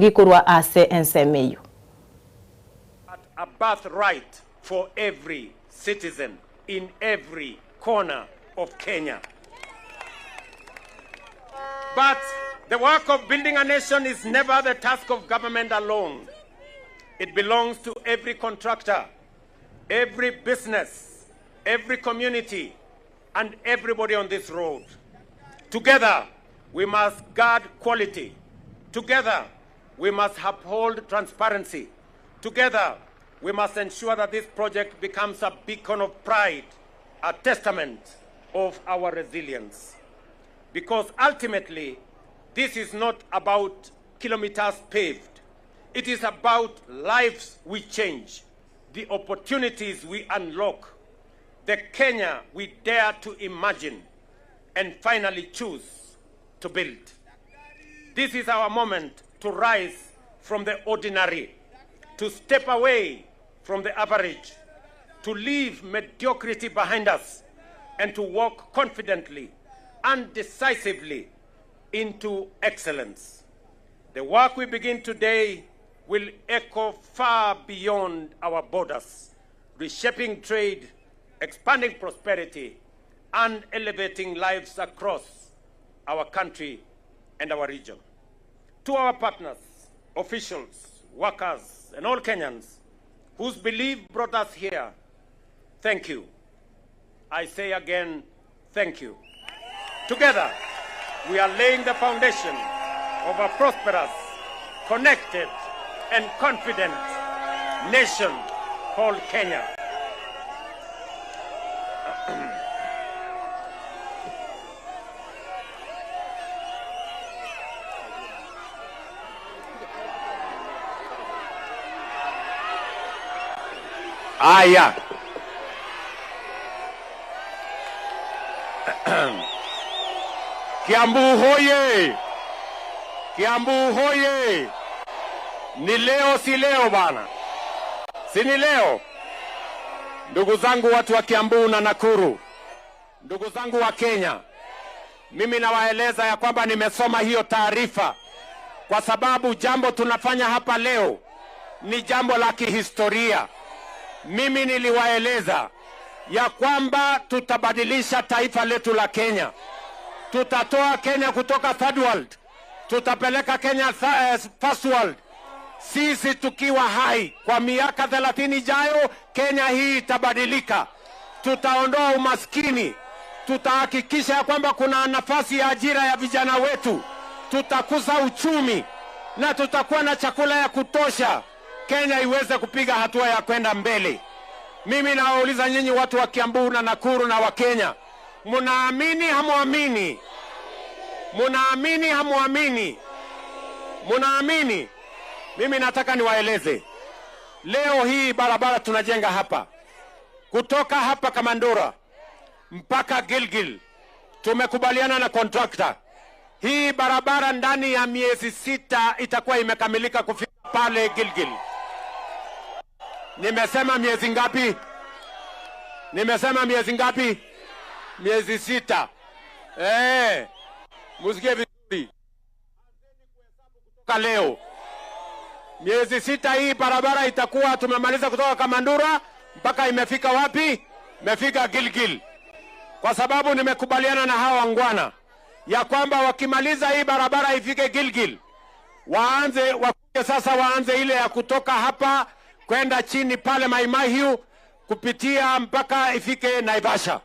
Gikorwa ase ensemeyo. A birthright for every citizen in every corner of Kenya. But the work of building a nation is never the task of government alone. It belongs to every contractor, every business, every community, and everybody on this road. Together, we must guard quality. Together, we must uphold transparency. Together, we must ensure that this project becomes a beacon of pride, a testament of our resilience. Because ultimately, this is not about kilometers paved. It is about lives we change, the opportunities we unlock, the Kenya we dare to imagine, and finally choose to build. This is our moment to rise from the ordinary, to step away from the average, to leave mediocrity behind us, and to walk confidently and decisively into excellence. The work we begin today will echo far beyond our borders, reshaping trade, expanding prosperity, and elevating lives across our country and our region. To our partners, officials, workers, and all Kenyans whose belief brought us here, thank you. I say again, thank you. Together, we are laying the foundation of a prosperous, connected, and confident nation called Kenya. Aya. Kiambu hoye! Kiambu hoye! Ni leo si leo bana? Si ni leo? Ndugu zangu watu wa Kiambu na Nakuru, ndugu zangu wa Kenya, mimi nawaeleza ya kwamba nimesoma hiyo taarifa kwa sababu jambo tunafanya hapa leo ni jambo la kihistoria. Mimi niliwaeleza ya kwamba tutabadilisha taifa letu la Kenya. Tutatoa Kenya kutoka third world, tutapeleka Kenya first world. Sisi tukiwa hai kwa miaka 30 ijayo, Kenya hii itabadilika. Tutaondoa umaskini, tutahakikisha kwamba kuna nafasi ya ajira ya vijana wetu, tutakuza uchumi na tutakuwa na chakula ya kutosha, Kenya iweze kupiga hatua ya kwenda mbele. Mimi nawauliza nyinyi watu wa Kiambu na Nakuru na wa Kenya, munaamini hamuamini? Munaamini hamuamini? Munaamini? Mimi nataka niwaeleze. Leo hii barabara tunajenga hapa, kutoka hapa Kamandura mpaka Gilgil, tumekubaliana na contractor. Hii barabara ndani ya miezi 6 itakuwa imekamilika kufika pale Gilgil. Nimesema miezi ngapi? Nimesema miezi ngapi? Miezi 6. Musikie vizuri. Kutoka leo miezi 6 hii barabara itakuwa tumemaliza kutoka Kamandura mpaka imefika wapi? Imefika Gilgil. Kwa sababu nimekubaliana na hawa wangwana ya kwamba wakimaliza hii barabara ifike Gilgil, waanze wakuje sasa, waanze ile ya kutoka hapa kwenda chini pale Maimahiu kupitia mpaka ifike Naivasha.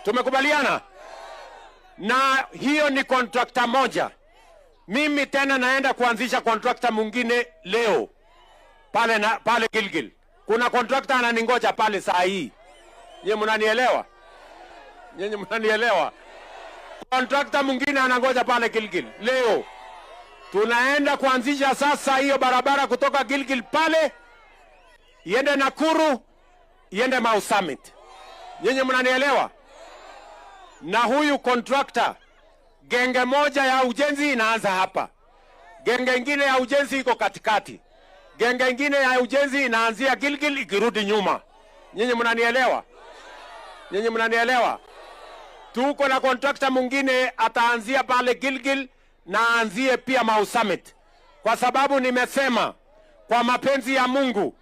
Tumekubaliana? Na hiyo ni contractor moja. Mimi tena naenda kuanzisha contractor mwingine leo pale na pale Gilgil. Kuna contractor ananingoja pale saa hii. Nyinyi mnanielewa? Nyinyi mnanielewa? Contractor mwingine anangoja pale Gilgil leo. Tunaenda kuanzisha sasa hiyo barabara kutoka Gilgil pale iende Nakuru, iende Mau Summit. Nyinyi mnanielewa? Na huyu contractor, genge moja ya ujenzi inaanza hapa, genge ingine ya ujenzi iko katikati, genge ingine ya ujenzi inaanzia Gilgil ikirudi nyuma. Nyinyi mnanielewa? Nyinyi mnanielewa? Tuko na contractor mwingine ataanzia pale Gilgil na aanzie pia Mau Summit. Kwa sababu nimesema kwa mapenzi ya Mungu,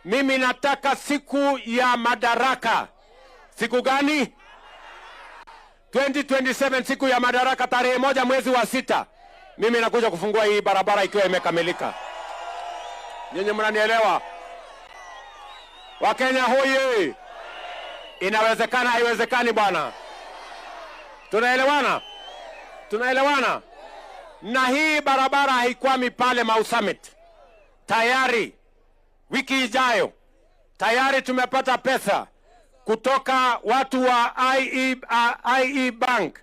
mimi nataka siku ya Madaraka. Siku gani? 2027, siku ya Madaraka, tarehe 1 mwezi wa 6. Mimi nakuja kufungua hii barabara ikiwa imekamilika. Nyinyi mnanielewa? Wakenya hoye! Inawezekana, haiwezekani bwana? Tunaelewana? Tunaelewana? Na hii barabara haikwami pale Mau Summit. Tayari wiki ijayo tayari tumepata pesa kutoka watu wa IE Bank,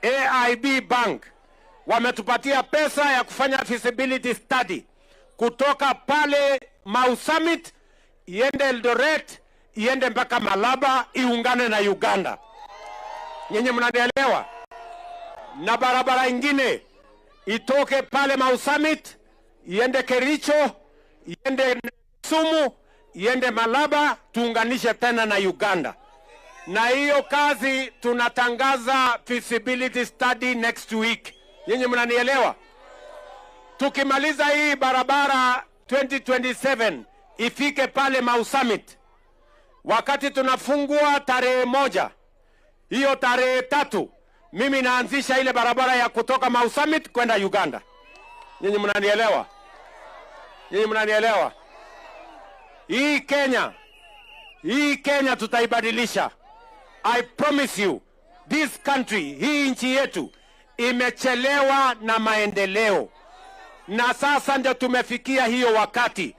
AIB Bank wametupatia pesa ya kufanya feasibility study kutoka pale Mau Summit iende Eldoret, iende mpaka Malaba, iungane na Uganda. Nyinyi mnanielewa? Na barabara ingine itoke pale Mau Summit iende Kericho, iende Kisumu, iende Malaba, tuunganishe tena na Uganda. Na hiyo kazi tunatangaza feasibility study next week. Nyinyi mnanielewa? Tukimaliza hii barabara 2027 ifike pale Mau Summit, wakati tunafungua tarehe 1, hiyo tarehe 3 mimi naanzisha ile barabara ya kutoka Mau Summit kwenda Uganda. Nyinyi mnanielewa? Nyinyi mnanielewa? Hii Kenya tutaibadilisha. I promise you, this country, hii nchi yetu imechelewa na maendeleo, na sasa ndio tumefikia hiyo wakati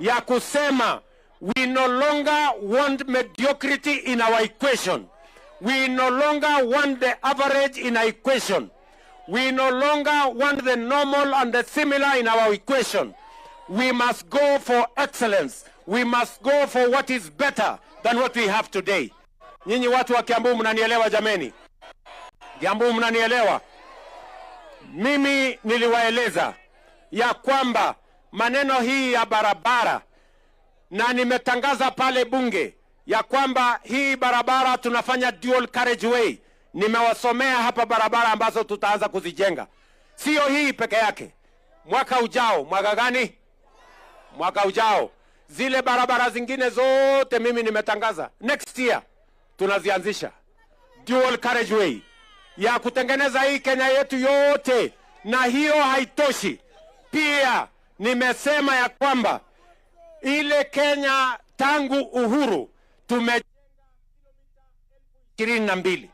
ya kusema we no longer want mediocrity in our equation. We no longer want the average in our equation. We no longer want the normal and the similar in our equation. We must go for excellence. We must go for what is better than what we have today. Nyinyi watu wa Kiambu mnanielewa jameni? Kiambu mnanielewa? Mimi niliwaeleza ya kwamba maneno hii ya barabara, na nimetangaza pale bunge ya kwamba hii barabara tunafanya dual carriageway. Nimewasomea hapa barabara ambazo tutaanza kuzijenga, sio hii peke yake. Mwaka ujao, mwaka gani? Mwaka ujao, zile barabara zingine zote mimi nimetangaza next year tunazianzisha dual carriageway ya kutengeneza hii Kenya yetu yote, na hiyo haitoshi. Pia nimesema ya kwamba ile Kenya tangu uhuru tume 22.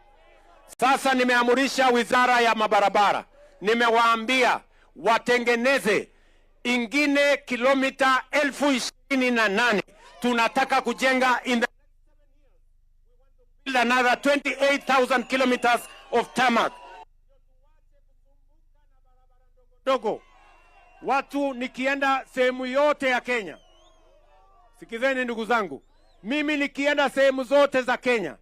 Sasa nimeamurisha wizara ya mabarabara, nimewaambia watengeneze ingine kilomita 28,000. Tunataka kujenga in the another 28,000 kilometers of tarmac. Dogo watu, nikienda sehemu yote ya Kenya, sikizeni ndugu zangu, mimi nikienda sehemu zote za Kenya,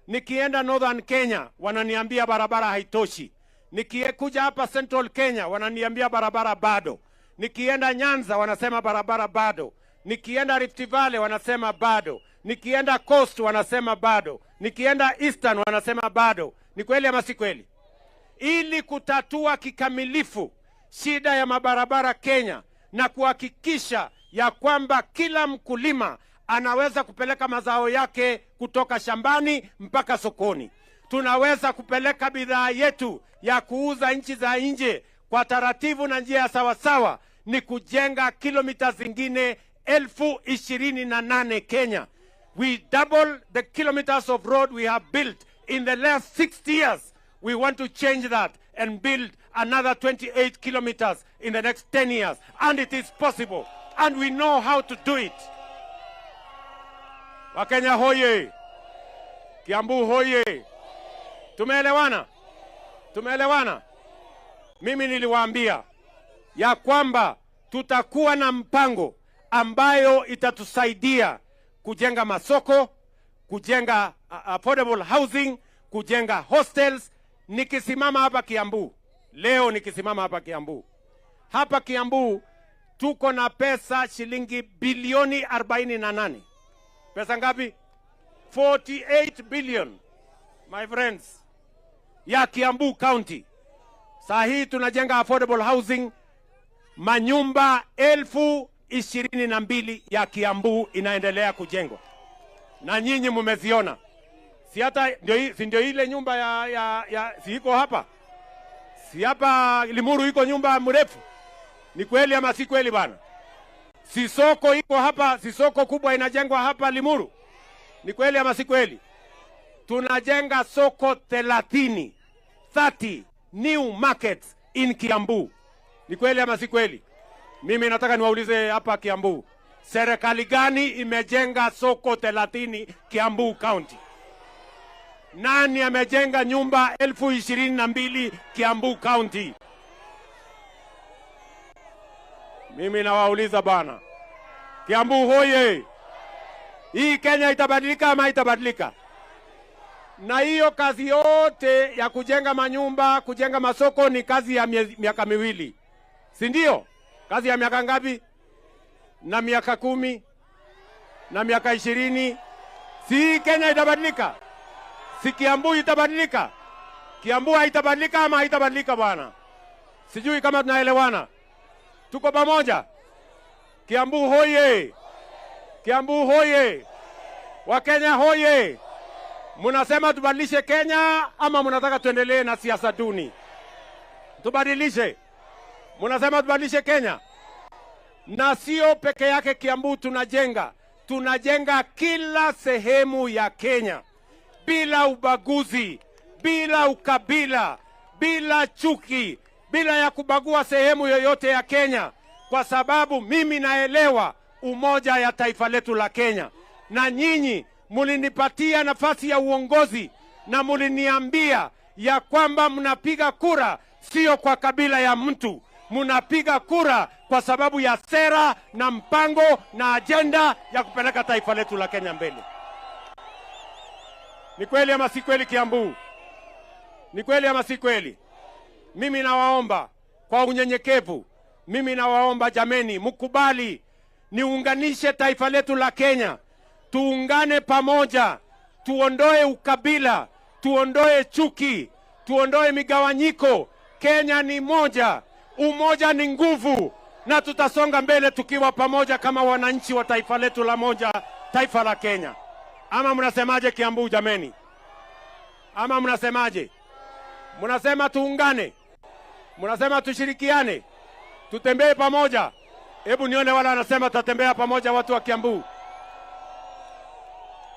nikienda Northern Kenya wananiambia barabara haitoshi, nikikuja hapa Central Kenya wananiambia barabara bado, nikienda Nyanza wanasema barabara bado, nikienda Rift Valley wanasema bado, nikienda Coast wanasema bado, nikienda Eastern wanasema bado. Ni kweli ama si kweli? Ili kutatua kikamilifu shida ya mabarabara Kenya na kuhakikisha ya kwamba kila mkulima anaweza kupeleka mazao yake kutoka shambani mpaka sokoni, tunaweza kupeleka bidhaa yetu ya kuuza nchi za nje kwa taratibu na njia ya sawasawa, ni kujenga kilomita zingine 28,000 Kenya. We double the kilometers of road we have built in the last 60 years. We want to change that and build another 28 kilometers in the next 10 years. And it is possible. And we know how to do it. Wakenya hoye! Kiambu hoye! Tumeelewana? Tumeelewana? Mimi niliwaambia ya kwamba tutakuwa na mpango ambayo itatusaidia kujenga masoko, kujenga affordable housing, kujenga hostels. Nikisimama hapa Kiambu leo, nikisimama hapa Kiambu, hapa Kiambu tuko na pesa shilingi bilioni 48. Pesa ngapi? 48 billion, my friends, ya Kiambu County. Saa hii tunajenga affordable housing, manyumba 22,000 ya Kiambu inaendelea kujengwa. Na nyinyi mmeziona. Si hata ndio, si ndio ile nyumba ya si iko hapa? Si hapa Limuru iko nyumba mrefu? Ni kweli ama si kweli bana? Si soko iko hapa, si soko kubwa inajengwa hapa Limuru? Ni kweli ama si kweli? Tunajenga soko 30, 30 new markets in Kiambu. Ni kweli ama si kweli? Mimi nataka niwaulize hapa Kiambu, serikali gani imejenga soko 30 Kiambu County? Nani amejenga nyumba 22,000 Kiambu County? Mimi nawauliza bana. Kiambu hoye! Hii Kenya itabadilika ama itabadilika? Na hiyo kazi yote ya kujenga manyumba, kujenga masoko ni kazi ya miaka miwili. Si ndio? Kazi ya miaka ngapi? Na miaka 10? Na miaka 20? Si Kenya itabadilika? Si Kiambu itabadilika? Kiambu haitabadilika ama haitabadilika bwana? Sijui kama tunaelewana. Tuko pamoja? Kiambu hoye! Kiambu hoye! Wakenya hoye! Munasema tubadilishe Kenya ama munataka tuendelee na siasa duni? Tubadilishe. Munasema tubadilishe Kenya. Na sio peke yake Kiambu tunajenga. Tunajenga kila sehemu ya Kenya. Bila ubaguzi, bila ukabila, bila chuki, bila ya kubagua sehemu yoyote ya Kenya. Kwa sababu mimi naelewa umoja ya taifa letu la Kenya. Na nyinyi mulinipatia nafasi ya uongozi na muliniambia ya kwamba mnapiga kura sio kwa kabila ya mtu. Mnapiga kura kwa sababu ya sera na mpango na agenda ya kupeleka taifa letu la Kenya mbele. Ni kweli ama si kweli Kiambu? Ni kweli ama si kweli? Mimi nawaomba kwa unyenyekevu, mimi nawaomba jameni, mkubali niunganishe taifa letu la Kenya. Tuungane pamoja, tuondoe ukabila, tuondoe chuki, tuondoe migawanyiko. Kenya ni moja, umoja ni nguvu, na tutasonga mbele tukiwa pamoja kama wananchi wa taifa letu la moja, taifa la Kenya. Ama mnasemaje Kiambu jameni? Ama mnasemaje? Mnasema tuungane? Mnasema tushirikiane? Tutembee pamoja? Hebu nione wala wanasema tutatembea pamoja watu wa Kiambu.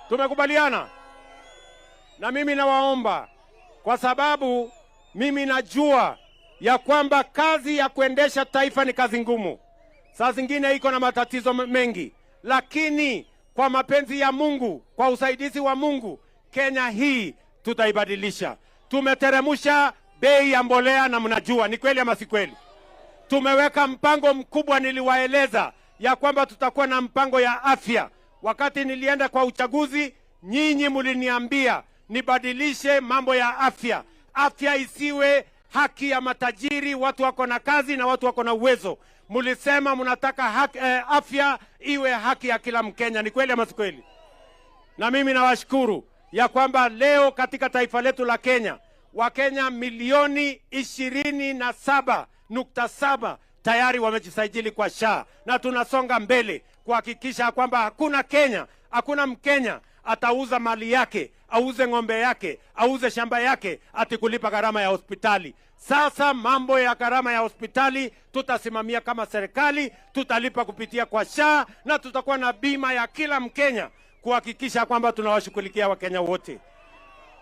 Tumekubaliana? Na mimi nawaomba, kwa sababu mimi najua ya kwamba kazi ya kuendesha taifa ni kazi ngumu. Saa zingine iko na matatizo mengi, lakini kwa mapenzi ya Mungu, kwa usaidizi wa Mungu, Kenya hii tutaibadilisha. Tumeteremusha bei ya mbolea na mnajua, ni kweli ama si kweli? Tumeweka mpango mkubwa, niliwaeleza ya kwamba tutakuwa na mpango ya afya. Wakati nilienda kwa uchaguzi, nyinyi mliniambia nibadilishe mambo ya afya. Afya isiwe haki ya matajiri, watu wako na kazi na watu wako na uwezo. Mlisema mnataka haki, afya iwe haki ya kila Mkenya. Ni kweli ama si kweli? Na mimi nawashukuru ya kwamba leo katika taifa letu la Kenya, Wakenya milioni 27.7 tayari wamejisajili kwa SHA, na tunasonga mbele kuhakikisha kwamba hakuna Kenya, hakuna Mkenya atauza mali yake, auze ng'ombe yake, auze shamba yake ati kulipa gharama ya hospitali. Sasa mambo ya gharama ya hospitali tutasimamia kama serikali, tutalipa kupitia kwa SHA, na tutakuwa na bima ya kila Mkenya kuhakikisha kwamba tunawashughulikia Wakenya wote.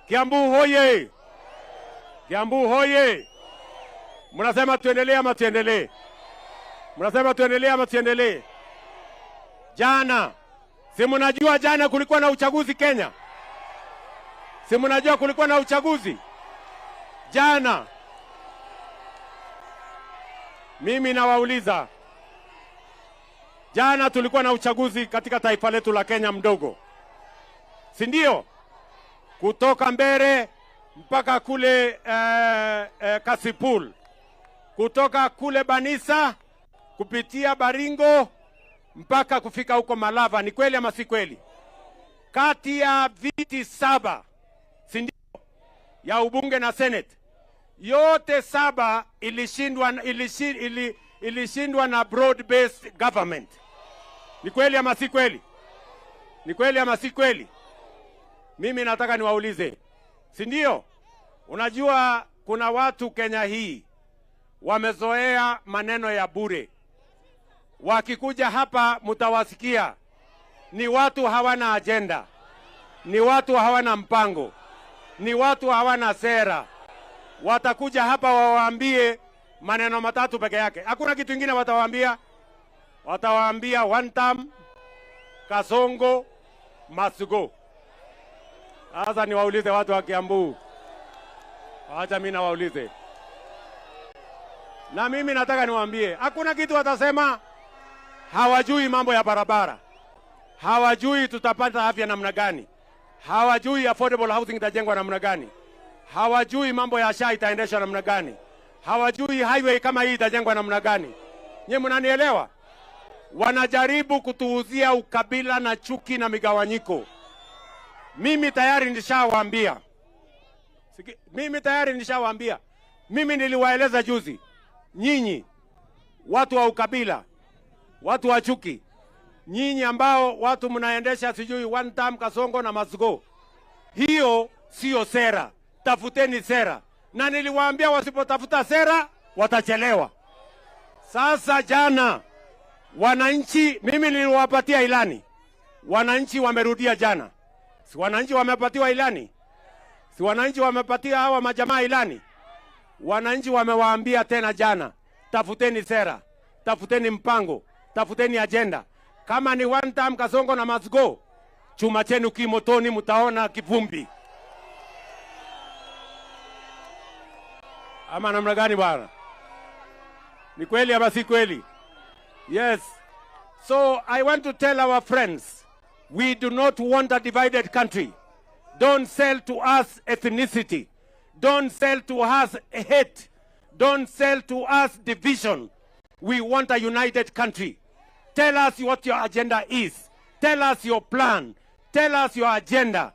Kiambu hoye! Kiambu hoye! Mnasema tuendelee ama tuendelee? Mnasema tuendelee ama tuendelee? Jana, si mnajua jana kulikuwa na uchaguzi Kenya? Si mnajua kulikuwa na uchaguzi jana? Mimi nawauliza, jana tulikuwa na uchaguzi katika taifa letu la Kenya mdogo, si ndio? Kutoka Mbere mpaka kule Kasipul, kutoka kule Banisa kupitia Baringo mpaka kufika huko Malava. Ni kweli ama si kweli? Kati ya viti 7, si ndio, ya ubunge na senate, Yote 7 ilishindwa na broad based government. Ni kweli ama si kweli? Ni kweli ama si kweli? Mimi nataka niwaulize, si ndio? Unajua kuna watu Kenya hii wamezoea maneno ya bure. Wakikuja hapa mtawasikia ni watu hawana agenda, ni watu hawana mpango, ni watu hawana sera. Watakuja hapa wawaambie maneno matatu peke yake. Hakuna kitu kingine watawaambia. Watawaambia one term, Kasongo, must go. Sasa niwaulize watu wa Kiambu. Acha mimi nawaulize. Na mimi nataka niwaambie, hakuna kitu watasema. Hawajui mambo ya barabara. Hawajui tutapata afya namna gani. Hawajui affordable housing itajengwa namna gani. Hawajui mambo ya SHA itaendeshwa namna gani. Hawajui highway kama hii itajengwa namna gani. Nyinyi mnanielewa? Wanajaribu kutuuzia ukabila na chuki na migawanyiko. Mimi tayari nishawaambia. Mimi tayari nishawaambia. Mimi niliwaeleza juzi. Nyinyi watu wa ukabila, watu wa chuki, nyinyi ambao watu mnaendesha sijui one term, Kasongo na must go, hiyo sio sera. Tafuteni sera. Na niliwaambia wasipotafuta sera watachelewa. Sasa jana wananchi, mimi niliwapatia ilani. Wananchi wamerudia jana. Si wananchi wamepatiwa ilani? Si wananchi wamepatia hawa majamaa ilani? Wananchi wamewaambia tena jana, tafuteni sera, tafuteni mpango, tafuteni agenda. Kama ni one term, Kasongo na must go, chuma chenu kimotoni, mtaona kivumbi. Ama namna gani bwana? Ni kweli ama si kweli? Yes. So I want to tell our friends, we do not want a divided country. Don't sell to us ethnicity. Don't sell to us hate. Don't sell to us division. We want a united country. Tell us what your agenda is. Tell us your plan. Tell us your agenda.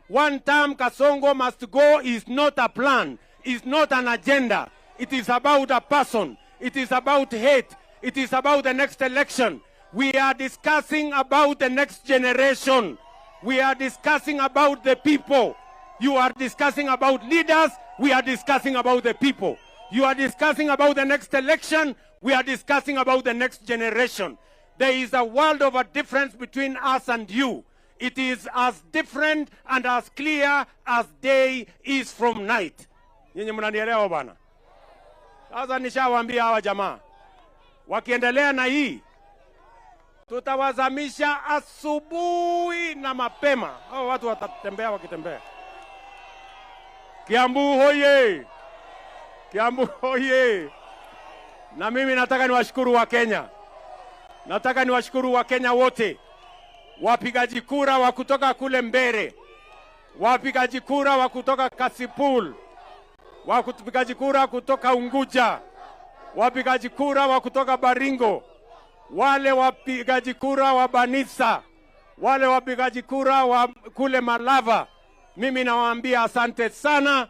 One term, Kasongo must go is not a plan. It's not an agenda. It is about a person. It is about hate. It is about the next election. We are discussing about the next generation. We are discussing about the people. You are discussing about leaders. We are discussing about the people. You are discussing about the next election. We are discussing about the next generation. There is a world of a difference between us and you. It is as different and as clear as day is from night. Nyinyi mnanielewa bwana? Sasa nishawaambia hawa jamaa, wakiendelea na hii tutawazamisha asubuhi na mapema. Hao watu watatembea wakitembea. Kiambu hoye! Kiambu hoye! Na mimi nataka niwashukuru wa Kenya. Nataka niwashukuru wa Kenya wote. Wapigaji kura wa kutoka kule Mbere, wapigaji kura wa kutoka Kasipul, wapigaji kura kutoka Unguja, wapigaji kura wa kutoka Baringo, wale wapigaji kura wa Banisa, wale wapigaji kura wa kule Malava. Mimi nawaambia asante sana.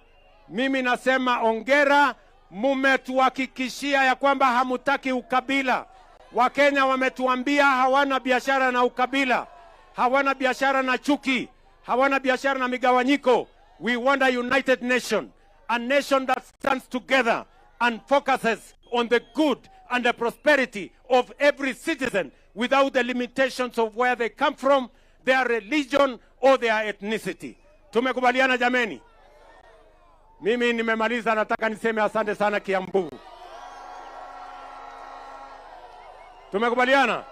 Mimi nasema ongera, mumetuhakikishia ya kwamba hamutaki ukabila. Wakenya wametuambia hawana biashara na ukabila, hawana biashara na chuki, hawana biashara na migawanyiko. We want a united nation, a nation that stands together and focuses on the good and the prosperity of every citizen without the limitations of where they come from, their religion or their ethnicity. Tumekubaliana jameni? Mimi nimemaliza, nataka niseme asante sana Kiambu. Tumekubaliana?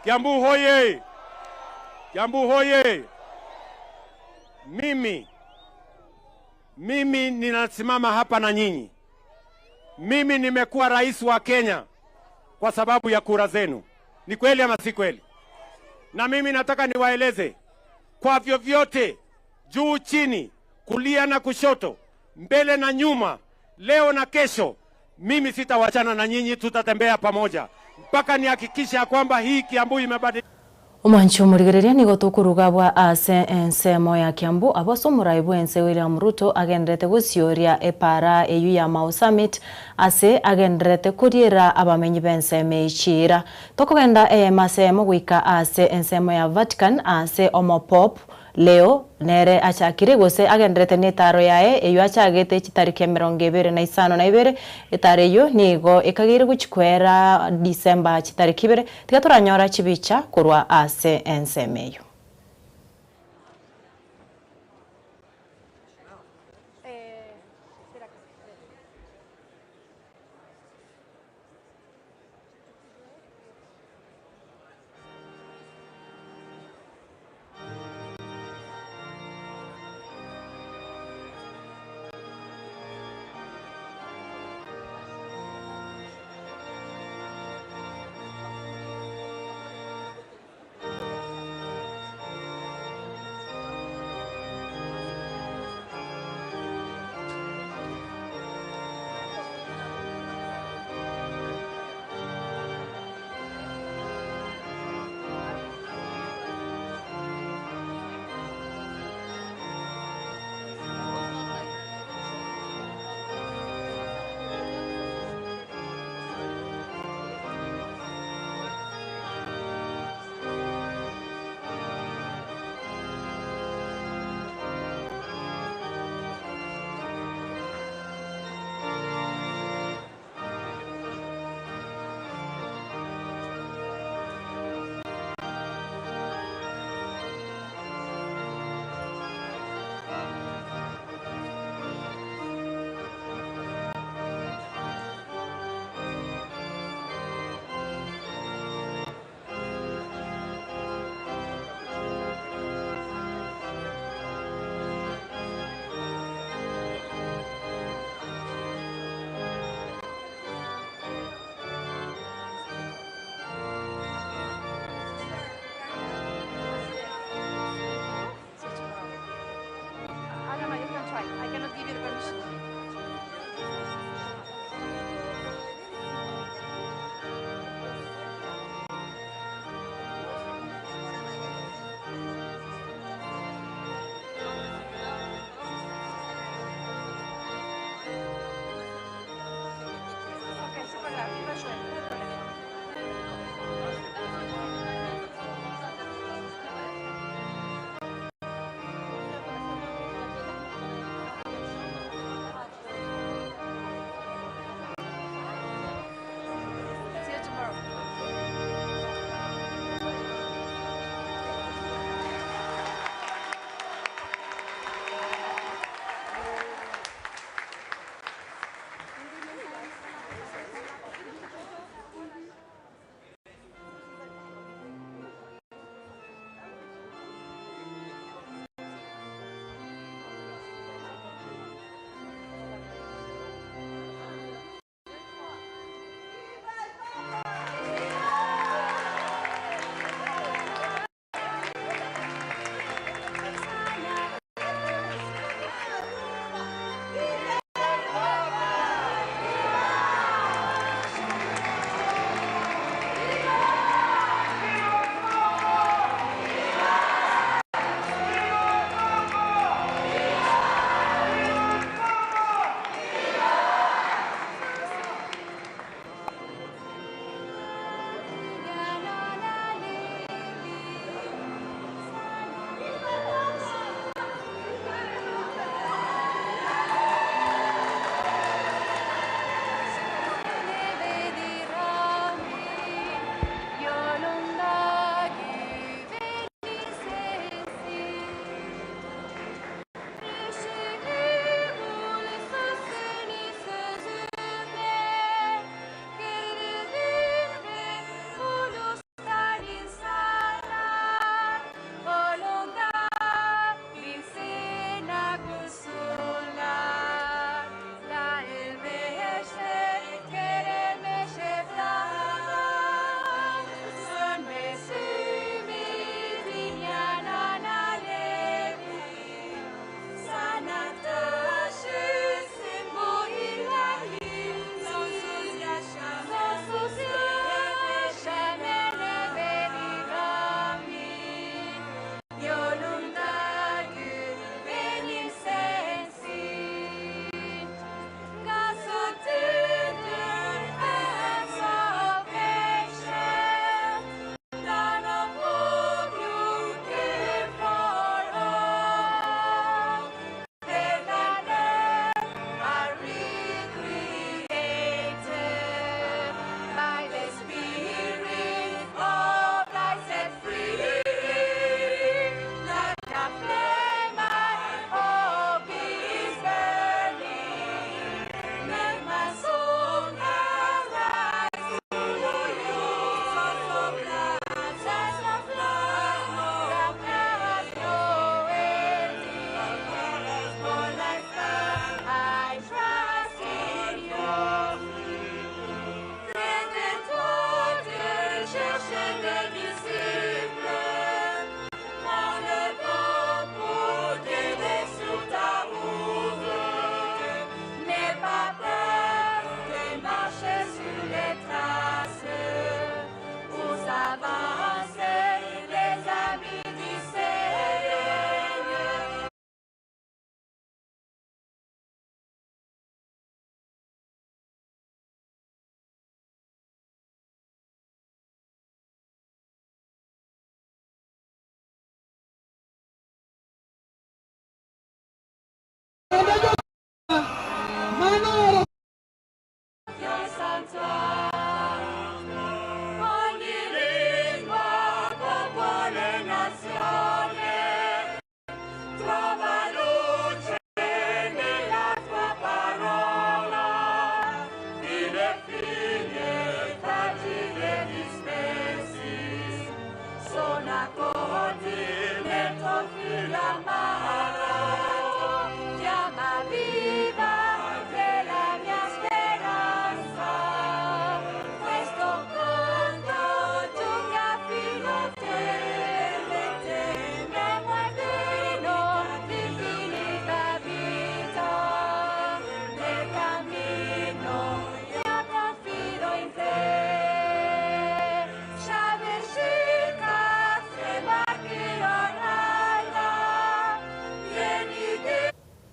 Kiambu hoye! Kiambu hoye! Mimi ninasimama hapa na nyinyi. Mimi nimekuwa rais wa Kenya kwa sababu ya kura zenu. Ni kweli ama si kweli? Na mimi nataka niwaeleze, kwa vyovyote, juu chini, kulia na kushoto, mbele na nyuma, leo na kesho, mimi sitawachana na nyinyi, tutatembea pamoja mpaka nihakikishe ya kwamba hii Kiambu imebadilika. Omwancho murigereria nigo tukurugabwa ase ensemo ya Kiambu aboso omoraibu ense William Ruto agenderete gosioria epara eyu ya Mau Summit ase agenderete kuriera abamenyi b'ensemo echira tokogenda emasemo goika ase ensemo ya Vatican ase omopop Leo nere achakire gose agenderete netaro yae eyu achagete chitariki 25 etare eyo nigo ekagire guchikwera December chitariki 2 tiga toranyora chibicha korwa ase ensemo eyo.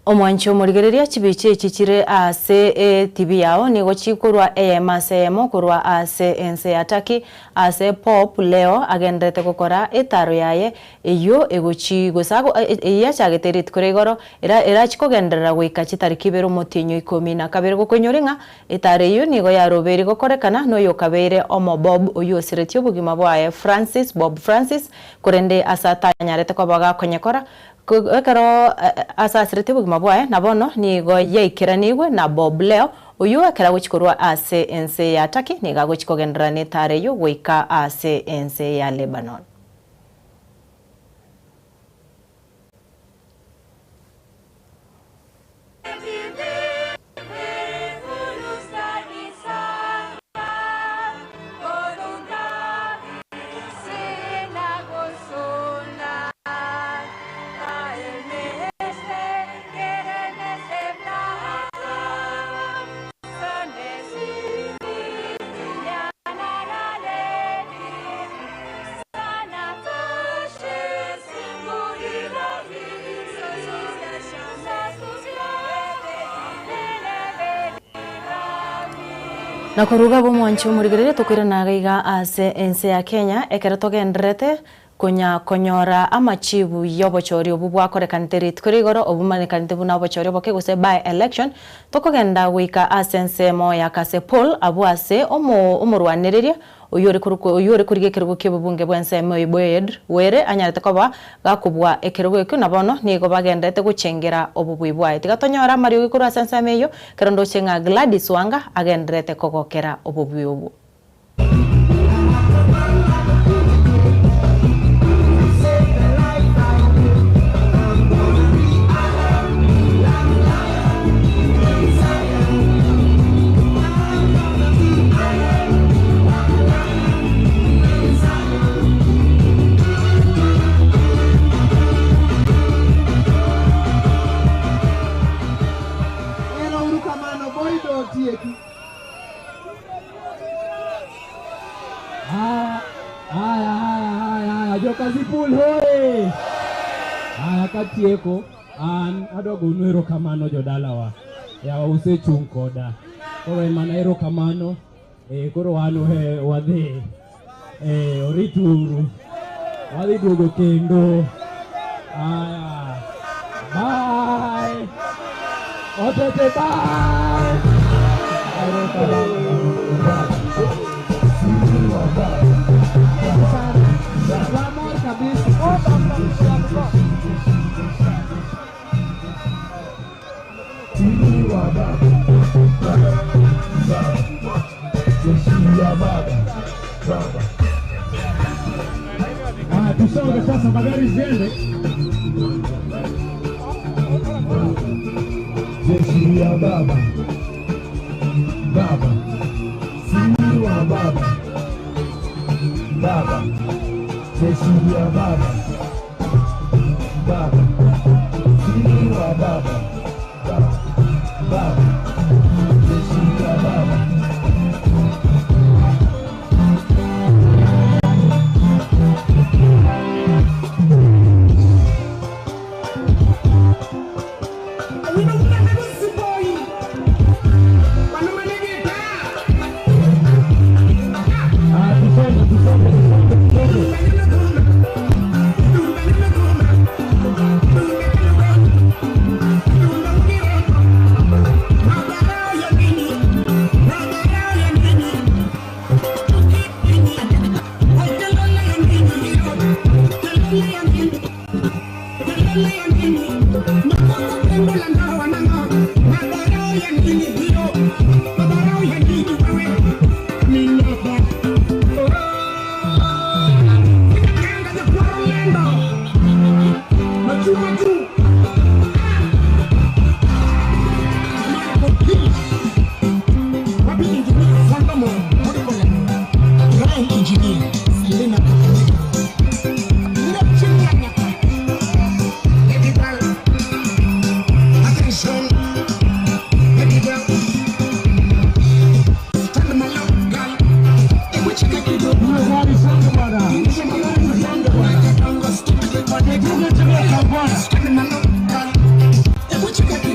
Omwancho morigereria chibiche echi ase TV yao nigo chikorwa EMSM korwa ase ense ya Turkey ase Pop Leo agenderete gokora etaro yaye eyo egochi gosago eyachagete rituko igoro era chikogenderera goika chitariki ibere omotienyi 12 gokonyorenga etaro eyo nigo yaroberi gokorekana noyo kabere omo Bob oyo osiretie obogima bwaye Francis Bob Francis korende ase atanyarete kobaga konyekora ekero asasirete obogima bwaye nabono nigo yaikeraniwe na Bob Leo oyo ekero agochikorwa ase ense ya Turkey nigo agochikogenderera netare eyo goika ase ense ya Lebanon. Na koruga bomwancho morigerere tokwirana iga ase ense ya Kenya ekero togenderete konya konyora amachibu y'obochori obu bwakorekanete rituko rigoro obumanekanete buna obochori oboke gose by election tokogenda goika ase ensemo ya Kasepol abu ase omorwanereria oyore kuriga ekerogo ki'obobunge bw'ensemo Boyd Were anyarete koba gakobwa ekerogo ekio nabono nigo bagendete gochengera obobui bwaye tiga tonyora amariogi korwa ase ensemo eyo kero ndoche ng'a Gladys Wanga agenderete kogokera obobui obwo. Jokasipul hoye. Haya katieko an adwa gonu erokamano jodalawa. Yawa usechung' koda. Koro en mana erokamano koro wan wadhi orituru. Wadhi duogo kendo. Haya. Bye. Otete bye. Erokamano. Tusonge sasa, magari ziende. Jeshi ya baba baba, si wa baba baba, jeshi ya baba baba, si wa baba baba, jeshi ya baba. What you got?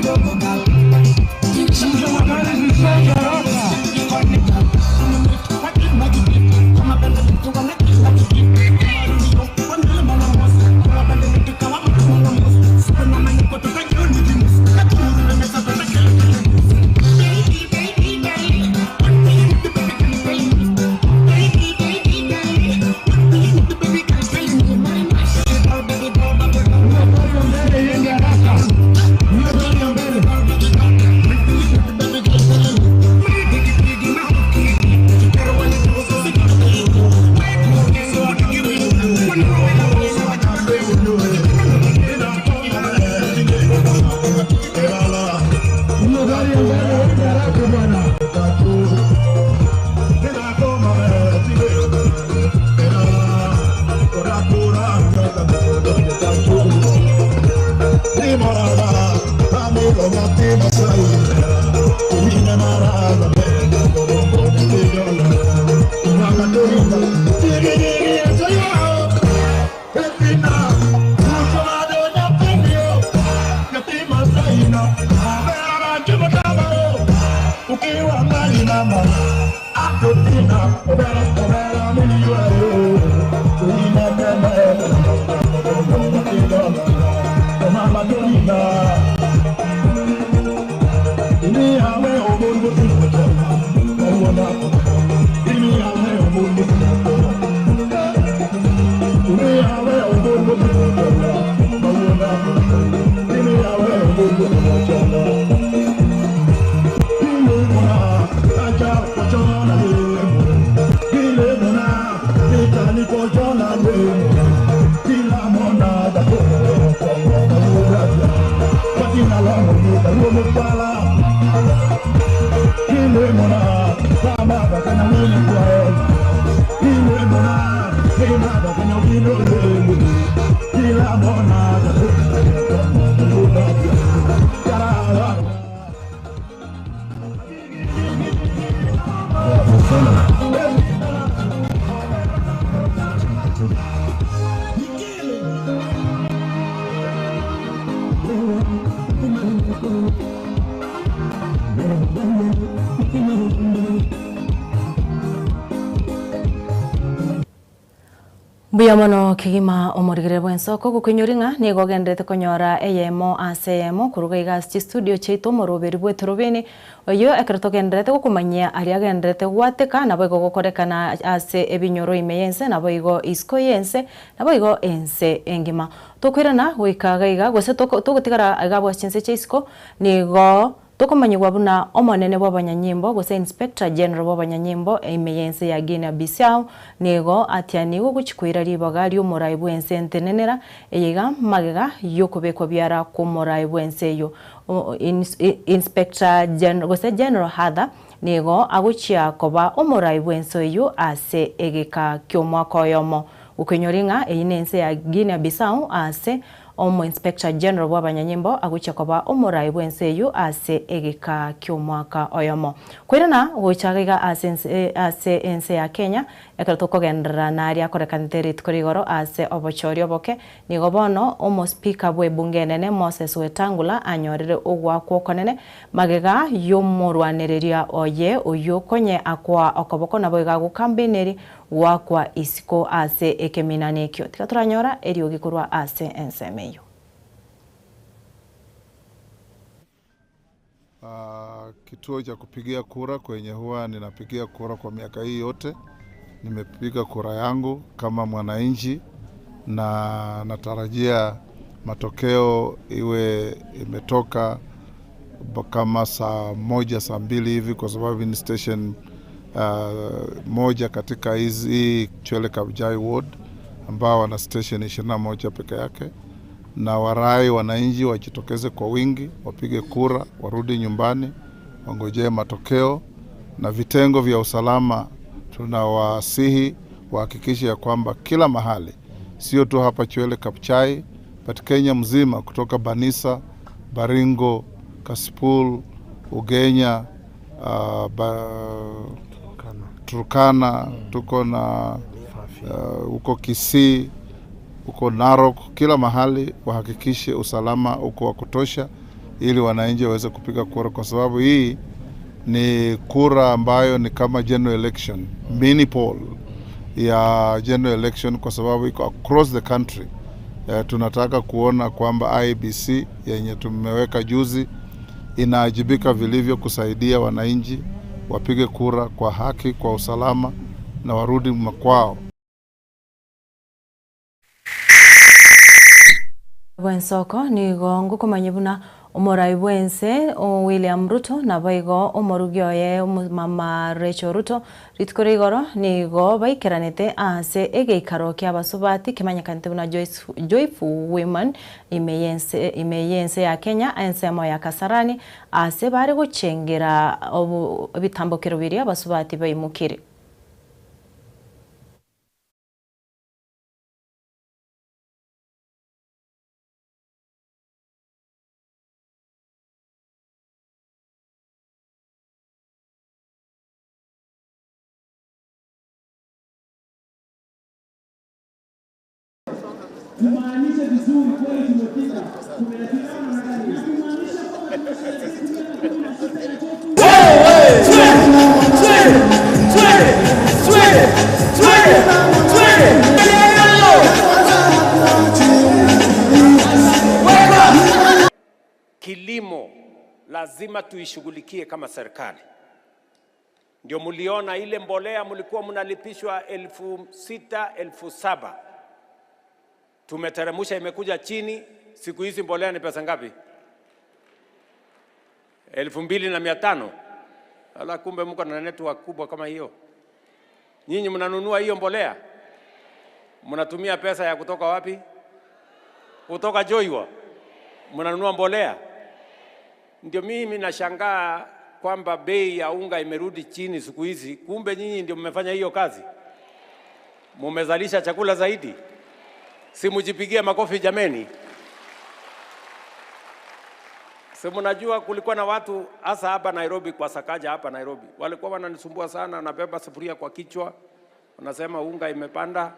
Mbuya mono kigima omorigire bwensoko gukinyoringa nigo gendete konyora eyemo ase eyemo kuruga igasi studio cheito moroberi bwetorobeni oyo ekero togenderete gukumanyia aria agenderete gwateka nabo igo gokorekana ase ebinyoro ime yense nabo igo isiko yense nabo igo ense engima tokwirana goika gaiga gose togotigara iga bwa chinse cha isiko nigo tokomanyigwa buna omonene bw'abanyanyimbo gose Inspector General bw'abanyanyimbo ime yense ya Guinea Bissau nigo atianigo guchikwira ribaga ry'omorai bwense ntenenera eyega magega yokobekwa biara k'omorai bwense eyo Inspector General gose General Hadha nigo agochia koba omorai bwense eyo ase egeka ky'omwaka oyomo ukenyoringa eyi nense ya Guinea Bissau ase omo Inspector General bw'abanyanyimbo agucha koba omorai bwense eyo ase egeka ky'omwaka oyomo kwirana gochagiga ase ense ya Kenya ekero tokogenderera naria akorekanete rituko rigoro ase obochori oboke nigo bono omo speaker bw'ebunge enene Moses Wetangula anyorire ogwakwa okonene magega y'omorwanereria oye oyo konye akwa okoboko nabo iga gukambeneri gwakwa isiko ase ekeminane ekio tika turanyora eriogi korwa ase enseme eyo. Kituo cha kupigia kura kwenye huwa ninapigia kura kwa miaka hii yote. Nimepiga kura yangu kama mwananchi na natarajia matokeo iwe imetoka kama saa 1 saa 2 hivi, kwa sababu ni station moja katika hizi Chwele Kabuchai ward ambao wana station 21 peke yake. Na warai wananchi wajitokeze kwa wingi, wapige kura, warudi nyumbani, wangojee matokeo. Na vitengo vya usalama tunawasihi wahakikishe ya kwamba kila mahali, sio tu hapa Chwele Kabuchai, but Kenya mzima, kutoka Banisa, Baringo, Kasipul, Ugenya, Turkana, tuko na uko Kisii, uko Narok, kila mahali wahakikishe usalama uko wa kutosha ili wananchi waweze kupiga kura, kwa sababu hii ni kura ambayo ni kama general election, mini poll ya general election, kwa sababu iko across the country. Tunataka kuona kwamba IEBC yenye tumeweka juzi inaajibika vilivyo kusaidia wananchi wapige kura kwa haki, kwa usalama na warudi makwao. Bwensoko nigo ngukumanye buna omorai bwense William Ruto nabo igo omorugi oye mama Rachel Ruto rituko rigoro nigo baikeranete ase egeikaro kia abasubati kimanyekanete buna Joyful Women ime yense ya Kenya ensemo ya Kasarani ase bare gochengera ebitambokero biria abasubati baimukire. Tumaanishe vizuri kweli tumefika. Tumeathirana na gari. Tumaanishe kwamba tumesherehekea miaka 16 ya chetu. Kilimo lazima tuishughulikie kama serikali. Ndio muliona ile mbolea mlikuwa mnalipishwa 6,000 7,000. Tumeteremusha, imekuja chini. Siku hizi mbolea ni pesa ngapi? 2,500. Ala, kumbe mko na network kubwa kama hiyo. Nyinyi mnanunua hiyo mbolea? Mnatumia pesa ya kutoka wapi? Kutoka Joywa. Mnanunua mbolea? Ndio mimi nashangaa kwamba bei ya unga imerudi chini siku hizi. Kumbe nyinyi ndio mmefanya hiyo kazi. Mumezalisha chakula zaidi. Si mujipigie makofi jameni. Si mnajua kulikuwa na watu hasa hapa Nairobi, kwa Sakaja hapa Nairobi, walikuwa wananisumbua sana, wanabeba sufuria kwa kichwa, wanasema unga imepanda.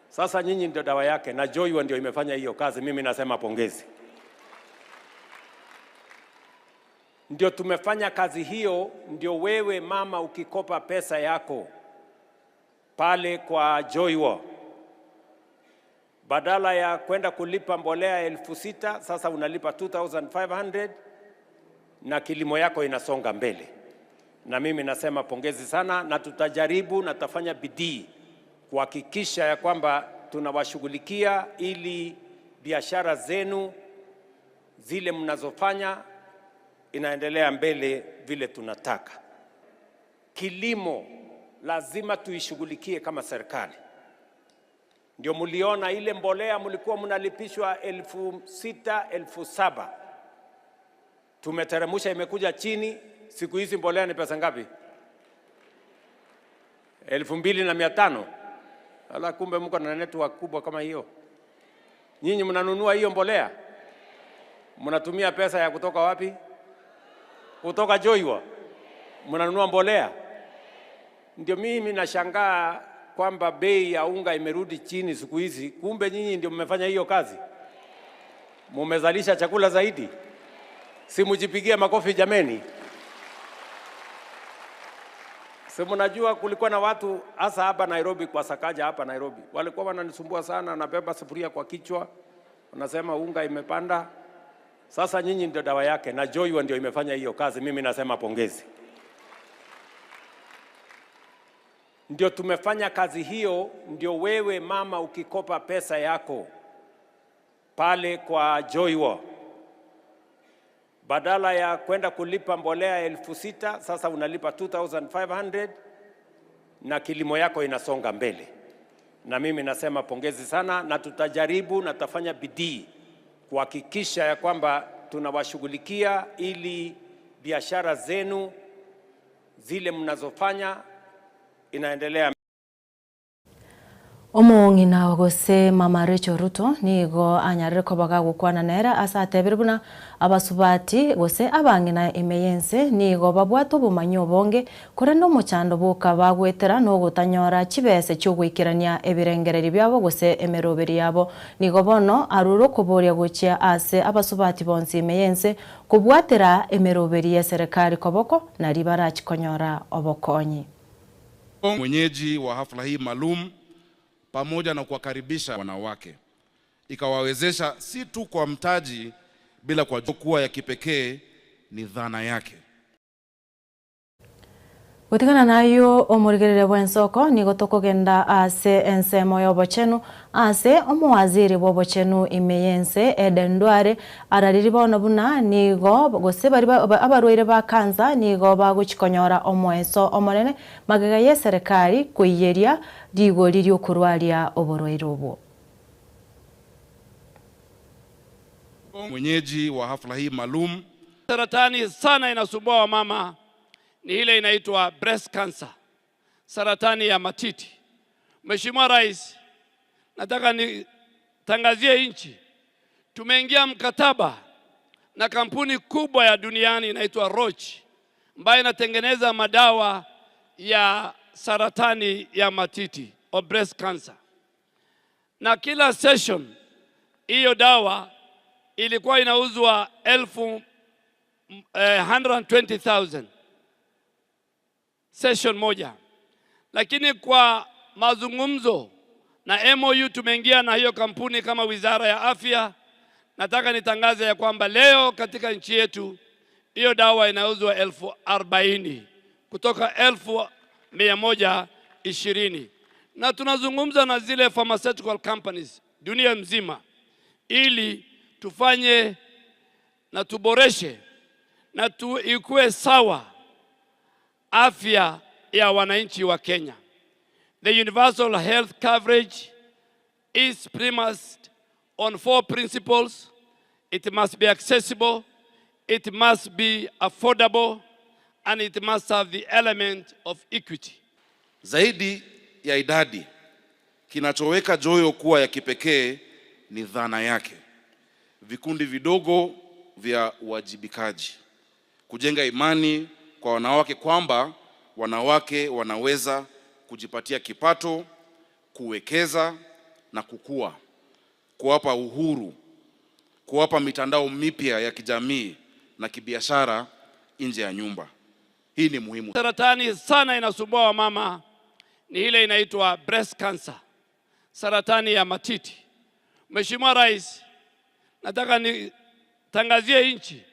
Sasa nyinyi ndio dawa yake, na Joywa ndio imefanya hiyo kazi. Mimi nasema pongezi. Ndio tumefanya kazi hiyo. Ndio wewe mama ukikopa pesa yako pale kwa Joywa, Badala ya kwenda kulipa mbolea 6,000, sasa unalipa 2,500 na kilimo yako inasonga mbele. Na mimi nasema pongezi sana, na tutajaribu na tutafanya bidii kuhakikisha ya kwamba tunawashughulikia ili biashara zenu zile mnazofanya inaendelea mbele vile tunataka. Kilimo lazima tuishughulikie kama serikali. Ndio mliona ile mbolea mlikuwa mnalipishwa 6,000, 7,000. Tumeteremsha, imekuja chini. Siku hizi mbolea ni pesa ngapi? 2,500. Ala, kumbe mko na network kubwa kama hiyo. Nyinyi mnanunua hiyo mbolea? Mnatumia pesa ya kutoka wapi? Kutoka Joywa. Mnanunua mbolea? Ndio mimi nashangaa kwamba bei ya unga imerudi chini siku hizi. Kumbe nyinyi ndio mmefanya hiyo kazi. Mmezalisha chakula zaidi. Si mjipigie makofi jameni. Si mnajua kulikuwa na watu hasa hapa Nairobi, kwa Sakaja hapa Nairobi, walikuwa wananisumbua sana, wanabeba sufuria kwa kichwa, wanasema unga imepanda. Sasa nyinyi ndio dawa yake, na Joywa ndio imefanya hiyo kazi. Mimi nasema pongezi. Ndio tumefanya kazi hiyo. Ndio wewe mama ukikopa pesa yako pale kwa Joywa, badala ya kwenda kulipa mbolea 6,000, sasa unalipa 2,500 na kilimo yako inasonga mbele. Na mimi nasema pongezi sana, na tutajaribu na tutafanya bidii kuhakikisha ya kwamba tunawashughulikia ili biashara zenu zile mnazofanya inaendelea. Omong'ina gose Mama Rachel Ruto nigo anyarire kobaga gokwana nera ase atebire buna abasubati gose abang'ina emeyense nigo babwate obomanyi obonge korende omochando boka bagwetera nogotanyora chibese chiogwikirania ebirengereri biabo gose emeroberi yabo. Nigo bono arure okoboria gochia ase abasubati bonsi emeyense kobwatera emeroberi ya serikali koboko nari barachikonyora obokonyi. Mwenyeji wa hafla hii maalum pamoja na kuwakaribisha wanawake, ikawawezesha si tu kwa mtaji bila kwa kuwa ya kipekee ni dhana yake. Gutigana nayo omurigerere bwensoko nigo tokogenda ase ensemo y'obochenu ase omowaziri bw'obochenu imeyense Eden Duale arariri bono buna nigo gose bari abarwaire ba kansa nigo bagochikonyora omweso omonene magega ye serikali kuiyeria rigori ryokurwaria oborwaire obwo. Mwenyeji wa hafla hii maalum. Saratani sana inasumbua wamama ni ile inaitwa breast cancer, saratani ya matiti. Mheshimiwa Rais, nataka nitangazie nchi, tumeingia mkataba na kampuni kubwa ya duniani inaitwa Roche, ambayo inatengeneza madawa ya saratani ya matiti au breast cancer. Na kila session hiyo dawa ilikuwa inauzwa 120,000 session moja. Lakini kwa mazungumzo na MOU tumeingia na hiyo kampuni kama Wizara ya Afya, nataka nitangaze ya kwamba leo katika nchi yetu hiyo dawa inauzwa 40,000 kutoka 120,000. Na tunazungumza na zile pharmaceutical companies dunia mzima ili tufanye na tuboreshe na tuikue sawa afya ya wananchi wa Kenya. The universal health coverage is premised on 4 principles. It must be accessible, it must be affordable, and it must have the element of equity. Zaidi ya idadi, kinachoweka Joyo kuwa ya kipekee ni dhana yake. Vikundi vidogo vya uwajibikaji, kujenga imani kwa wanawake kwamba wanawake wanaweza kujipatia kipato, kuwekeza na kukua, kuwapa uhuru, kuwapa mitandao mipya ya kijamii na kibiashara nje ya nyumba. Hii ni muhimu. Saratani sana inasumbua wamama ni ile inaitwa breast cancer, saratani ya matiti. Mheshimiwa Rais, nataka nitangazie nchi,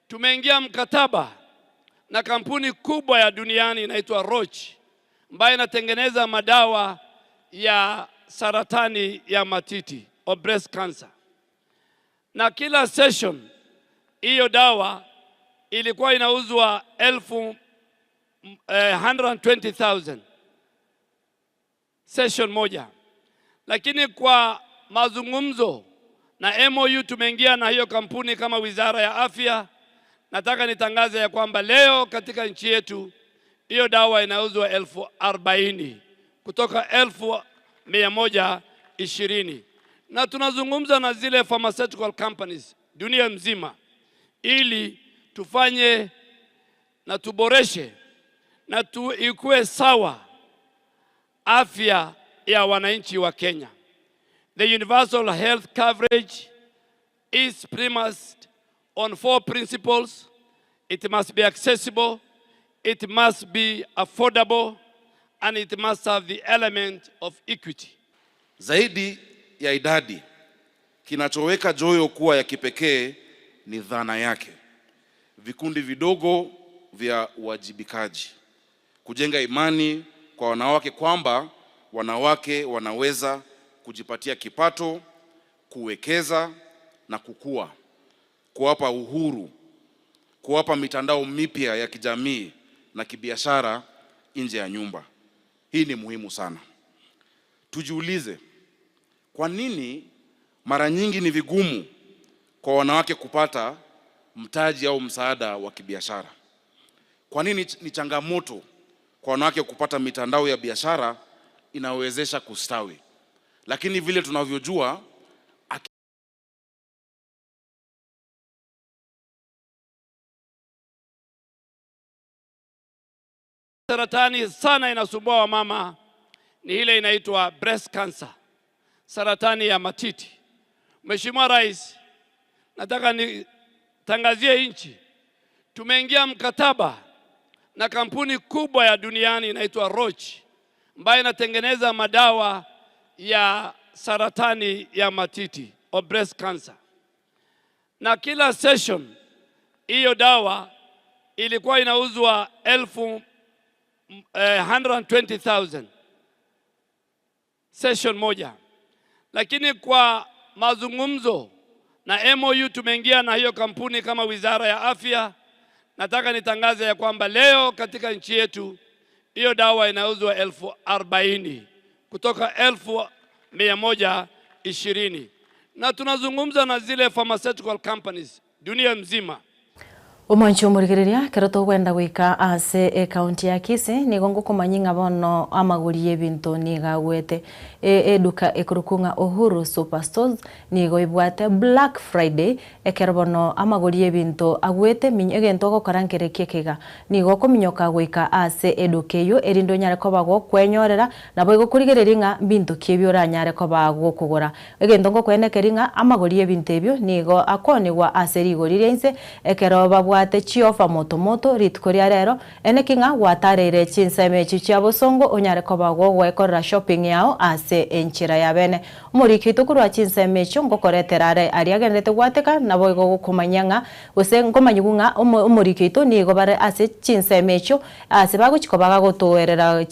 tumeingia mkataba na kampuni kubwa ya duniani inaitwa Roche, ambayo inatengeneza madawa ya saratani ya matiti au breast cancer. Na kila session hiyo dawa ilikuwa inauzwa 120,000 session moja, lakini kwa mazungumzo na MOU tumeingia na hiyo kampuni kama Wizara ya Afya, nataka nitangaze ya kwamba leo katika nchi yetu hiyo dawa inauzwa 40,000 kutoka 120,000, na tunazungumza na zile pharmaceutical companies dunia mzima ili tufanye na tuboreshe na ikuwe sawa afya ya wananchi wa Kenya. The universal health coverage is premised on 4 principles. It must be accessible, it must be affordable, and it must have the element of equity. Zaidi ya idadi, kinachoweka Joyo kuwa ya kipekee ni dhana yake. Vikundi vidogo vya uwajibikaji, kujenga imani kwa wanawake kwamba wanawake wanaweza kujipatia kipato, kuwekeza na kukua, kuwapa uhuru, kuwapa mitandao mipya ya kijamii na kibiashara nje ya nyumba. Hii ni muhimu sana. Tujiulize, kwa nini mara nyingi ni vigumu kwa wanawake kupata mtaji au msaada wa kibiashara? Kwa nini ni changamoto kwa wanawake kupata mitandao ya biashara inawezesha kustawi? Lakini vile tunavyojua, saratani sana inasumbua wamama ni ile inaitwa breast cancer, saratani ya matiti. Mheshimiwa Rais, nataka nitangazie nchi, tumeingia mkataba na kampuni kubwa ya duniani inaitwa Roche, ambayo inatengeneza madawa ya saratani ya matiti au breast cancer. Na kila session hiyo dawa ilikuwa inauzwa 120,000 session moja, lakini kwa mazungumzo na MOU tumeingia na hiyo kampuni kama Wizara ya Afya, nataka nitangaze ya kwamba leo katika nchi yetu hiyo dawa inauzwa 40,000 kutoka 120,000, na tunazungumza na zile pharmaceutical companies dunia mzima. Omwancho murigereria kero togwenda gwika ase ekaunti ya Kisii nigo ngukumanyinga bono amaguri ebinto niga gwete eduka ekurukunga Uhuru Superstores nigo ibwate Black Friday ekero bono amaguri ebinto agwete egento gokora nkerekie kega nigo kominyoka gwika ase eduka eyo erindo nyare koba gokwenyorera nabo igokurigereria ng'a binto kiebyo oranyare koba gokogora egento ngokwenekeri ng'a amaguri ebinto ebyo nigo akonigwa ase rigori riainse ekero babwa chiofa moto moto rituko ria rero enekinga gwatarire chinseme chia bosongo onyare koba gogwekorera shopping yao ase enchira ya bene omoriki tukurwa chinseme chio ngokoreterare ariagendete gwateka nabo igokumanyanga gose ngomanyugunga omoriki to nigo bare ase chinseme chio ase bagochiko bagagotoerera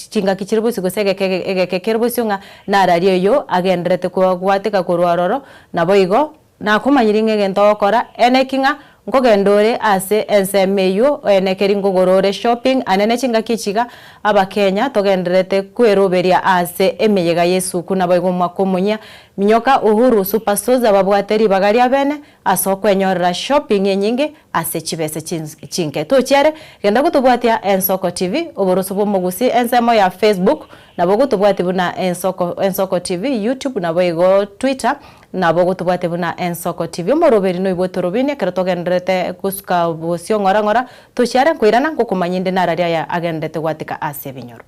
chingaki chiribusi gose egeke kiribusi nga narario yo agendrete gwateka korwaroro nabo igo nakumanyiringe gento gokora enekinga nkogendore ase ensemeyo enekeri ngogorore shopping anene chingaki chiga abakenya togenderete kweroberia ase emeyega Yesu kuna baigomwa komunya minyoka Uhuru Superstores ababwateri bagaria bene aso kwenyorera shopping yenyinge ase chibese chinke tochiare genda gutubwatia Ensoko TV oboroso bomugusi ensemo ya Facebook nabo gutubwati buna Ensoko TV YouTube nabo igo Twitter nabo gutubwate buna Ensoko TV omoroberi no ibwetorobini kero togenderete gusuka bosio ngora ngora tochiare nkoirana ngokumanyinde nararia ya agendete gwatika ase binyoro.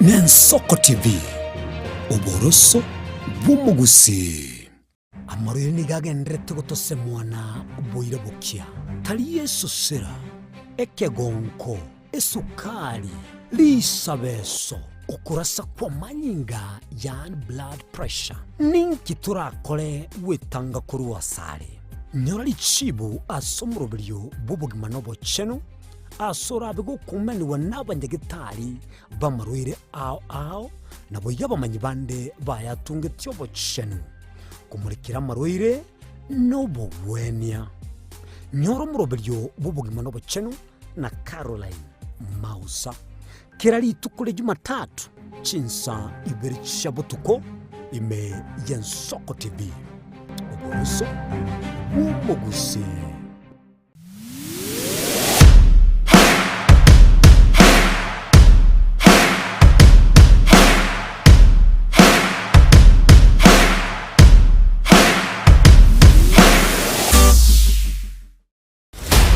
Nensoko TV, oboroso bw'omogusi. Amarwire nigo agenderete gotosemwana oboire bokia. Tari esosera, ekegonko, esukari, risabeso, okurasa kwa manyinga yani blood pressure. Ninki turakore wetanga korwa asare. Nyora richibu ase omoroberio bw'obogima na obochenu ase orabe gokumaniwa n'abanyagitari b'amarwaire ao ao nabo abamanyi bande bayatungetie obochenu kumurekera amarwaire n'obogwenia. Nyora omoroberio bw'obogima na obochenu na Caroline Mausa kera rituko ria Jumatatu chinsa ibere chia botuko ime ya Nsoko TV, oboroso bw'omogusi.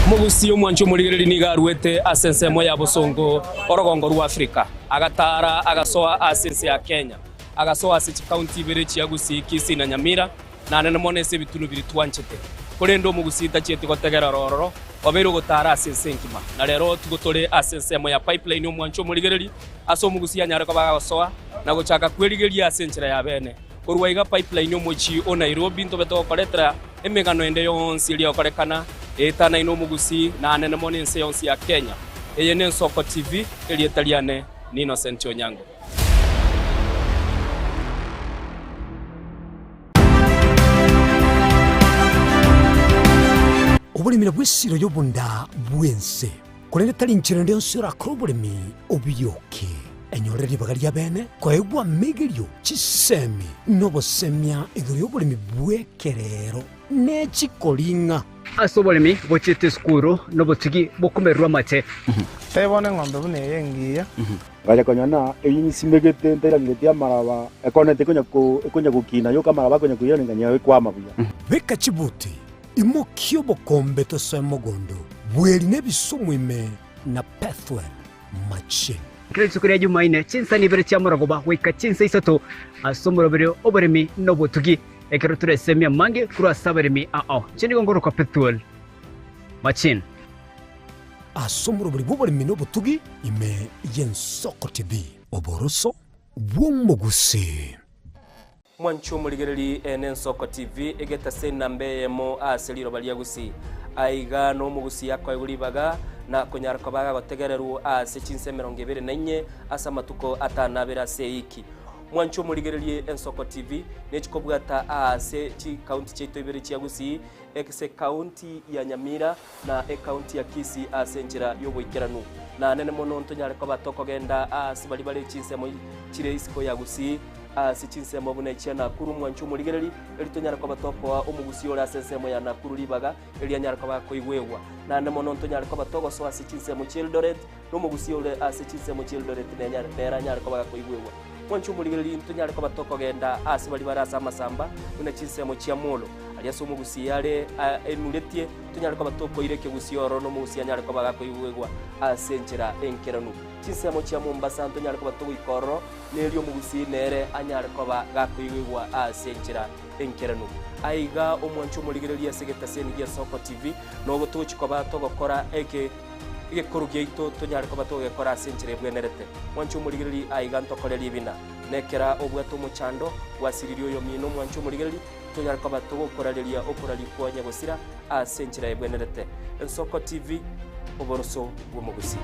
Mugusi omwancho omorigereri niga aruete ase ensemo ya Bosongo orogongo rwa Africa agatara agasoa ase ense ya Kenya agasoa ase chikaunti ibere chia Gusii, Kisii na Nyamira na nene mono ase ebitunu biri twanchete korende omogusi tachieti gotegera rororo obeire ogotara ase ense enkima na rero tugotore ase ensemo ya Pipeline omwancho omorigereri ase omogusi anyare koba agasoa na gochaka kwerigeria ase enchera ya bene korwa iga Pipeline omochi o Nairobi ntobe togokoretera emegano ende yonsi eria okorekana etana ino omogusi na nene mono ense yonsi ya Kenya. Eye ne Nsoko TV erietariane ni Innocent Onyango. Oburimire bw'esiro y'obunda bwense korende tari nchera ende yonsi orakora oboremi obuyoke enyorere ribaga ria bene koegwa migerio chisemi n'obosemia igoro y'oboremi bw'ekerero n'echikoring'a ase oboremi bochete esukuru n'obotugi bokumererwa amate tebone eng'ombe buna eye engiya ngaja konyona eyinyisimegete ntairangete amaraba ekonete ekonya gokina yoka amaraba akonya kuiranengania ekwama buya. Beka chibuti imokio bokombe tosoe mogondo bweri n'ebisumwime na Pethwell Machine. Kera rituko ria Jumaine chinsa nibere chia morogoba goika chinsa isato ase omoroberio oboremi n'obotugi ekero turesemia mange kurwa ase abaremi ao chinigo ngoroka Pethwell Machine. Ase omoroberi bw'oboremi n'obotugi ime y'Ensoko TV, oboroso bw'omogusi. Mwancho omorigereri ene Nsoko TV egetase enamba eyemo ase riroba ria Gusii aiga n'omogusi akoegwa ribaga na konyara koba agotegererwa ase chinsa 24 ase amatuko 52 ase eiki. Mwancho omorigereri Ensoko TV nechikobwata ase chikaunti chiaito ibere chia Gusii ekese kaunti ya Nyamira na ekaunti ya Kisii ase enchera y'oboikeranu na nene mono ntonyare koba tokogenda ase bari bare chinsemo chire isiko ya Gusii ase chinsemo buna chia Nakuru. Mwancho omorigereri eritonyara koba tokoa omogusi ore ase ensemo ya Nakuru ribaga erianyara koba koigwegwa na nene mono ntonyare koba togosoa ase chinsemo chia Eldoret n'omogusi ore ase chinsemo chia Eldoret neranyare koba koigwegwa. Mwancho omorigereri ntonyare koba tokogenda ase bari bare ase amasamba buna chinsemo chia Molo aria ase omogusi are enuretie tonyare koba tokoire ekegusi oro n'omogusi anyare koba gakoigwegwa ase enchera enkeranu. Chinsemo chia Mombasa ntonyare koba togoikororo nerio omogusi nere anyare koba gakoigwegwa ase enchera enkeranu. Aiga omwancho omorigereri ase egetaseni gia Soko TV nogo togochi koba togokora eke egekoro giaito tonyare koba togekora ase enchera ebwenerete. Mwancho omorigereri aiga ntokoreria ebina nekera obwate omochando gwasiririe oyo mino. Mwancho omorigereri tonyare koba togokorareria okorarikwa nyagosira ase enchera ebwenerete. Ensoko TV, oboroso bw'omogusi.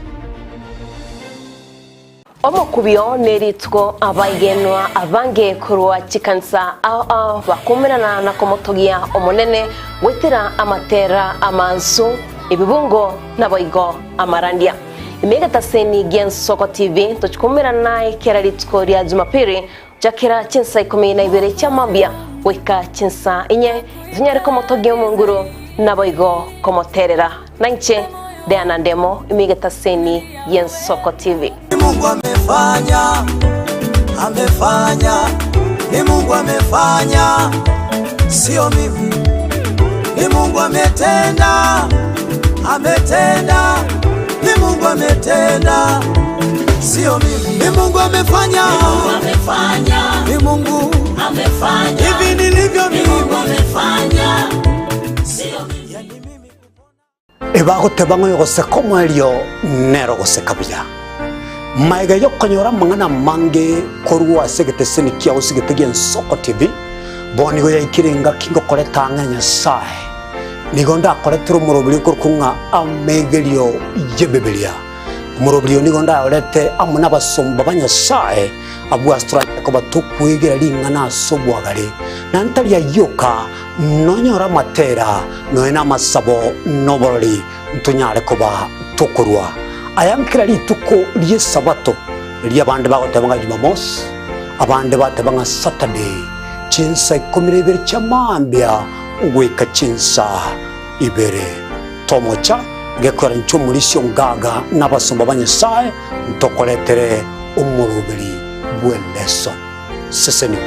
Omokubio nerituko abaigenwa abange korwa chikansa ao ao bakumerana na komotogia omonene gwetera amatera amansu ebibungo naboigo amarandia. Imegataseni gia Nsoko TV tochikumerana ekera rituko ria Jumapili jakera chinsa 12 chia mambia goika chinsa 4 tunyare komotogia omonguru naboigo komoterera nainche Diana Ndemo imigetaseni gia Nsoko TV. Mungu amefanya, amefanya, ni Mungu amefanya, sio mimi. Ni Mungu ametenda, ametenda, ni Mungu ametenda, sio mimi. Ni Mungu amefanya, ni Mungu amefanya, ni Mungu amefanya. Hivi nilivyo mimi, Mungu amefanya, sio mimi. Ebagoteba ng'oyo komwelio nero gosekabya maiga yokonyora mang'ana mange korwa ase egeteseni kiao ase egete gia Nsoko TV bonigo yaikire ngaki ngokoreta ng'a Nyasaye nigo ndakoretire omorobiri okorokong'a amegerio ya Bibilia omorobiri nigo ndaorete amo na abasomba ba Nyasaye abwo asitoranyare batukwegera ring'ana ase obwagare na ntaria yoka nonyora amatera noe na amasabo noborori ntonyare koba tokorwa ayankira rituko rie sabato ria abande bagoteba ng'a Jumamosi abande bateba ng'a Saturday chinsa 12 chia mambia ugwika chinsa ibere tomocha gekora ncho mulisio ngaga n'abasomba ba Nyasaye ntokoretere omorobiri bw'eleso seseni.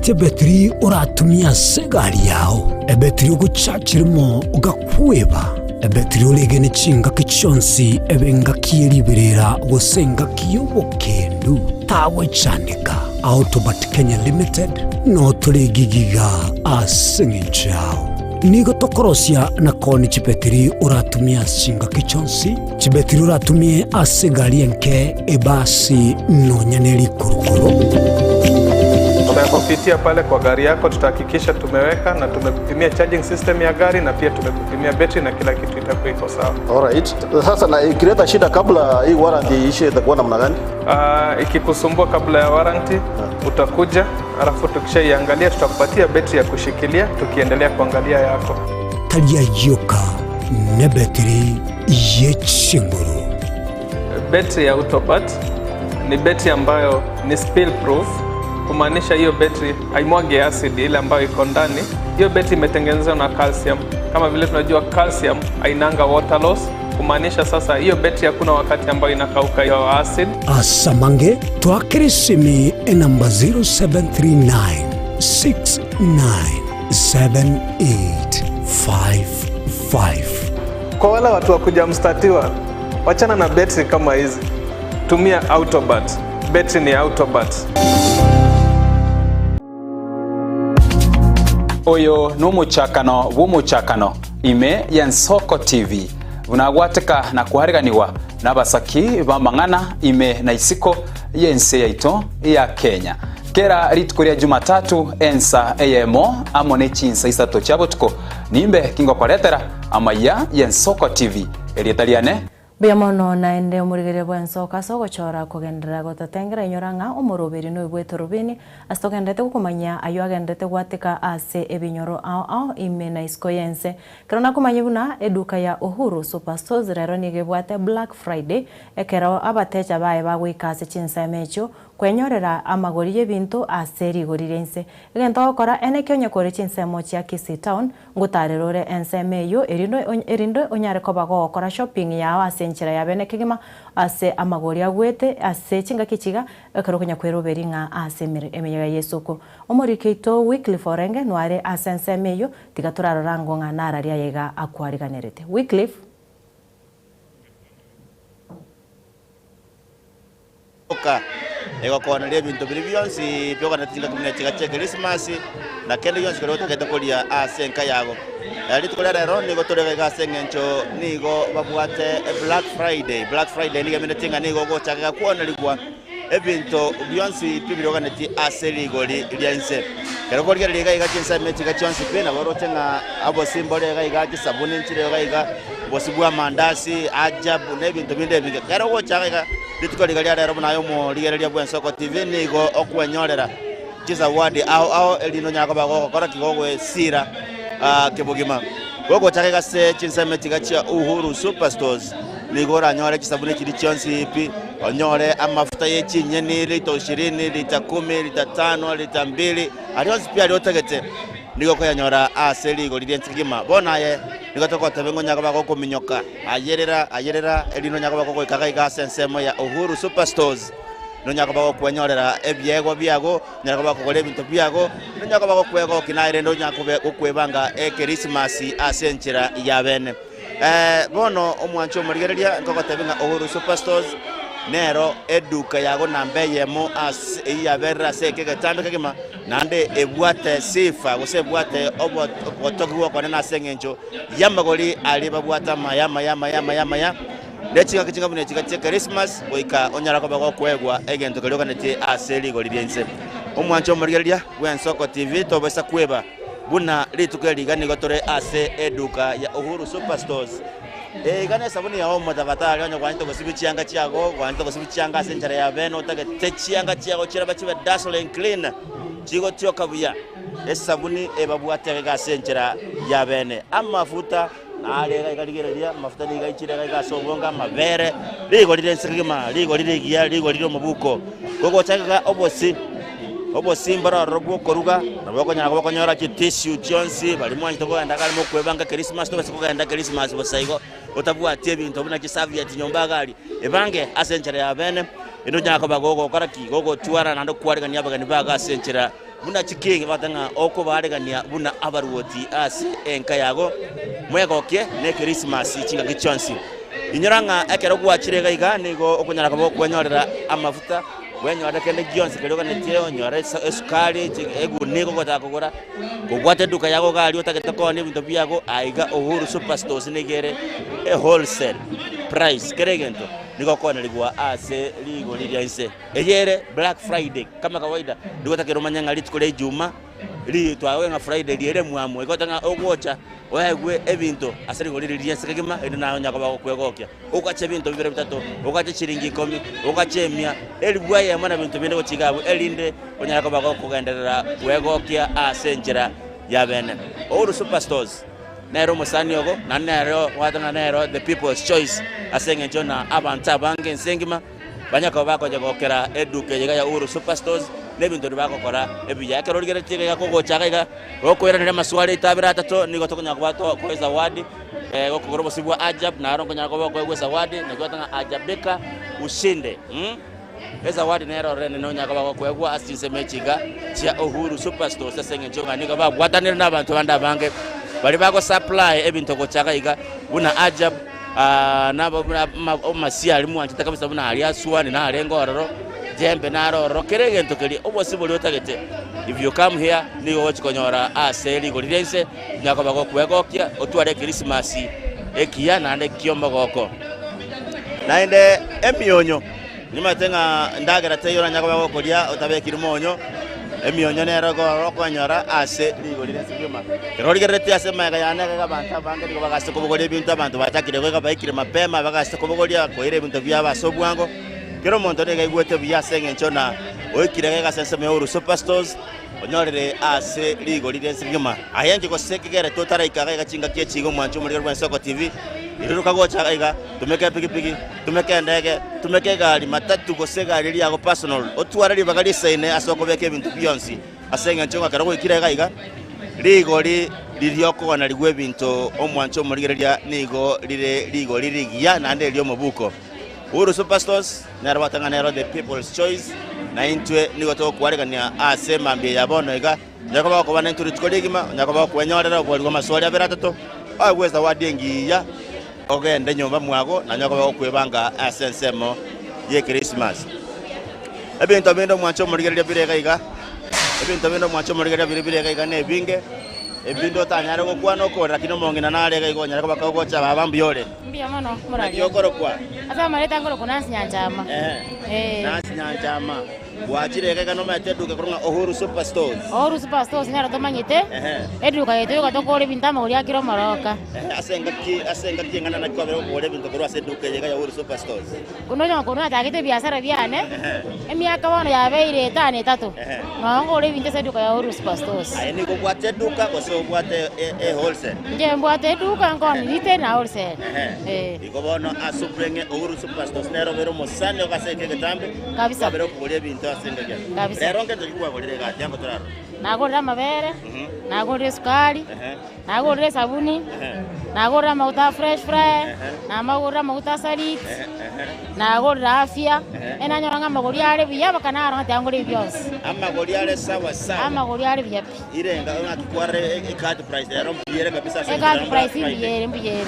Betri uratumia segari yao ebetri uguchachirimo ugakweba ebetri ulegene chinga kichonsi ebenga kiyeriberera gosenga kiyobokendu tawe chanika Autobat Kenya Limited no tuligigiga asengenchao nigo tokorosia na koni chibetri uratumia chinga kichonsi chibetri uratumie asegari enke ebasi nonyaneri kurukuru. Kupitia pale kwa gari yako tutahakikisha tumeweka na tumekupimia charging system ya gari na pia tumekupimia betri na kila kitu itakuwa iko sawa. Alright. Sasa na ikileta shida kabla hii warranty iishe itakuwa namna gani? Ikikusumbua kabla ya warranty utakuja, alafu tukishaiangalia tutakupatia betri ya kushikilia tukiendelea kuangalia yako. Talia yoka ne betri yechinguru. Betri ya Autobat ni betri ambayo ni spill proof, kumaanisha hiyo betri haimwagi acid ile ambayo iko ndani. Hiyo betri imetengenezwa na calcium. Kama vile tunajua calcium hainanga water loss, kumaanisha sasa hiyo betri hakuna wakati ambayo inakauka hiyo acid. Asamange twakirisimi namba 0739 697855. Kwa wala watu wa kuja mstatiwa, wachana na betri kama hizi. Tumia Autobat. Betri ni Autobat. Oyo numuchakano wumuchakano ime ya Nsoko TV unagwateka na kuhariganiwa n'abasaki bamang'ana ime na isiko yense yaito ya Kenya kera rituko rya Jumatatu ensa eyemo amone chinsa isato chabotuko nimbe kingo koretera amaya ya Nsoko TV erietaliane Biamono naende omurigere bwa Nsoko ase ogochora kogenderera gotatengera inyora ng'a omoroberi noibwete rubini ase togendete gokomanya ayo agendete gwateka ase ebinyoro ao ao ime na isiko yense kero nakomanya buna eduka ya Uhuru Superstores rero nigo ebwate Black Friday ekero abatecha baye bagoika ase chinsemo echio kwenyorera amagori y'ebinto ase rigori riense egento ogokora ene kionye kore chinsemo chia Kisii Town ngotarerore ensemo eyo erindo onyare koba gokora shopping yao ase enchera ya bene kegima ase amagori agwete ase chingaki chiga ekero konya kweroberi ng'a ase emeyega y'esoko omorikeito Wycliffe Orenge nware ase ensemo eyo tiga torarora ngo ng'a nararia yega akwariganerete. Wycliffe oka egokwoneria ebinto biri bionsi byoganetiga kumenya chiga chia Christmas na kende yonsi kero tokete koria ase enka yago rituko ria rero nigo torebega ase eng'encho nigo babwate Black Friday. Black Friday nigo emenetinga nigo gochaka kwonerigwa Ebinto bionsi pi biroganeti ase rigori ria nse. Kero korigereria iga iga chinsemo echi iga chionsi pi nabo oroche ng'a obosi mbore iga iga chisabuni nchire iga iga obosi bwa amandasi, ajabu na ebinto binde ebinge. Kero ogocha iga iga rituko riga ria rero buna aye omorigereria bwa Ensoko TV nigo okwenyorera chisawadi ao ao erinde onyare koba gogokora ki gogoesira kebogima. Gogocha iga ase chinsemo echi iga chia Uhuru Superstores nigo oranyore chisabuni chiria chionsi pi, onyore amafuta ye chinyeni lita ishirini, lita kumi, lita tano, lita mbili, aria onsi pi aria otagete nigo okoyanyora ase rigori ri'ense kegima. Bono aye nigo togoteba ng'a onye koba gokominyoka, ayerera, ayerera, erinde onye koba gogoika iga iga ase ensemo ya Uhuru Superstores, nonya koba gokwenyorera ebiegwa biago, onyare koba gokogora ebinto biago, nonya koba gokwegokia naye rende onya kobe gokwebanga Ekerisimasi ase enchera ya bene. Bono omwancho omorigereria nkogotebia ng'a Uhuru Superstores nero eduka yago namba eyemo ase eyio yaberire ase eke egetambe kegima, naende ebwate sifa gose ebwate obo ogotokigwa okonene ase eng'encho y'amagori aria babwate amaya amaya amaya amaya amaya. Ne chingaki chinga buna echi chia Krismasi goika onyare koba gokoegwa egento keria oganetie ase rigori ri'ense. Omwancho omorigereria bw'Ensoko TV tobaisa kweba buna rituko eri iga nigo tore ase eduka ya Uhuru Superstores. Iga nesabuni yao omotafadhali onye gwanchete gosibia chianga chiago, gwanchete gosibia chianga ase enchera ya bene otagete chianga chiago chirabe chibe dazzling clean chigotioka buya, esabuni ebabwate iga ase enchera ya bene. Amafuta Nare iga iga rigereria, amafuta nigo aichire iga iga ase obonge, amabere, rigori ri'ense kegima, rigori rigiya, rigori ri'omobuko. Gogocha iga obosi, obosi mboro ororo bw'okoruga, nabo okonyara koba okonyora chitissue chionsi, baria mwanchete kogenda iga aria mokwebanga Christmas, tobasa kogenda Christmas bosa igo, otabwati ebinto buna chisavieti nyomba iga aria. Ebange ase enchera ya bene, erinde onyare koba gogokora ki? Gogotwara naende okwarigania abageni bago ase enchera Buna chikingi bagoteba ng'a okobaregania buna abaruoti ase enka yago, mwegokie ne Krismasi chingaki chionsi. Inyora ng'a ekero gwachire iga iga nigo okonyara koba okwenyorera amafuta, bwenyorere kende gionsi keria oganetie, onyore esukari, eguni gogotaka kogora, kobwate eduka yago iga aria otagete koonia ebinto biago, aiga Uhuru Superstores nigo ere ewholesale price, kera egento nigo okoonerigwa ase rigori ria inse. Eye ere Black Friday kama kawaida, nigo otakeire omanye ng'a rituko ria Ijuma ri twagoke ng'a Friday riere emwamu, igo goteba ng'a ogocha oegwe ebinto ase rigori riria ri'ense kegima, erinde naye onya koba gokwegokia. Ogache ebinto bibere bitato, ogache chiringi ikomi, ogache emia, elifu eyemo na binto binde gochia iga abwo, erinde onyare koba gokogenderera kwegokia ase enchera ya bene. Uhuru Superstores nere omosani ogo, naende nere ogwata ng'a nero the people's choice ase eng'encho na abanto abange ense engima. Banya koba bakonya gokera eduka eye iga ya Uhuru Superstores, na ebinto ebi bagokora ebiya. Ekero origeretie iga iga kogocha iga iga, gokoiraneria amaswali aito abere atato, nigo tokonyara koba tokoa ezawadi, gokogora obosio bwa Ajab, naro nkonyara koba okoegwa ezawadi, naki ogoteba ng'a Ajabeka ushinde mh. Ezawadi nere ororo enene onyare koba gokoegwa ase chinsemo echi iga chia Uhuru Superstores ase eng'encho ng'a nigo babwatanire na abanto bande abange baria bago supply ebinto gocha iga iga buna Ajab. Nabo buna omasiari mwanchete kabisa buna aria Aswani narenge ororo, jembe nare ororo, kera egento keria obosio boria otagete, if you come here nigo ogochi konyora ase rigori ria inse, onye koba gokwegokia otware Ekerisimasi ekiya naende ki'omogoko. Naende emionyo, nimanyete ng'a endagera teiyo oranyare koba gokoria otabekiri monyo, Emionyo nero okonyora ase rigori ri'ense kegima. Ekero origereretie ase emegega yane iga abanto abange nigo bagachete kobogoria ebinto, abanto bachakire goika baikire mapema, bagachete kobogoria koira ebinto biabo ase obwango. Kera omonto nigo aigwete buya ase engencho na oikire iga ase ensemo ya Uhuru Superstores, onyorire ase rigori ri'ense kegima. Aye inche gose ekegerete otaraika iga iga chingaki echi iga omwancho omorigeri bw'Ensoko TV, iruruka gocha iga iga, tumeka epikipiki, Tumeka endege, tumeka egari, matatu, gose egari eria yago personal, otware ribaga risaine ase okobeka ebinto bionsi, ase engencho ng'a ekero gwaikire iga iga, rigori riria okoganarigwa ebinto omwancho omorigereria nigo rire rigori rigiya naende eri'omobuko. Uhuru Superstores nero gwateba ng'a nero the people's choice, na intwe nigo togokwaregania ase emambia ya bono iga, onye koba gokoba naintwe rituko rigima, onye koba gokwenyorera obwori bw'amaswali abere atato, oegwe ezawadi engiya. Ogende nyomba mwago, na onye koba gokwebanga ase ensemo y'Ekrismasi. Ebinto binde omwanche omorigereria bire iga iga, ebinto binde omwanche omorigereria bire bire iga iga nebinge. Ebindo tanyare gokwana okora lakini omong'ina narega igo onyare koba kogocha baba mbuyore. Mbuya mono moraria. Naki okorokwa? Ase amareta ngorokwa Nancy Nyanchama. Nancy Nyanchama. Gwachire iga nomanyete eduka korwa ng'a Uhuru Superstores. Uhuru Superstores nero tomanyete. Eduka yaito igo tokora ebinto amagori akire omoroka. Ase engaki ase engaki eng'ana naki kwabere okogora ebinto korwa ase eduka eye iga ya Uhuru Superstores? Buna onye korwa natagete ebiasara biane, emiaka bono yabeire etano etato, nonya nkogora ebinto ase eduka ya Uhuru Superstores. Aye nigo obwate eduka gose obwate e wholesale? Inche mbwate eduka nkoonia retail na wholesale. Igo bono ase oboreng'e Uhuru Superstores nere obere omosani ogase eke egetambe, Kabisa. kwabere okogoria ebinto ase engaki eye. Kabisa. Rero ngento ki kwagorire iga tiango torarore? Nagorire amabere, nagorire esukari, nagorire esabuni, nagorire amaguta a fresh fry, namagorire amaguta a salit, nagorire afya, enanyora ng'a amagori are buya mpaka narora ng'a tiangore ebi bionsi. Amagori are sawa sawa. Amagori are buya pi. Irenga ng'aki kwarire ecard price rero mbuyere kabisa ase Ecard enchera price Black Friday. mbuyere mbuyere,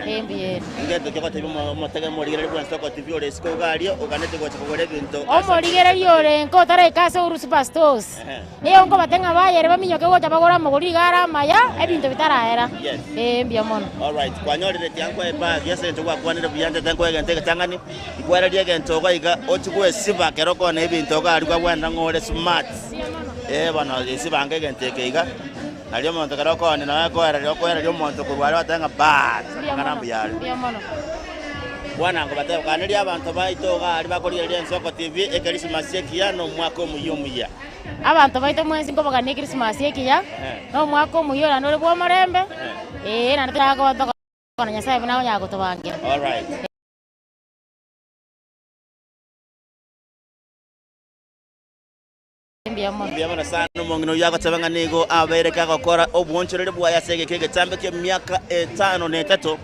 eh mbuyere. Ngento ki ogotebia omotege omorigereria bwa Nsoko TV ore isiko iga aria oganete gocha kogora ebinto ase Omorigereria ore nka otaraika ase Uhuru Superstores, nigo nkobate ng'a bayere baminyoke gocha bagore amagori iga are amaya, ebinto bitaraera. Yes. Ee, mbuya mono. Alright, kwanyorire tiankoe ebag ase eng'encho gwakwanire buya ntete nkoe egento egetang'ani, nkwererie egento iga iga ochie gwesiba ekero okona ebinto iga aria kwabwanera ng'a ore smart. Eh bono esibange egento eke iga, nario omonto ekero okooni nabo akoereria okoereria omonto korwa aria ogoteba ng'a baas, Mbuya amang'ana mono, mbuya are. mbuya mono. Bwana nkobatebia, kaneria abanto baito iga aria bakorigereria Ensoko TV, Ekerisimasi ekiya na omwaka omuya omuya. Abanto baito mwensi nkobagania Ekerisimasi ekiya, na omwaka omuya ore naende ore bw'omorembe, ee, naende torakoba tokona Nyasae buna akonyara gotobangira. Alright. Mbuya mono. Mbuya mono sana omong'ina oyio agoteba ng'a nigo abeire kagokora obwoonchoreria bwaye ase egeka egetambe ki'emiaka etano na etato,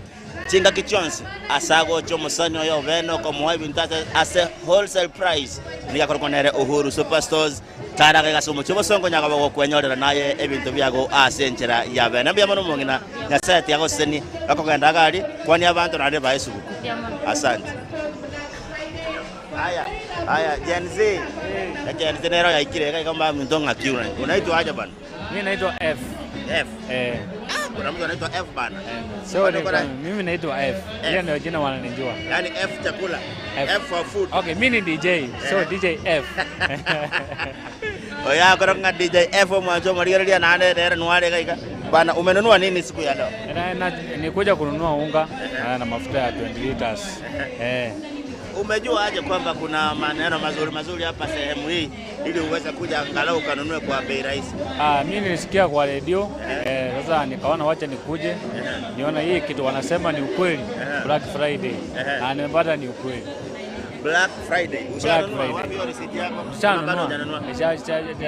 chingaki chionsi ase agocha omosani oye obene okomoa ebinto ase ase wholesale price nigo akorokwa nere Uhuru Superstores taraga iga ase omochie obosongo nyakoba gokwenyorera naye ebinto biago ase enchera ya bene. Mbuya mono omong'ina, Nyasae tiga agosesenie gakogenda iga aria, kwania abanto naende bae esuguku. Asante. Aya, aya, Gen Z. Gen Z nero yaikire iga iga mbaminto ng'aki una. Unaitwa aje bana? Mimi naitwa F. F. Eh. Ah, kuna mtu anaitwa F bana. So Bado kuna- mimi naitwa F. Hiyo ndio jina wananijua. Yaani F chakula. F for food. Okay, mimi ni DJ. So Eh. DJ F. Oya koro ng'a DJ F omwancho omorigereria naende nere nware iga iga. Bana umenunua nini siku ya leo? Na, nikuja kununua unga na mafuta ya 20 liters. Eh. Umejua aje kwamba kuna maneno mazuri mazuri hapa sehemu hii ili uweze kuja angalau ukanunue kwa bei rahisi? Ah, mimi nilisikia kwa redio sasa nikaona wacha nikuje niona hii kitu wanasema ni ukweli, Black Friday, na nimepata ni ukweli. Black Friday. Black Ushanunua Friday. wapi hiyo receipt yako? Bado Ushanunua. hujanunua?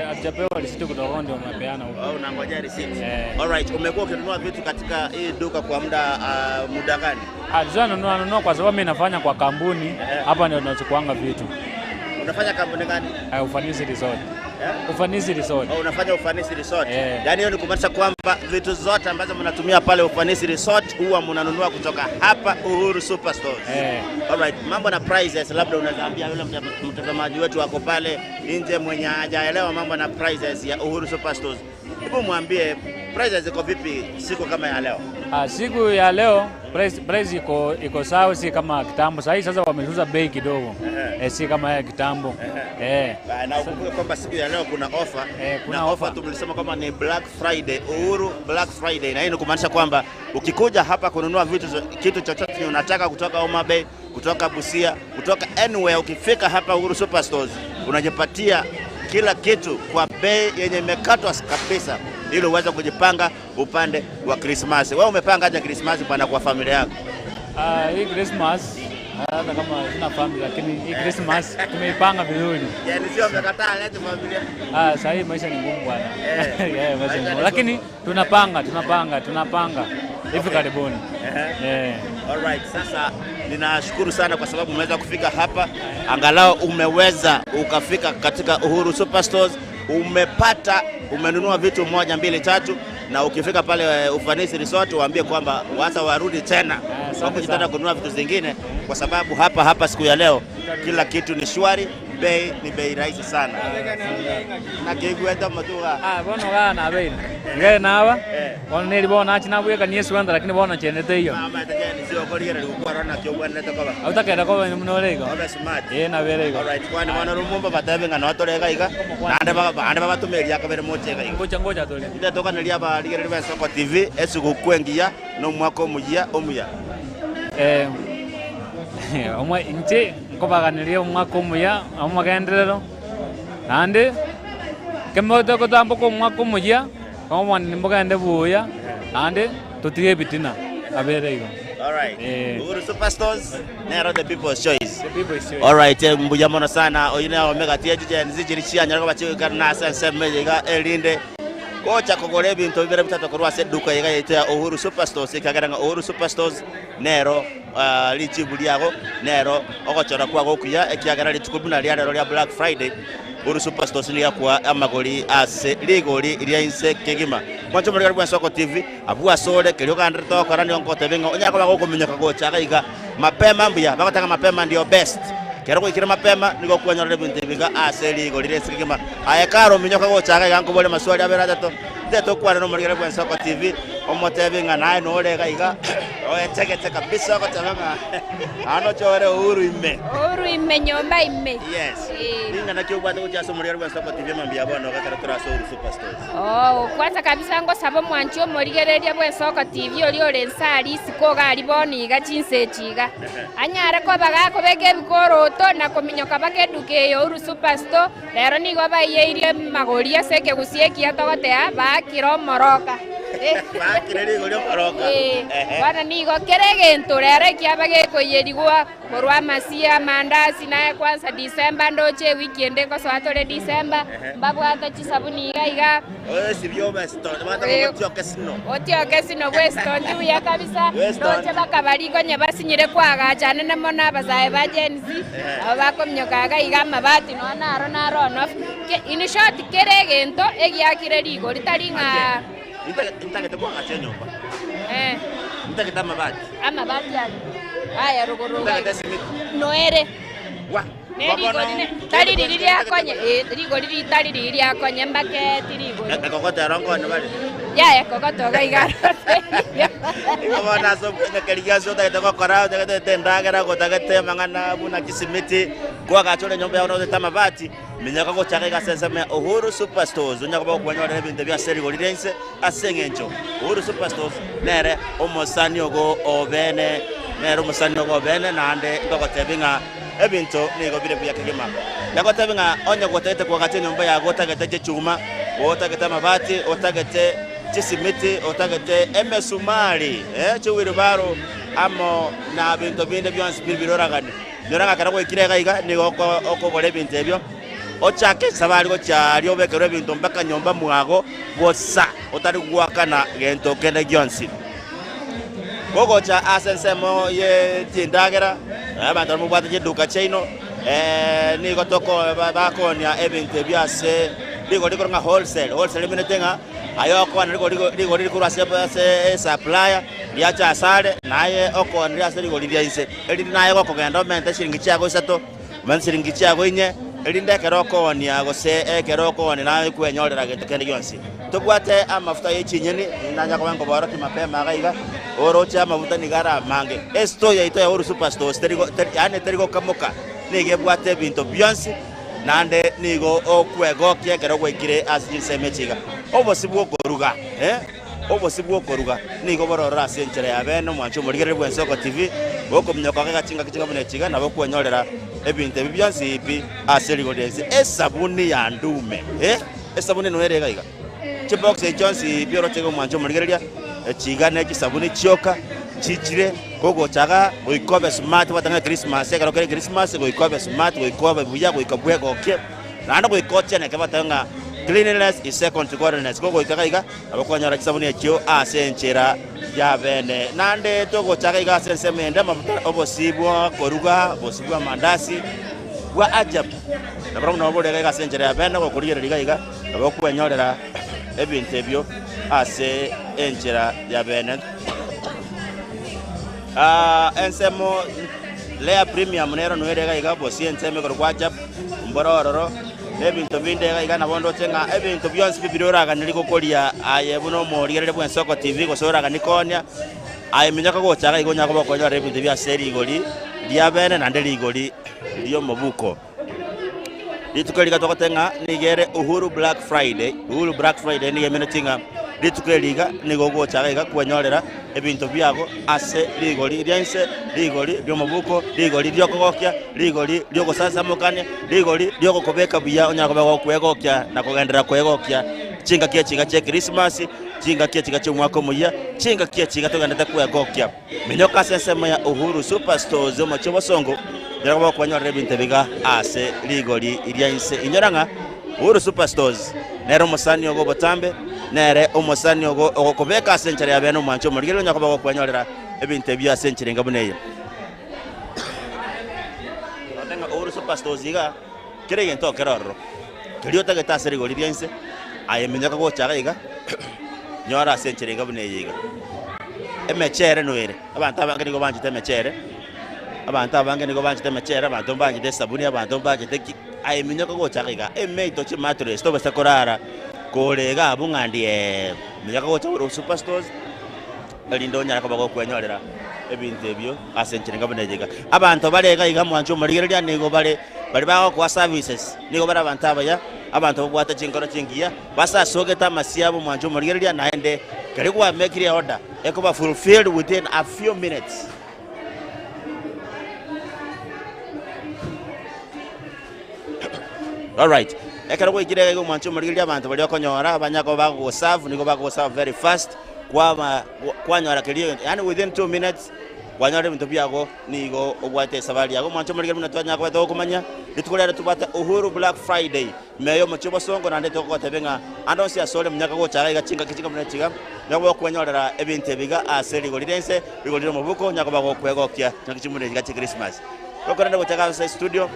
Hatujapewa risiti kutoka ndio unapeana huko. Oh, unangojea receipt. Alright, umekuwa ukinunua vitu katika hii duka kwa muda muda gani? Ah, tushanunua nunua kwa sababu mimi nafanya kwa kampuni hapa ndio tunachukuanga vitu. Unafanya kampuni gani? Ufanisi Resort. Eh? Ufanisi Resort. Oh, unafanya Ufanisi Resort. Yaani hiyo ni kumaanisha kwamba vitu zote ambazo mnatumia pale Ufanisi Resort huwa mnanunua kutoka hapa Uhuru Superstores. Alright, mambo na prices labda unaweza ambia yule mtazamaji wetu wako pale nje mwenye hajaelewa mambo na prices ya Uhuru Superstores. Hebu mwambie prices ziko vipi siku kama ya leo? Ah, siku ya leo price iko sawa, si kama kitambo. Sasa sasa wameshuza bei kidogo. Si kama ya kitambo. Na ukumbuke kwamba siku ya leo kuna offer. Kuna na offer tulisema kwamba ni Black Friday, Uhuru Black Friday, na hii ni kumaanisha kwamba ukikuja hapa kununua vitu kitu chochote unataka kutoka Homa Bay, kutoka Busia, kutoka anywhere, ukifika hapa Uhuru Superstores unajipatia kila kitu kwa bei yenye imekatwa kabisa ili uweze kujipanga upande wa Christmas. Wewe umepanga aje Christmas bwana kwa familia yako? Hii Christmas hata kama sina familia lakini hii Christmas tumeipanga vizuri. Yaani sio umekataa lete familia? Sasa hii maisha ni ngumu bwana. Yeah, maisha ni ngumu. Lakini tunapanga hivi karibuni. Alright, sasa ninashukuru sana kwa sababu umeweza kufika hapa. Angalau umeweza ukafika katika Uhuru Superstores, umepata, umenunua vitu 1 2 3, na ukifika pale Ufanisi Resort waambie kwamba wacha warudi tena wakuje tena kununua vitu zingine, kwa sababu hapa siku ya leo kila kitu ni shwari. Bei ni bei rahisi sana. Na kigueta matuga. Ah, bono gana bei. Nge nawa. Bono neri bono achina bweka ni Yesu lakini bono chenete iyo. Mama tajani sio koligera gukora na kyo bwanete koba. Autakenda koba ni muno rego. Obe smart. Na bere igo. All right, kwani bono rumumba batabe ngano atorega iga. Nande baba ande baba tumeria kabere mochega iga. Ngoja ngoja tole. Inde tokaneria ba ligere ba Soko TV esugukwengiya no mwaka omuya omuya. Omwe inche nkobaganirie omwaka omuya omogenderero naende kemote gotamboka omwaka omuya omwana nimbogende buya naende totige ebitina abere igo. All right. Uhuru Superstores nero the people's choice. The people's choice. All right, mbuya mono sana oyine omega tie nzijiri chianyara bachiga na seme elinde kocha kogora ebintu bibere bitatu korwa ase duka iga yaita Uhuru Superstores ikagera nga Uhuru Superstores nero lichibu liago nero ogochora kwa gokuya ekiagera rituko buna ria rero ria Black Friday Uhuru Superstores ni yakwa amagori ase ligori ria inse kegima mwancho muri bwa Soko TV abu asore kerio kandre tokora ni onkote benga onyako bagokumenyoka gocha iga mapema mbuya bakatanga mapema ndio best kero goikira mapema nigo kwanyorera ebintu biga ase ligori ria inse kegima aye karo minyoka gocha iga nkobole maswali abera atato ndeto kwana no muri bwa Soko TV omotebi nga naye norega iga oetegete kabisa gotabanga ano chore Uhuru ime Uhuru ime nyomba ime. Yes. Ninga nakyo bwate gocha muri bwa Soko TV mambia bono gakara turaso Uhuru Superstores. Oh, kwanza kabisa ngo sabo mwanchi omorigereria bwa Soko TV ori ore nsari siko gari boni iga chinse chiga anyare ko bagako bege bikoroto na kominyoka bakeduke Uhuru Superstore lero nigo bayeirie magori aseke gusieki atogotea bakiro moroka. Bwana nigo keregento rere kiabage koyerigwa korwa masia mandasi naye kwanza December ndoche weekend ko swatore December mbabwata chisabuni iga iga sibyo best bata otioke sino otioke sino Weston tuya kabisa ndoche bakabariko nyabasinyire kwagachane namo nabazae ba Gen Z abo bakomnyokaga iga amabati no naro naro no in short keregento egiakire rigo ritaringa Nitagete kwa ngache nyumba. Nitagete amabati. Amabati ayo. Aya ruguru. Nitagete simiti. Noere. Wa. Tari riri akonye, rigo riri tari riri akonye mbaketi rigo. Ekokoto rongo ne bali. Ya ekokoto ga igaro. Ikobona so keriga so tagete kokora tagete tendagera gotagete mangana buna kisimiti kwa gachore nyumba ya ono tamabati. Minyaka gochaka gasenseme Uhuru Superstores unyaka bakwanyora ebintu bya serigo lirense asengencho Uhuru Superstores nere omosani ogo obene nere omosani ogo obene nande ngogotebinga ebintu nigo bire buya kegema yakotebinga onye gotete kwagate nyumba ya gotagete chuma otagete mabati otagete chisimiti otagete emesumari chiwiribaro amo na bintu binde byonse biroragane nyoranga karako ikirega iga nigo okogora ebintu ebyo ochake sabari gochari obekerwe ebintu mpaka nyomba mwago bosa otari gwakana gento kende gyonsi gogocha asensemo ye tindagera abantu mubwate chiduka chaino nigo toko bakonia ebintu byase ligo liko nga wholesale minete ayo okona ligo ligo liko ase supplier liacha asale naye okona liase ligo liaise eli naye gokogenda omente shiringi chiago isato man shiringi chiago inye elinde keroko ni agose ekeroko ni nawe kwenyorera gento kende gyonsi tobwate amafuta yechinyeni nanya kwa boro kimapema gaiga oroche amafuta nigara mange esto yaito ya Uhuru Superstores terigo yani terigo kamoka nige bwate bintu byonsi nande nigo okwegokia kero gwekire asiseme chiga obosi bwokoruga obosi bwokoruga nigo borora asenchera ya bene mwancho murigere bwa Soko TV bokomnyoka gachinga kichiga bune chiga nabo kwenyorera ebintu ebi byonsi ibi aserigodeze esabuni ya ndume esabuni noerega iga chibox ekyonsi byorochega mwancho murigereria chiga ne chisabuni chioka chichire gogochaga goikobe smart batanga Christmas ekero kere Christmas goikobe smart goikobe buya goikobwe gokie nando goikoche neke batanga cleanliness is second to godliness gogoikaga iga abakonyora chisabuni ekyo asenchera ya bene nande togochaga iga asensemende amafuta obosibwa koruga obosibwa mandasi bwa ajabu nabro noborega iga asenchera ya bene gokorigerera iga abakwenyorera ebintu ebyo ase enchera ya bene ensemo lea premium nero noerega iga bosi enseme korwa ajabu Mborororo ebinto binde iga nabo ndoche ng'a ebinto bionsi bibiri oraganeri gokoria aye buno omorigerere bwa Ensoko TV gose oragani konia aye minyaka gochaga igo nyaka bokonyora ebinto bia ase rigori ria bene naende rigori riomobuko. Rituko riga togotenga nigere Uhuru Black Friday. Uhuru Black Friday nigo emeneti ng'a rituko riga nigo gochaga iga kwenyorera ebinto biago ase rigori riainse, rigori riomobuko, rigori riokogokia, rigori riogosasamokania, rigori riogokobeka buya onyara koba gokwegokia na kogendera kwegokia chingakia chiga chia Christmas, chingakia chiga chia omwaka omuya, chingakia chiga togendete kwegokia. Minyoka ase ensemo ya Uhuru Superstores omochie bosongo nyara kwanyorera ebinto biga ase rigori riainse. Inyora ng'a Uhuru Superstores nere omosani ogo botambe, nere omosani ogo ogokobeka ase enchera ya bene omwancho omorigeri onyara koba gokwanyorera ebinto ebio ase enchera enga buna eye. Otenga Uhuru Superstores iga kere egento kerororo kerio otagete ase rigori riainse aye minyoka gochaga iga nyora ase enchera enga buna eye iga. Emechere noere abanto abange nigo banchete emechere, abanto abange nigo banchete emechere, abanto mbanchete esabuni, abanto mbanchete ki aye minyoka gochaga iga emeito chimatres tobasa korara korega abu ng'andie minyoka gocha Uhuru Superstores erinde onyara koba gokwenyorera ebinto ebio ase enchera enga buna eye iga. Abanto barega iga mwancho omorigereria nigo bare bari bagokoa services nigo bare abanto abaya, abanto babwate chinkoro chingiya basasogete amasiabo mwancho omorigereria naende keri gwamekire order ekoba fulfilled within a few minutes. All right. Ekero goikire iga omwancho omorigereria abanto bari okonyora abanyako bagoserve nigo bagoserve very fast kwaba kwanyora keri yani within 2 minutes kwanyora ebinto biago nigo obwate esabari yago mwancho omorigereria buna twanyaka bata okomanya rituko rero tubwate Uhuru Black Friday meyo omochie bosongo naende togotebe ng'a ande onsi asore munyaka gochaga iga chingaki chinga buna chiga nyaka gokwenyorera ebinto ebiga ase rigori riainse, rigori riomobuko nyaka bagokwegokia chingaki chimuna chiga chia Christmas. Tokorenda gochaga ase studio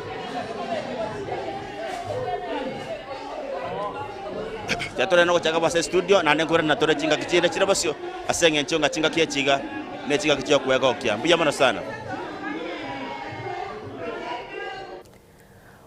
Yatore no gochaga base studio naende nkorenda natore chingaki chire chire bosio ase eng'encho ng'a chingaki echiga ne chingaki chiokwegokia. Mbuya mono sana.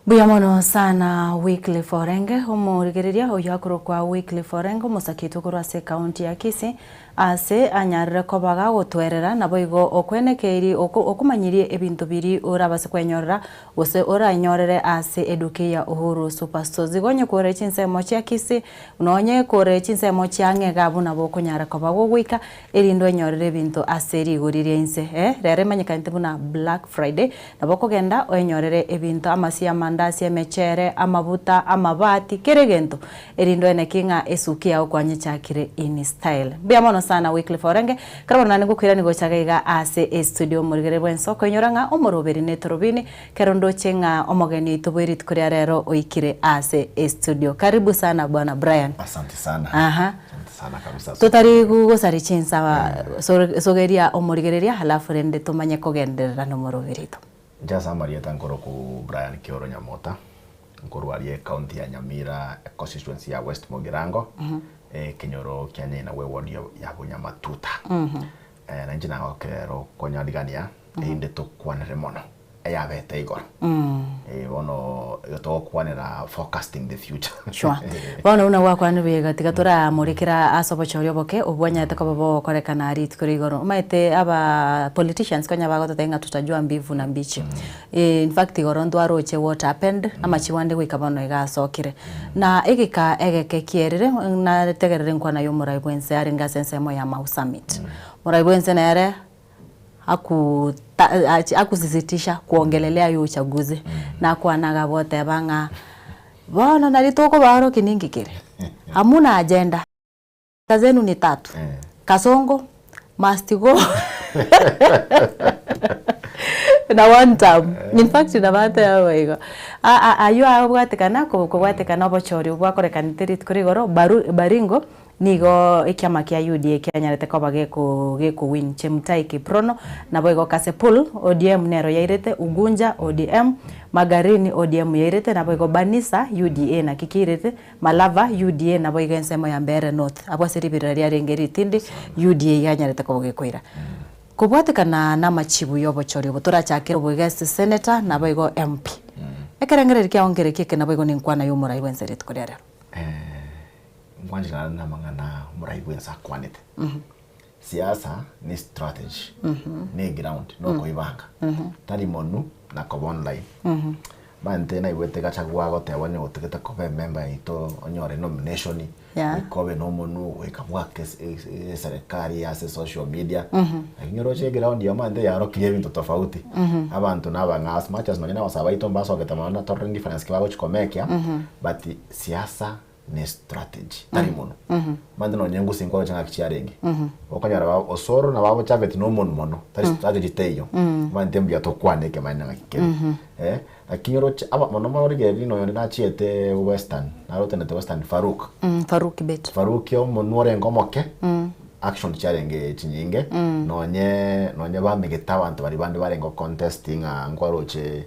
Mbuya mono sana Wycliffe Orenge omorigereria oyo akorokwa Wycliffe Orenge omosakito korwa ase county ya Kisii ase anyarire kobaga gotwerera nabo igo okwenekeiri okumanyirie ebinto biri orabase kwenyorera gose oranyorere ase eduke ya Uhuru Superstores. Igo kore chinsemo chia Kisii nonye kore chinsemo chia ng'ega buna bokonyara koba gogoika erinde enyorere ebinto ase rigori riainse. Rere manyekanete buna Black Friday nabo kogenda oenyorere ebinto amasi amandasi emechere amabuta amabati kere gento erinde eneki ng'a esuki yao kwanyechakire in style. Mbuya mono sana Wycliffe Orenge karabo nane ngukwira nigo chaga iga ase studio morigere bwensoko inyora ng'a omoroberi netorobini kero ndoche ng'a omogeni itobweri tukuria rero oikire ase studio. Karibu sana bwana Brian. Asante sana. Aha. Asante sana kabisa. Tutari gusari chinsa sogeria omorigereria halafu rende tumanye kogenderera no moroberi to. Njasa Marieta nkoroku Brian Kioro Nyamota nkorwarie county ya Nyamira constituency ya West Mugirango. Kenyoro kia na we ward ya Bunyamatuta. Na nje na okero konyadigania inde tukwanere mono eyabete igoro. Bono tokwanera forecasting the future. Sure. Bono una gwakwanire biga tiga turamurikira asobochorio boke obwanyete ko bobo korekana ari tukuri igoro. Maite aba politicians konya bagototenga tutajua mbivu na mbichi. In fact igoro ndwaroche what happened amachiwande gwika bono igasokire. Na egika egeke kierire na tegerere nkwana yo murai bwense ari ngasensemo ya Mau Summit. Murai bwense nere akusisitisha kuongelelea yu uchaguzi na kuanaga bote banga bono nalitoko baro kiningi kire hamuna agenda zenu ni tatu Kasongo must go na one time in fact na bate ayo ayo abwatekana ko kubwatekana obochori obwakorekanite kurigoro baringo nigo ikiama kia UDA kianyarete koba geko win Chemutai Kiprono na boigo Kasipul ODM nero yairete Ugunja ODM Magarini ODM yairete na boigo Banisa UDA na kikirete Malava UDA na boigo ensemo ya Mbere North abo seribira ria rengeri tindi UDA yanyarete koba gekoira kubwatekana na machibu yobochori obotorachakira obwegesi senator na boigo MP. Ekerengereri kia ongere kike nabo igo ninkwana y'omorai bwense rituko ria rero. Ngwanjira na mang'ana omorai bwense akwanete. Siasa ni strategy. Ni ground no koibanga. Tari monu na koba online. Mante na iwete Gachagua gotebwa onye gotigete koba member yaito onyore nomination. Ikobe no monu wekabwa serikali ase social media. Lakini oroche ground ya mante yarokirie ebinto tofauti. Abantu nabang'a as much as nonye nabasaba ito mbasogete mono torre difference kibago chikomekia. But siasa ni strategy tari mono. Mante nonye ngusi nkoro changa kichiarenge. Okanyara ba osoro na babo chaveti no mono mono tari strategy teyo. Mante mbya tokwaneke maina ngakikere. Lakini oroche aba mono mono rigeri no yone nachiete Western narotenete Western Faruk. Faruk Kibet. Faruk yo mono ngomoke. Action chiarenge chinyinge. Nonye bamegeta abantu bari bandi barengo contesting ngwaroche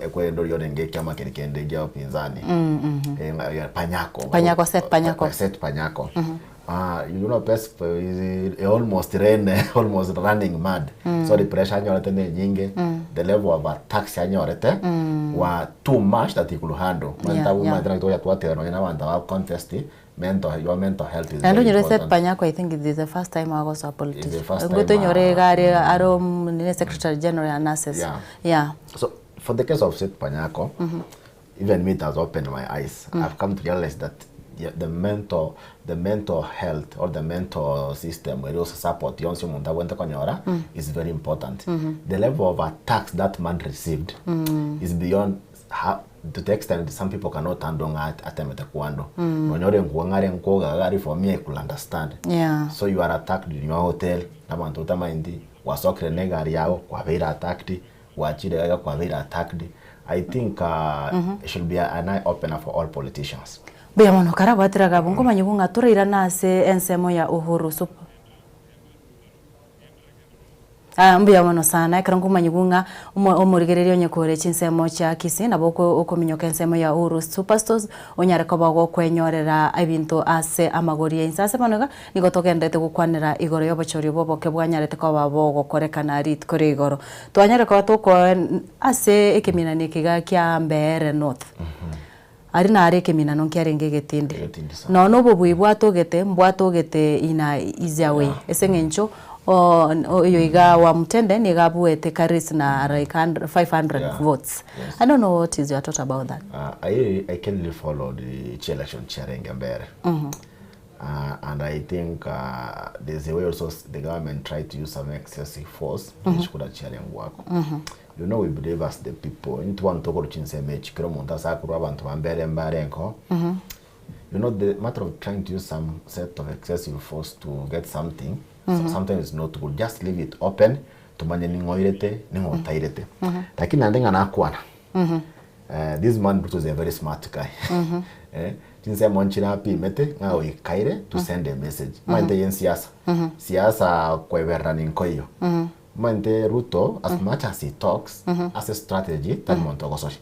ekwendo ryorenge kyama kende gya upinzani. Panyako. Panyako set Panyako. Set Panyako. You know best is almost almost running mad. So the pressure anyorete ne nyinge. The level of attacks anyorete wa too much that he could handle. Manta woman to ya twate no na wanta wa contest mental your mental health is very important. Set Panyako, I think it is the first time I was a politician. Ngoto nyore gari aro nine secretary general and nurses. Yeah. So for the case of Seth Panyako, even me, it has opened my eyes. I've come to realize that the mental health or the mental system where you also support yonsi mundu wente konyora is very important. The level of attacks that man received is beyond how, to the extent some people cannot handle atemete kuando. Onyore nkuangare nkoga gari for me I could understand. So you are attacked in your hotel, nabantu utamaindi wasokre negari yao kwa beira attacked. Attacked. I think it should be an eye opener for all politicians. Bea mono karabwatiraga bungo manyigu ng'atura nase ensemo ya Uhuru Super. Mbuya mono sana ekero nkomanyigu ng'a omorigereria onye kore chinsemo chia Kisii nabo okominyoka ensemo ya Uhuru Superstores onyare koba gokwenyorera ebinto ase amagori ense ase bono nigo togendete gokwanera igoro y'obochori boboke bwanyarete koba bogokorekana rituko ria igoro twanyare koba toko ase ekeminani ekiga kia Mbeere North. Ari na ari ekeminano nkiarenge getindi no nobo bui bwatogete mbwatogete ina easier way ese ng'encho oyo iga wa mtende ni gabuete karis na like 500 votes. I don't know what is your thought about that. I can follow the election chairenge Mbeere. And I think there's a way also the government tried to use some excessive force which could have work. You know, we believe as the people into one toko chinsemechi kero muntu asakuru abantu bambere mbarenko. You know, the matter of trying to use some set of excessive force to get something, so sometimes it's not good. Just leave it open tumanye ningoirete ningotairete. Lakini ndenga nakwana. This man Ruto is a very smart guy. Chinse monchira pimete ngao ikaire to send a message. Mante yen siasa. Siasa kweberra ninkoyo. Mante Ruto, as much as he talks, as a strategy tari monto gososhi.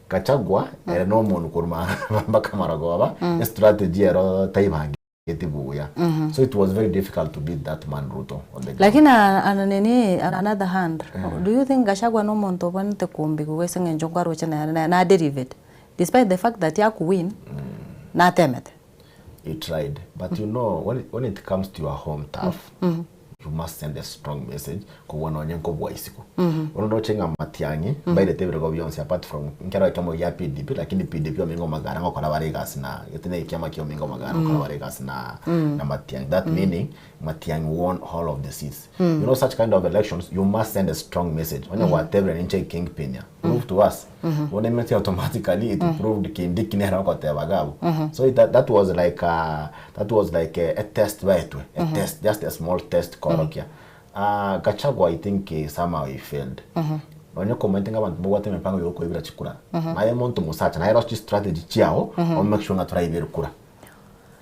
Gachagua era no muntu kuruma bakamara goba strategy ero taibange buya. So it was very difficult to beat that man Ruto on the ground. Lakini ananini another hand, do you think Gachagua no muntu bonte kumbi kuwese ngenjo roche na derivate despite the fact that yaku win na temete? He tried, but you know, when it comes to your home turf, you must send a strong message kuona onye nkobwa isiko. Unondo chenga Matiang'i by the table go Beyonce apart from nkero kama ya PDP, lakini PDP omingo magara ngokora baregas na yetene ikiama kio mingo magara ngokora baregas na na Matiang'i. That meaning Matiang'i won all of the seats. You know, such kind of elections you must send a strong message. Onye whatever ninche kingpin ya prove to us. One message automatically it proved Kindiki nera ngoteba gabo. So that was like a test right, a test, just a small test. Gachagua, I think somehow he failed. Onye commenting abantu bwate mipango yoko ibira chikura. Naye muntu musacha naye rochi strategy chiao o make sure ngatura ibira kura.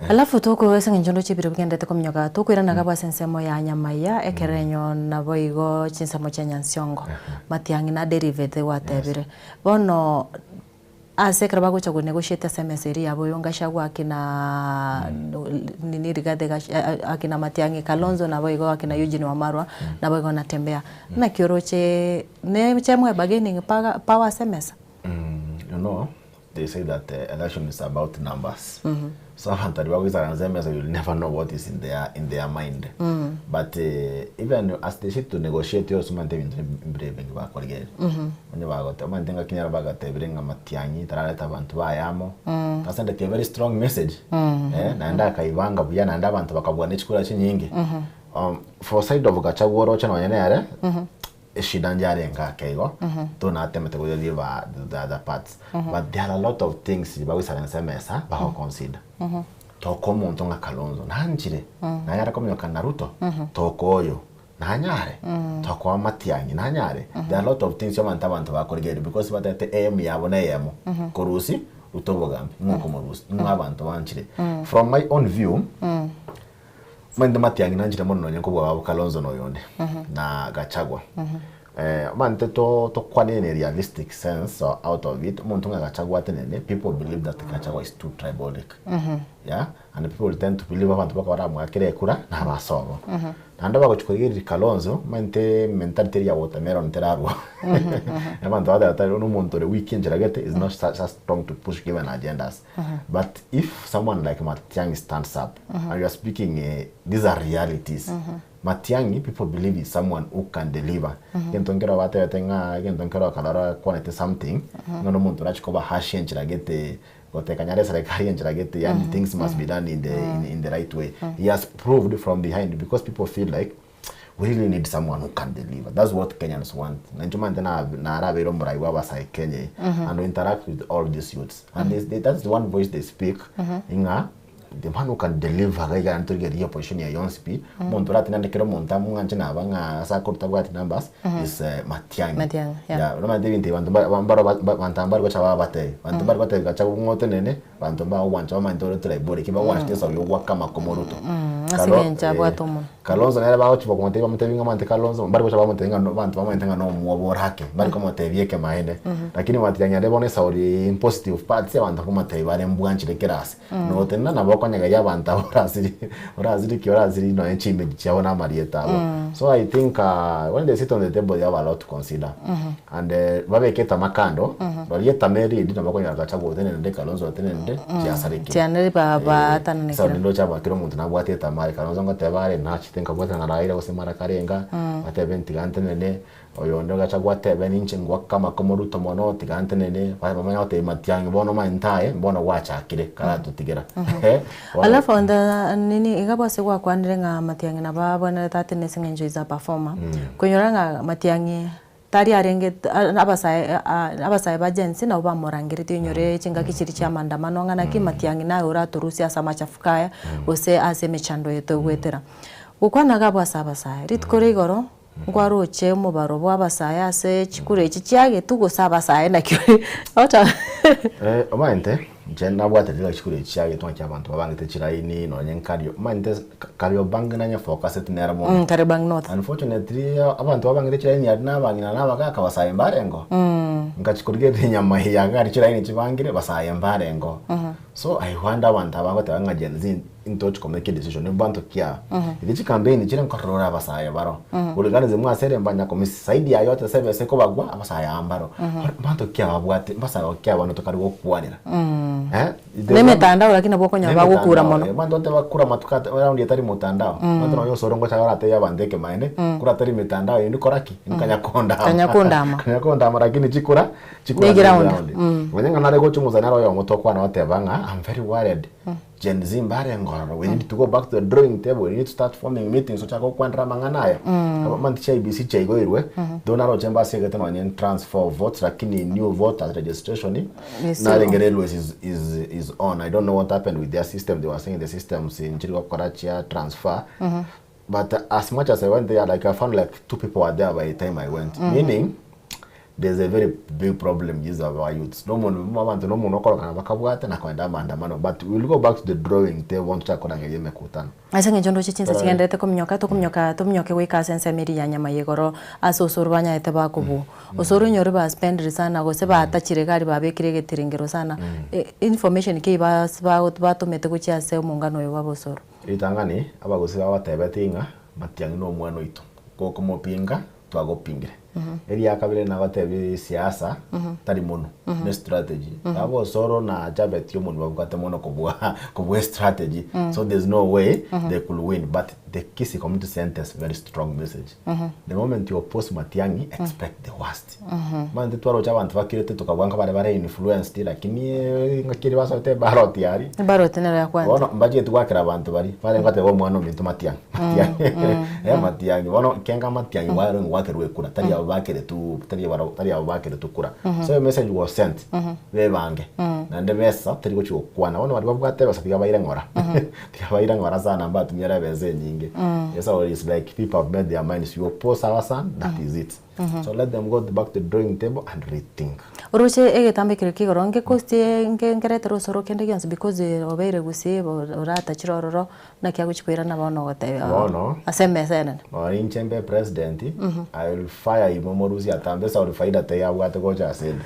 Alafu toko wese nginjondo chibiro bigendete kominyoka toko irana gaba sensemo ya Nyamaiya ekerenyo nabo igo chinsemo cha Nyansiongo. Matiang'i na derivate watebire. Bono ase kera bagocha ku negotiate SMS eri yabo yonga akina nini Rigathi akina Matiang'i Kalonzo nabo igo akina Eugene Wamalwa nabo igo natembea na kioroche ne chemwe bargaining power SMS. know, they say that the election is about numbers. So abantu so you'll never know what is in their mind. But even as they sit to negotiate, you also maintain braving back again. When you got a man, think I can Matiang'i, Tarata Bantu Ayamo. That's a very strong message. Nanda Kaivanga, Buyan and Abantu Bakabwanich Nyingi. For side of Gachagua Rocha no shida njare nkakeigo tunatemete kuliva the other parts, but there are a lot of things bawisaransemesa bako consider toko omuntu nga Kalonzo nanjire nanyara komyoka na Ruto toko oyo nanyare toko wa Matiang'i nanyare. There are a lot of things yamanta abantu bakorigere because batete AM yabo na AM korusi Ruto bogambi nkuko murusi nk'abantu banjire. From my own view, mende Matiang'i nanjire mono nyenko bwa Kalonzo no yonde na Gachagua. Mante to kwane in realistic sense out of it, muntu nga Gachagua tenene, people believe that Gachagua is too tribalic. Yeah, and people tend to believe abantu bakora mwakire kura na basobo. Nanda bagochukorigiri Kalonzo mente mentality ya watermelon terarwa. Abantu other no muntu the weekend jiragete is not such strong to push given agendas. But if someone like Matiang'i stands up and you are speaking, these are realities. Matiang'i, people believe is someone who can deliver. Gentonkero bate tenga gentonkero kalara quality something. No muntu rachikoba hashi njiragete gotekanyare serikali njiragete, and things must be done in the in the right way. He has proved from behind because people feel like we really need someone who can deliver. That's what Kenyans want. Nanjuma na narabero muraiwa basai Kenya and we interact with all these youths. And that's the one voice they speak. Inga the man who can deliver gaiga anturige hiyo position ya Yonspi muntu ratinandikiro muntu amunganje nabanga sakurta bwati numbers is Matiang'i. Matiang'i, yeah. No mande bintu bantu bambaro bantu ambaro gocha bate bantu bari bate gacha ngote nene bantu ba wancha manto tribal kiba wancha tesa yo wakama komoruto. Asigenja bwatomo. Kalonzo nere bawo chibo komote bamutevinga mante Kalonzo bari gocha bamutenga bantu bamutenga no muoborake bari komotevieke maende. Lakini Matiang'i ndebone sauri in positive parts abantu komote bare mbwanchire kerasi. No tena nabo kwanyaga yabantu oraziri no enchime chiabo na marieta. So I think when they sit on the table they have a lot to consider. And babeketa makando balieta meri ndina bakonya Gachagua tene nde Kalonzo tene nde chiasariki. Chianere baba tananekera. So ndo chaba kiro muntu nabwateta mari Kalonzo ngotebare nachitenka bwatana na Raila gose karenga atebe ntigante nene oyo ndo Gachagua tebe ninche ngwakama komoruto mono tigante nene bamanya ote Matiang'i bono mantae bono gwachakire karatutigera. Alafu onda nini igabo segwa kwanire nga Matiang'i na babona tate nesingenjo iza performer kunyora nga Matiang'i tari arenge abasae ba Gen Z nabo bamorangirite inyore chingaki chiri cha maandamano ngana ki Matiang'i nayo uraturusia asa machafukaya gose ase mechando yeto gwetera gukwana gabo asabasae ritkore igoro ngwaroche mubaro bw'abasae ase chikure echi chiagetu gose abasae nakio ota omaente nje nabwate chikure chiagetu nki abantu babangete chiraini nonye nkario omaente Kariobangi nanye focus tinera mo Kariobangi North. Unfortunately abantu babangete chiraini ari nabangina nabakaka basae mbarengo nkachikurige nyama yangari chiraini chibangire basae mbarengo. So I wonder abantu abangote banga Gen Z into to make a decision bantu kia ilichi campaign chira nkorora basaye baro uliganize mwasere mbanya komisi saidi ya yote service ko bagwa abasaye ambaro bantu kia babwate basaye kia abantu tukari gokwanira ne mitandao lakini bokonya bagukura mono bantu te bakura matuka round yatari mutandao bantu no yosorongo cha barate yabandeke maene kura tari mitandao indi koraki kanyakonda kanyakonda lakini chikura round wenyenga nare gochumuza naro yo mutokwana otebanga I'm very worried. Gen Z mbare ngororo we need to go back to the drawing table, we need to start forming meetings so chako kwandra manganaya kama manti cha IEBC cha igoirwe donaro chemba segete no transfer votes lakini new voters registration na Railways is on. I don't know what happened with their system. They were saying the systems in Chiriko Korachia transfer. But as much as I went there, like I found like 2 people were there by the time I went. Meaning there's a very big problem with our youths. No one no no kana bakabwate na kwenda maandamano, but we'll go back to the drawing table want to kona ngeye mekutano. Ase ngejondo chichinsa chigenderete komnyoka tokumnyoka tumnyoke wika sense meri ya nyama yegoro aso banya ete bakubu. Osoro nyori ba spend sana gose ba atachire gari babekire getiringero sana. Information ke ba ba tomete kuchia se mungano yo babosoro. Itangani abagosi babatebetinga Matiang'i no mwana oito. Koko mopinga twagopingire. Eri yakabire na gotebi siasa tari mono ne strategy. Abo Soro na Jabet yo mono babukate mono kubwa strategy. So there's no way they could win, but the Kisii community sent us very strong message. The moment you oppose Matiang'i, expect the worst. Man twaro cha bantu bakirete tukabwanka bare bare influenced lakini ngakiri basote baroti ari. Baroti nero ya kwanza. Bono mbaje twakira abantu bari bare ngate bo mwana mintu Matiang'i. Matiang'i. Bono kenga Matiang'i waro ngwakerwe kura tari abo bakere tu tari abo bakere tukura. So a message was sent. Bebange. Nande besa tari gochi kwana bono bari babwate basa tigabaire ngora. Tigabaire ngora sana mbatumira beze nyingi. So it's like people have made their minds. You oppose our son, that is it. So let them go back to the drawing table and rethink. Uruche egetambe kire kigoro nge kosti nge ngerete rusoro kende gyonse because obeire gusi orata chirororo na kya guchikwira na bono gote. Bono. Aseme sene. Ori nchembe president, I will fire him moruzi atambe sa uri faida te ya bwate gocha asende.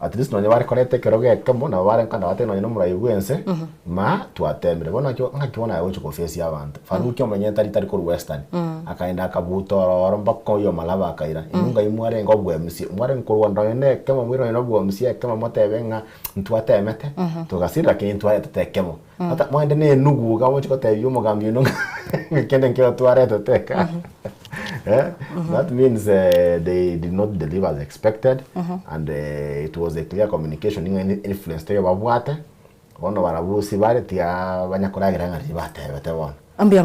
At least nonye bari korete keroge kemo na bare nkanda wate nonye no muraigwense ma twatemire. Bono ngakiona yagocho kofesi abantu. Faruki omenye tari ko Western. Akaenda akabuta oro mbako yo malaba akaira. Inunga imware ngobwe msi mware nkorwa ndone kemo mwiro nobwo msi kemo motebenga ntwatemete tugasira kintu ayetekemo ata mwende ne nugu ga mo chikote yo mugambi no kende nkyo twareto teka. That means they did not deliver as expected. And it was a clear communication influence te babwate bono barabusi bare tia banyakoragira ngari batebete bono. Mbia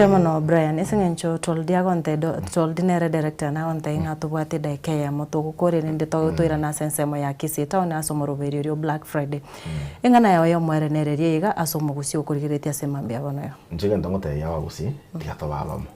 mono Brian esengencho toldia gonte toldinere director na gonte inga tubwate daike ya moto gukore ninde to ira na sensemo ya Kisii town aso moroberio Black Friday. Inga na yayo mwerenererie iga aso mugusi ukurigiretia sema mbia bono yo. Njige ndongote ya wagusi tigato babamo.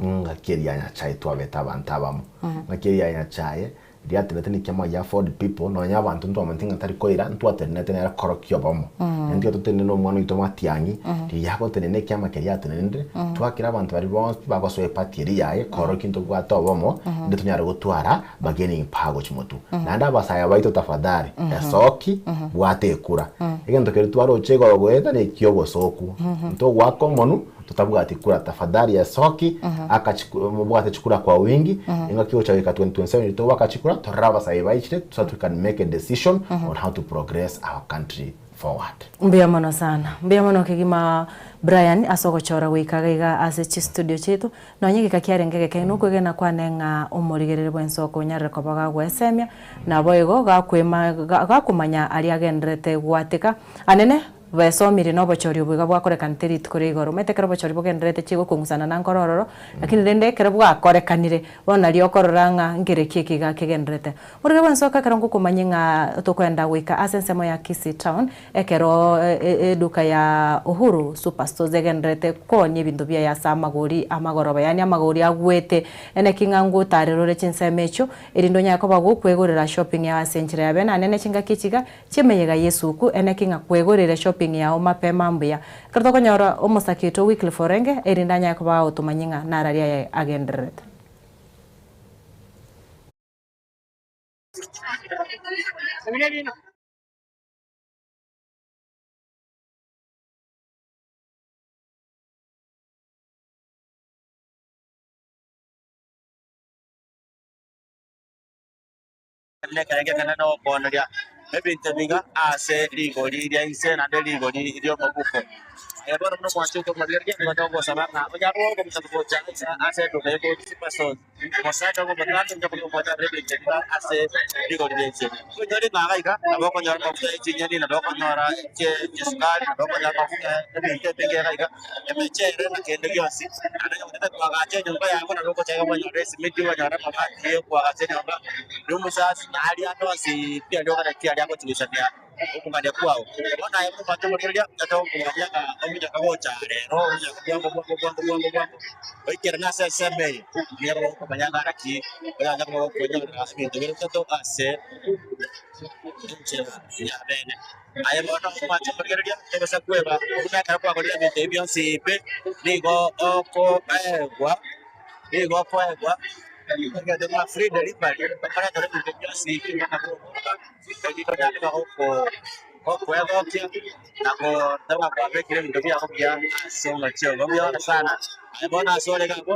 Ngakiria nya chai twabeta abantu abamo. Ngakiria nya chai riatebete ni kiama ya for the people no nya abantu ntwa mantinga tari koira ntwa tenete na korokio bomo ndio tutene no mwana ito Matiang'i riyago tenene kiama keria tenende twakira abantu bari bonse bagosoe party riyaye korokio ndo gwato bomo ndio tunyara gutwara bargaining power chimotu nanda basaya baito tafadhali esoki bwate kura egento keri twaro chego goeta ne kyogo soku ndo gwako monu tutabwati kura tafadhali ya soki akachukua chukura kwa wingi inga kio chaweka 2027 to wakachukura toraba saibaichire so that we can make a decision on how to progress our country forward. Mbia mono sana. Mbia mono kigima Brian asogochora wikagaiga ase chi studio chetu no nyigika kiarengege kenu kwegena kwanenga umurigerere bwensoko nyarre kobaga gwesemia na boigo gakwema gakumanya ari agenderete gwatika anene besomire no bochori bwiga bwakorekanire rituko igoro metekero bochori bogenderete chigo kungusana na nkorororo lakini rende kero bwakorekanire bona ri okororanga ngerekie kiga kigenderete murige bwansoka kero ngukumanye nga tukwenda gwika ase ensemo ya Kisii town ekero eduka ya Uhuru Superstores egenderete konie bintu bia ya samagori amagoroba yani amagori agwete ene kingangu tarerore chinseme echo erindo nyako bagukwegorera shopping ya asenchira ya bena anene chingakichiga chimenyega yesuku ene kinga kwegorera shopping ya mapema mbuya kerto konyora omusakito weekly forenge erindanya kuba otumanyinga nararia agenderete. Kana no konoria ebintu biga ase rigori ria ise na de rigori rio mabuko aya bora no mwancho ko magerge ko to sabanga oja ko ko msa ko cha ase do ko paso mosaito ko batatu ko ko ta rebintu biga ase rigori ria ise ko nyori na gaika na boko nyora ko chinyani na boko nyora che sukari na boko nyora ko ebintu biga gaika emechere na kende gyosi ana yo ko agache nyumba yako na boko cha ko nyora simiti wa nyora mabati ko agache nyumba numusasi na ali atosi pia ndio kana kia yako tulisania ukungania kwao bona yemo matomoria tato kungania ka omuja kagocha rero omuja bwango bwango bwango bwango bwango oikera na seseme ngiya ko banyanga raki oya ko ko nyoka bintu biro tato ase ya bene aya bona matomoria ebesa kweba unaka kwa kolia bintu byonsi pe nigo oko egwa nigo kwegwa free delivery para Okwegokia na kutema kwabekire bintu byako bya ase omochie obo mbuya sana. Aye bono ase ore iga abwo,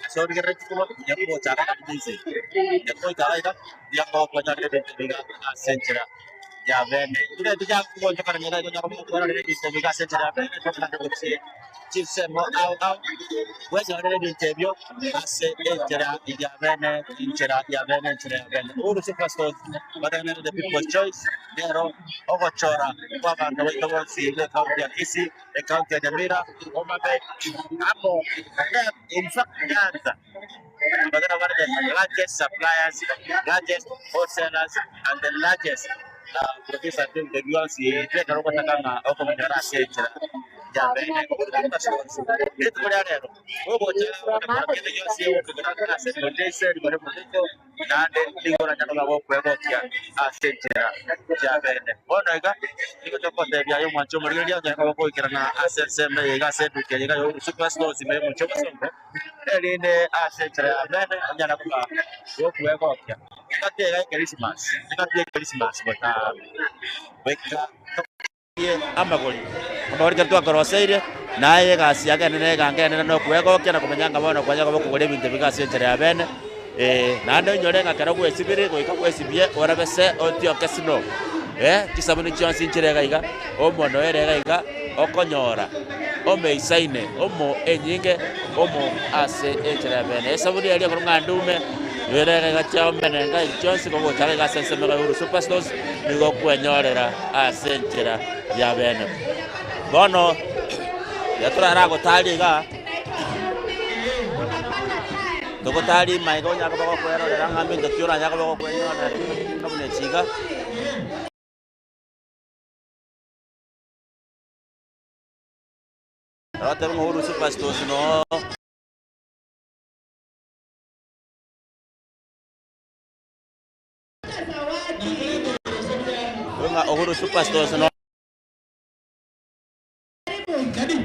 ase origerere chikuba, nyakogochaka kabisa inse. Nyakogoikara iga, nyakogonyorire ebinto biga ase enchera ya bene. Bire tijakugonchokana nyora igo nyakogonyorire ebinto biga ase enchera ya bene, tokogenda gochia chinsemo ao ao, bwenyorere ebinto ebio ase enchera ya bene, enchera ya bene, enchera ya bene. Uhuru Superstores, bategemeire the people's choice, nero ogochora kwa abanto baito bonsi ekaunti ya Kisii, ekaunti ya Nyamira, Homa Bay, amo, in fact Nyanza. Bagana one of the largest suppliers, largest wholesalers, and the largest producer in the US. Twekarogotagana okomenyera ase enchera ya bene. Uhuru Superstores, rituko ria rero, ogocha kende gionsi okogera ase Mondese, rigore monito, naende nigo oranyara gokwegokia ase enchera ya bene. Bono iga, nigo togotebia aye omwancho omorigereria onyare koba ogoikerana ase ensemo eye iga ase eduka eye iga ya Uhuru Superstores ime omochie obosongo, erinde ase enchera ya bene onyare koba gokwegokia. Engaki iga ya Christmas, engaki ya Christmas goika amagori amagori kero twakoroseire naye egasi yake enene eganka enene na okwegokia na komenya ng'a bono kwanya koba okogora ebinto biga ase enchera ya bene naende onyore ng'a kero gwesibire goika gwesibie orabese otioke snow chisabuni chionsi nchire iga iga omono ere iga iga okonyora omeisaine omo enyinge omo ase enchera ya bene esabuni eria ekero ng'a ndume ere iga chiaomenenga chionsi kogochaka iga ase ensemo iga Uhuru Superstores nigo okwenyorera ase enchera ya bene. Bono yaturaragotari iga togotari maiga onyare koba gokwerorera ng'a mbinto ki oranyare koba gokwenyorera buna echi iga. Rotebe ng'a Uhuru Superstores no ng'a Uhuru Superstores no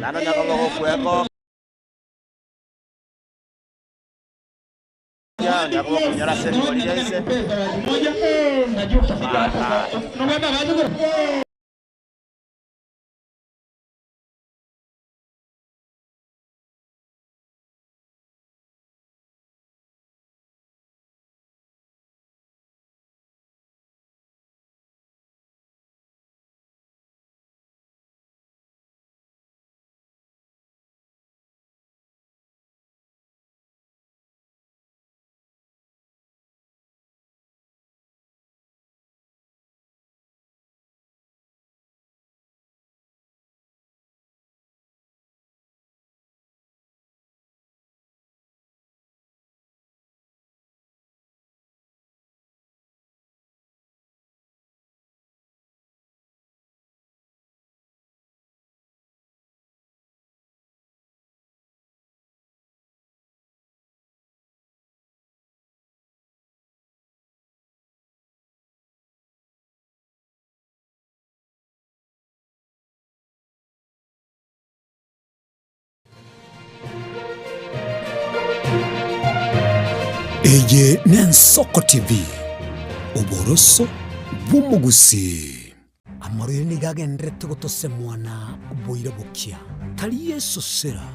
nano nyakoba gokweko ya nyakoba konyora ase rigori riaise. Eye n'Ensoko TV, oboroso bw'omugusi. Amarwaire nigo agenderete gotosemwana boire bokia. Tari esosera,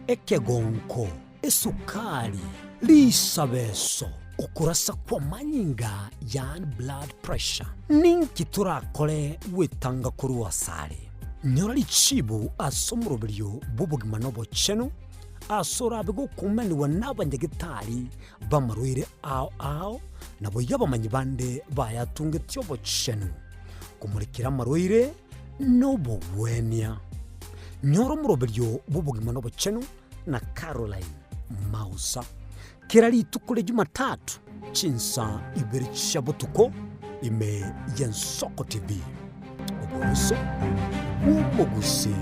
ekegonko, esukari, risabeso, okurasa kwa manyinga yani blood pressure. Ninki turakore wetanga korwa asare. Nyora richibu ase omoroberio bw'obogima na obochenu ase orabe gokumaniwa n'abanyagitari b'amarwaire ao ao nabo y'abamanyi bande bayatungetie obochenu kumurikira amarwaire n'obogwenia. Nyora omoroberio bw'obogima na obochenu na Caroline Mausa kera rituko ria Jumatatu chinsa ibere chia botuko ime ya Nsoko TV, oboroso bw'omogusi.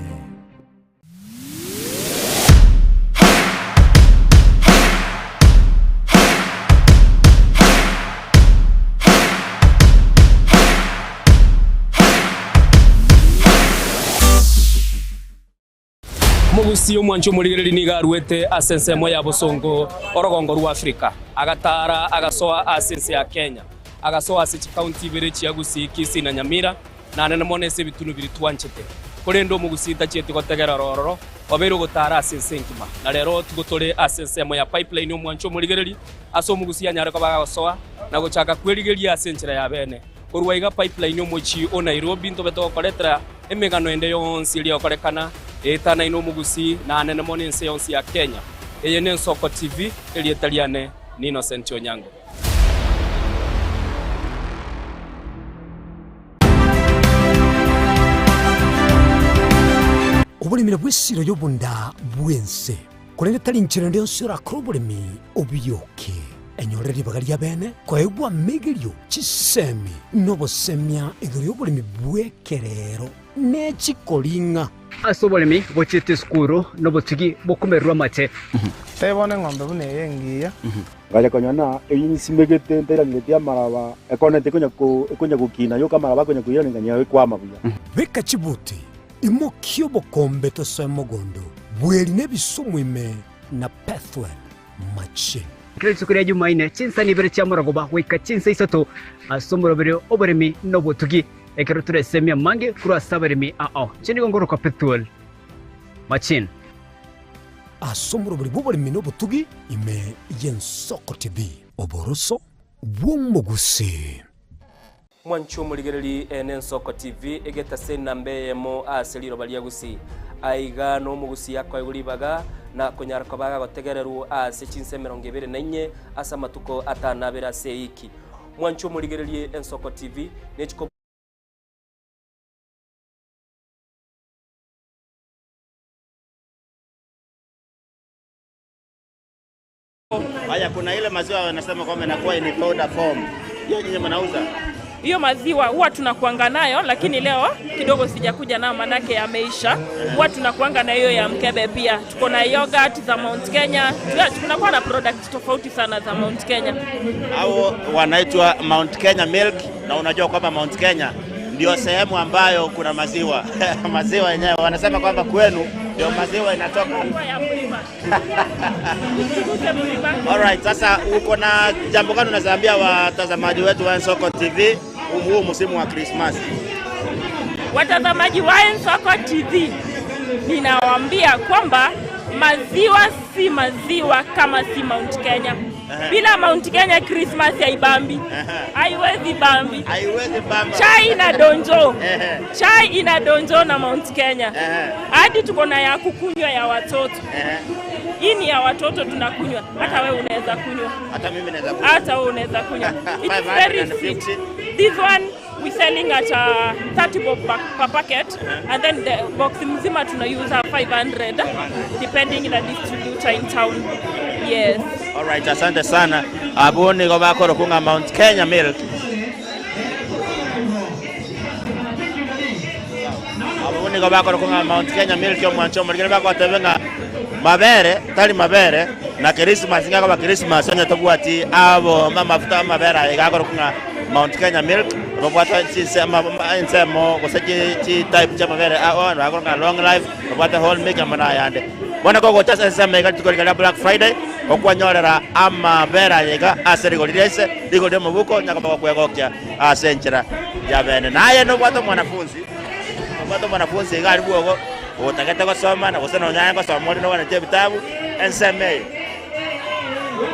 Mugusi omwancho omorigereri niga aruete ase ensemo ya Bosongo orogongo rwa Africa agatara agasoa ase ense ya Kenya agasoa ase chikaunti ibere chia Gusii, Kisii na Nyamira Na nene mone ase ebitunu biri twanchete korende omogusii chieti gotegera rororo obeire ogotara ase ense enkima na rero tugotore ase ensemo ya pipeline omwancho omorigereri ase omogusii anyare koba agosoa na gochaka kwerigeria ase enchera ya bene korwa iga pipeline omochi o Nairobi ntobe togokoretera emegano ende yonsi eria okorekana etana ino omogusii na nene mono ense yonsi ya Kenya. Eye ne Nsoko TV erieta riane ni Innocent Onyango. Oburimire bw'esiro y'obunda bwense korende tari nchera ndi yonsi orakora oboremi obuyoke enyorere ribaga ria bene koegwa megerio chisemi nobosemia igoro y'oboremi bw'ekerero nechikoringa ase oboremi bochete sukuru nobotugi bokumerwa mate tebone ng'ombe buna eyengiya ngaja konyona eyinsimegete nterangetia maraba ekonete konya gukina yoka maraba konya kuyiranenganya ekwama buya beka chibuti imokio bokombe tosoe mogondo bweri nebisumwime na Pethwell Machine. Kila siku ya Jumanne chinsa ni bere cha muragoba wika chinsa isato asomorobere oboremi nobotugi ekero turesemia mange kurwa sabaremi ao chini gongoro kwa Pethwell Machine. Asomorobere boboremi nobotugi ime Yensoko TV oboroso bw'omogusi. Mwancho omorigereri ene Nsoko TV egetase nambe yemo ase riroba ria Gusii aiga no omogusi akoegwa ribaga na konyara kobaga gotegererwo ase chinse 24 ase amatuko 52 ase iki. Mwancho omorigereri Nsoko TV nechiko Haya, kuna ile maziwa wanasema kwamba inakuwa ni powder form. Hiyo nyinyi mnauza? Hiyo maziwa huwa tunakuanga nayo, lakini leo kidogo sijakuja nayo manake yameisha. Huwa tunakuanga na hiyo ya mkebe pia. Tuko na yogurt za Mount Kenya. Tunakuwa na product tofauti sana za Mount Kenya. Hao wanaitwa Mount Kenya Milk, na unajua kwamba Mount Kenya ndio sehemu ambayo kuna maziwa. Maziwa yenyewe wanasema kwamba kwenu ndio maziwa inatoka. Alright, sasa uko na jambo gani unazaambia watazamaji wetu wa Nsoko TV huu msimu wa Christmas? Watazamaji wa Nsoko TV, ninawaambia kwamba maziwa si maziwa kama si Mount Kenya. Bila Mount Kenya Christmas haibambi. Haiwezi bambi. Haiwezi bamba. Chai ina donjo. Chai ina donjo na Mount Kenya. Hadi tuko na ya kukunywa ya watoto. Hii ni ya watoto tunakunywa. Hata wewe unaweza kunywa. Hata mimi naweza kunywa. Hata wewe unaweza kunywa. It's very sweet. This one we selling at 30 bob per packet, and then the box mzima tunauza 500 depending na distributor in town. Yes. All right, asante sana. Abone go bakoro kunga Mount Kenya Milk. Abone go bakoro kunga Mount Kenya Milk yo mwancho mligere bako atebenga mabere, tali mabere na Christmas ngako ba Christmas anya tobwati abo mama futa mabere ayigakoro kunga Mount Kenya Milk. Babwata nsemo gose chi type cha mabere ao bakoro nga long life babwata whole milk amana yande. Bona koko chasa nsemo igatukoli Black Friday okwanyorera amabera yega ase rigori rese rigori mubuko nyakaba kwegokia ase nchera ya bene naye no bwato mwanafunzi gari bwogo utagete gosoma na gose no nyanya gosoma no wana vitabu enseme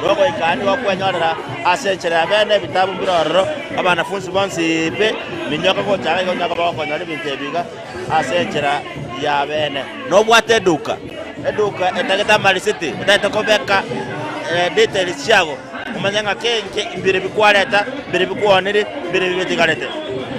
rogo ikani okwanyorera ase nchera ya bene vitabu birororo abanafunzi bonsi pe minyoka gochaka nyakaba okonyora ebintu ebiga ase nchera ya bene no bwate eduka eduka etageta marisiti etageta kobeka details chiago umanyanga kenke mbere bikwareta mbere bikuonere mbere bibetigarete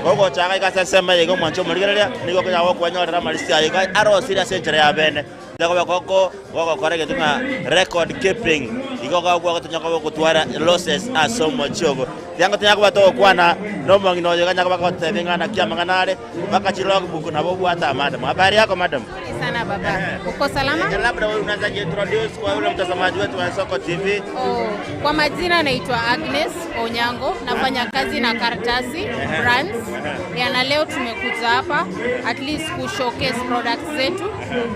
gogo chaka ikasema yego mwancho murigereria nigo kenya gokwanyorera marisiti ayiga arosira senchera ya bene ndako koko goko korege tunga record keeping igo gwa gotunya gotwara losses asomo chogo yango tunya kubato kwana no mangino yoga nyaka bakotebengana kiamanganare bakachilog buku nabo bwata madam. Habari yako madam? Sana baba. Uko salama? Labda wewe unaweza introduce kwa yule mtazamaji wetu wa Nsoko TV. Oh, kwa majina naitwa Agnes Onyango, nafanya kazi na Karatasi Brands. Na leo tumekuja hapa at least ku showcase products zetu.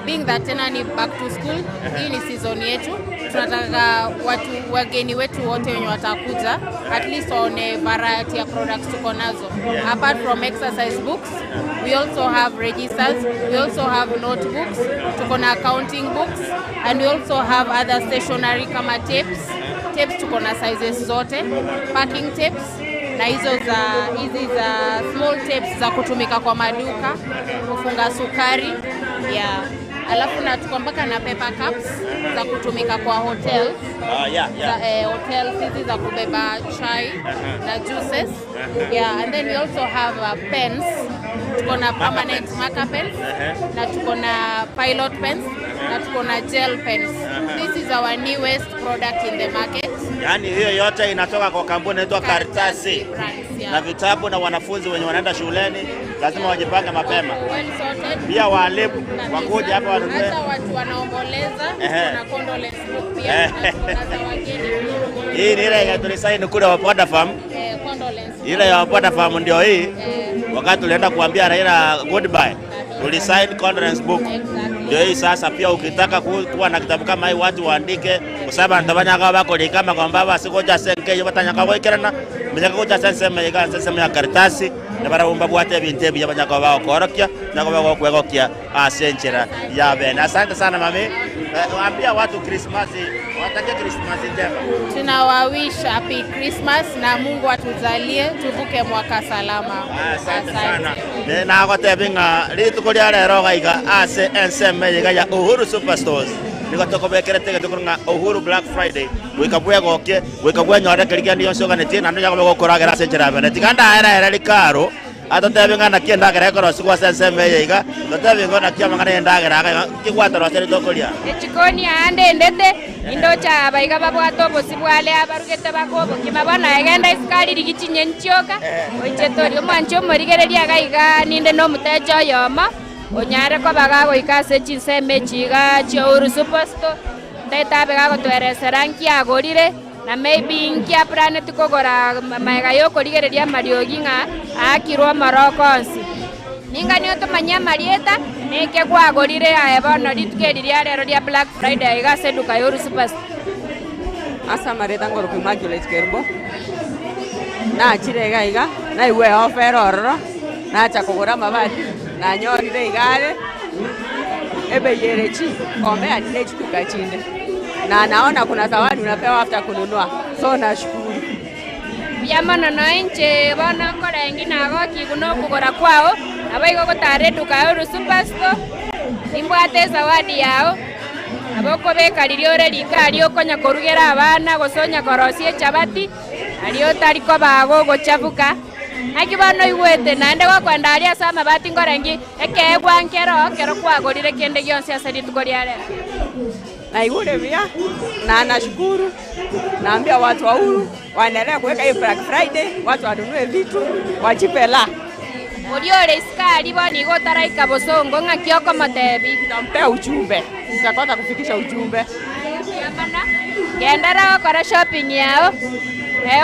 Being that tena ni back to school, hii ni season yetu. Tunataka watu wageni wetu wote wenye watakuja at least waone variety ya products tuko nazo. Apart from exercise books, we also have registers, we also have notebooks, tuko na accounting books and we also have other stationery kama tapes. Tapes tuko na sizes zote, packing tapes na hizo za hizi za small tapes za kutumika kwa maduka kufunga sukari, yeah. Alafu na tuko mpaka na paper cups za kutumika kwa hotels. Za, hotels hizi za kubeba chai na juices. Yeah, and then we also have pens. Tuko na permanent marker pens na tuko na pilot pens na tuko na gel pens. This is our newest product in the market. Yaani hiyo yote inatoka kwa kampuni inaitwa Karitasi. Brands, yeah. Na vitabu na wanafunzi wenye wanaenda shuleni lazima wajipange mapema. Well sorted. Pia walimu wakuja hapa wanunue. Hata watu wanaomboleza, kuna condolence book pia na tuko na za wageni pia. Hii ni ile yenye tulisaini kule Wapoda Farm. Condolence. Ile ya Wapoda Farm ndio hii. Wakati tulienda kuambia Raila goodbye, tulisign condolence book. Ndio hii sasa. Pia ukitaka kuwa na kitabu kama hii watu waandike kusaba ntabanya bako likama kwamba basikoja senke batanyaka goikerana menyaka gocha senseme iga senseme ya karatasi na barabumba bwate ebintu ebi banyaka bagokorokia nako bagokwegokia ase enchera ya bene. Asante sana mami. Ambia watu Krismasi, watakie Krismasi njema. Tunawawish happy Christmas na Mungu atujalie tuvuke mwaka salama. Asante sana. Nagotebinga rituko ria rero gaiga ase enseme iga ya Uhuru Superstores nigo tukubekerete gituko ng'a Uhuru Black Friday gwika bwegokie gwika bwenyorekeria ndiyo ncoganetie na nyago begokoragera ase enchera ya bene tiga ndaeraera rikaro atotebinga naki ndagera ekorosigwa ase enseme eye iga totebinga naki amang'ana endagera iga kigwatorose ritukoria echikoni aande endete indocha abaiga babwate obosi bwale abarugete bakobokima bono egenda isukari rigichinye nchioka oiche tori omwanchi omorigereria iga iga ninde na omotecha oyomo onyare kobaga goika ase chinseme chiga chia Uhuru Superstore ndetabe gagotweresera nkiagorire na maybe nkiaplaneti kogora maega yokorigereria amariogi ng'a aakirwe omoroko onsi ninga niyo tomanye amarieta neke kwagorire aye bono rituko eri ria rero ria Black Friday iga ase eduka ya Uhuru Superstore. Ase amareta ngoroka Immaculate Kerubo nachire iga iga naigwe ofa ere ororo nacha kogora amabati nanyorire igare ebei chi komea nechituka chinde na naona kuna zawadi unapewa after kununua, so nashukuru. Byamana nainche bono nkorengi nagoki kuno kugora kwao nabo igo gotara eduka ya Uhuru Superstore nimbwate zawadi yao abo kobeka riria ore rika aria okonya korugera abana gose onya korosia echabati aria otari koba gogochabuka naki bono oigwete naende gokwenda aria ase amabati nkorengi ekeegwa nkero kero kwagorire kende gionsi ase rituko ria rero. Naigure pia na nashukuru, naambia watu wa Uhuru waendelee kuweka hiyo Black Friday, watu wanunue vitu wajipe la. Ori ore isikari bono igo otaraika bosongo ng'aki okomotebi. Nitampea ujumbe, nitakosa kufikisha ujumbe. Gendera gokora shopping yao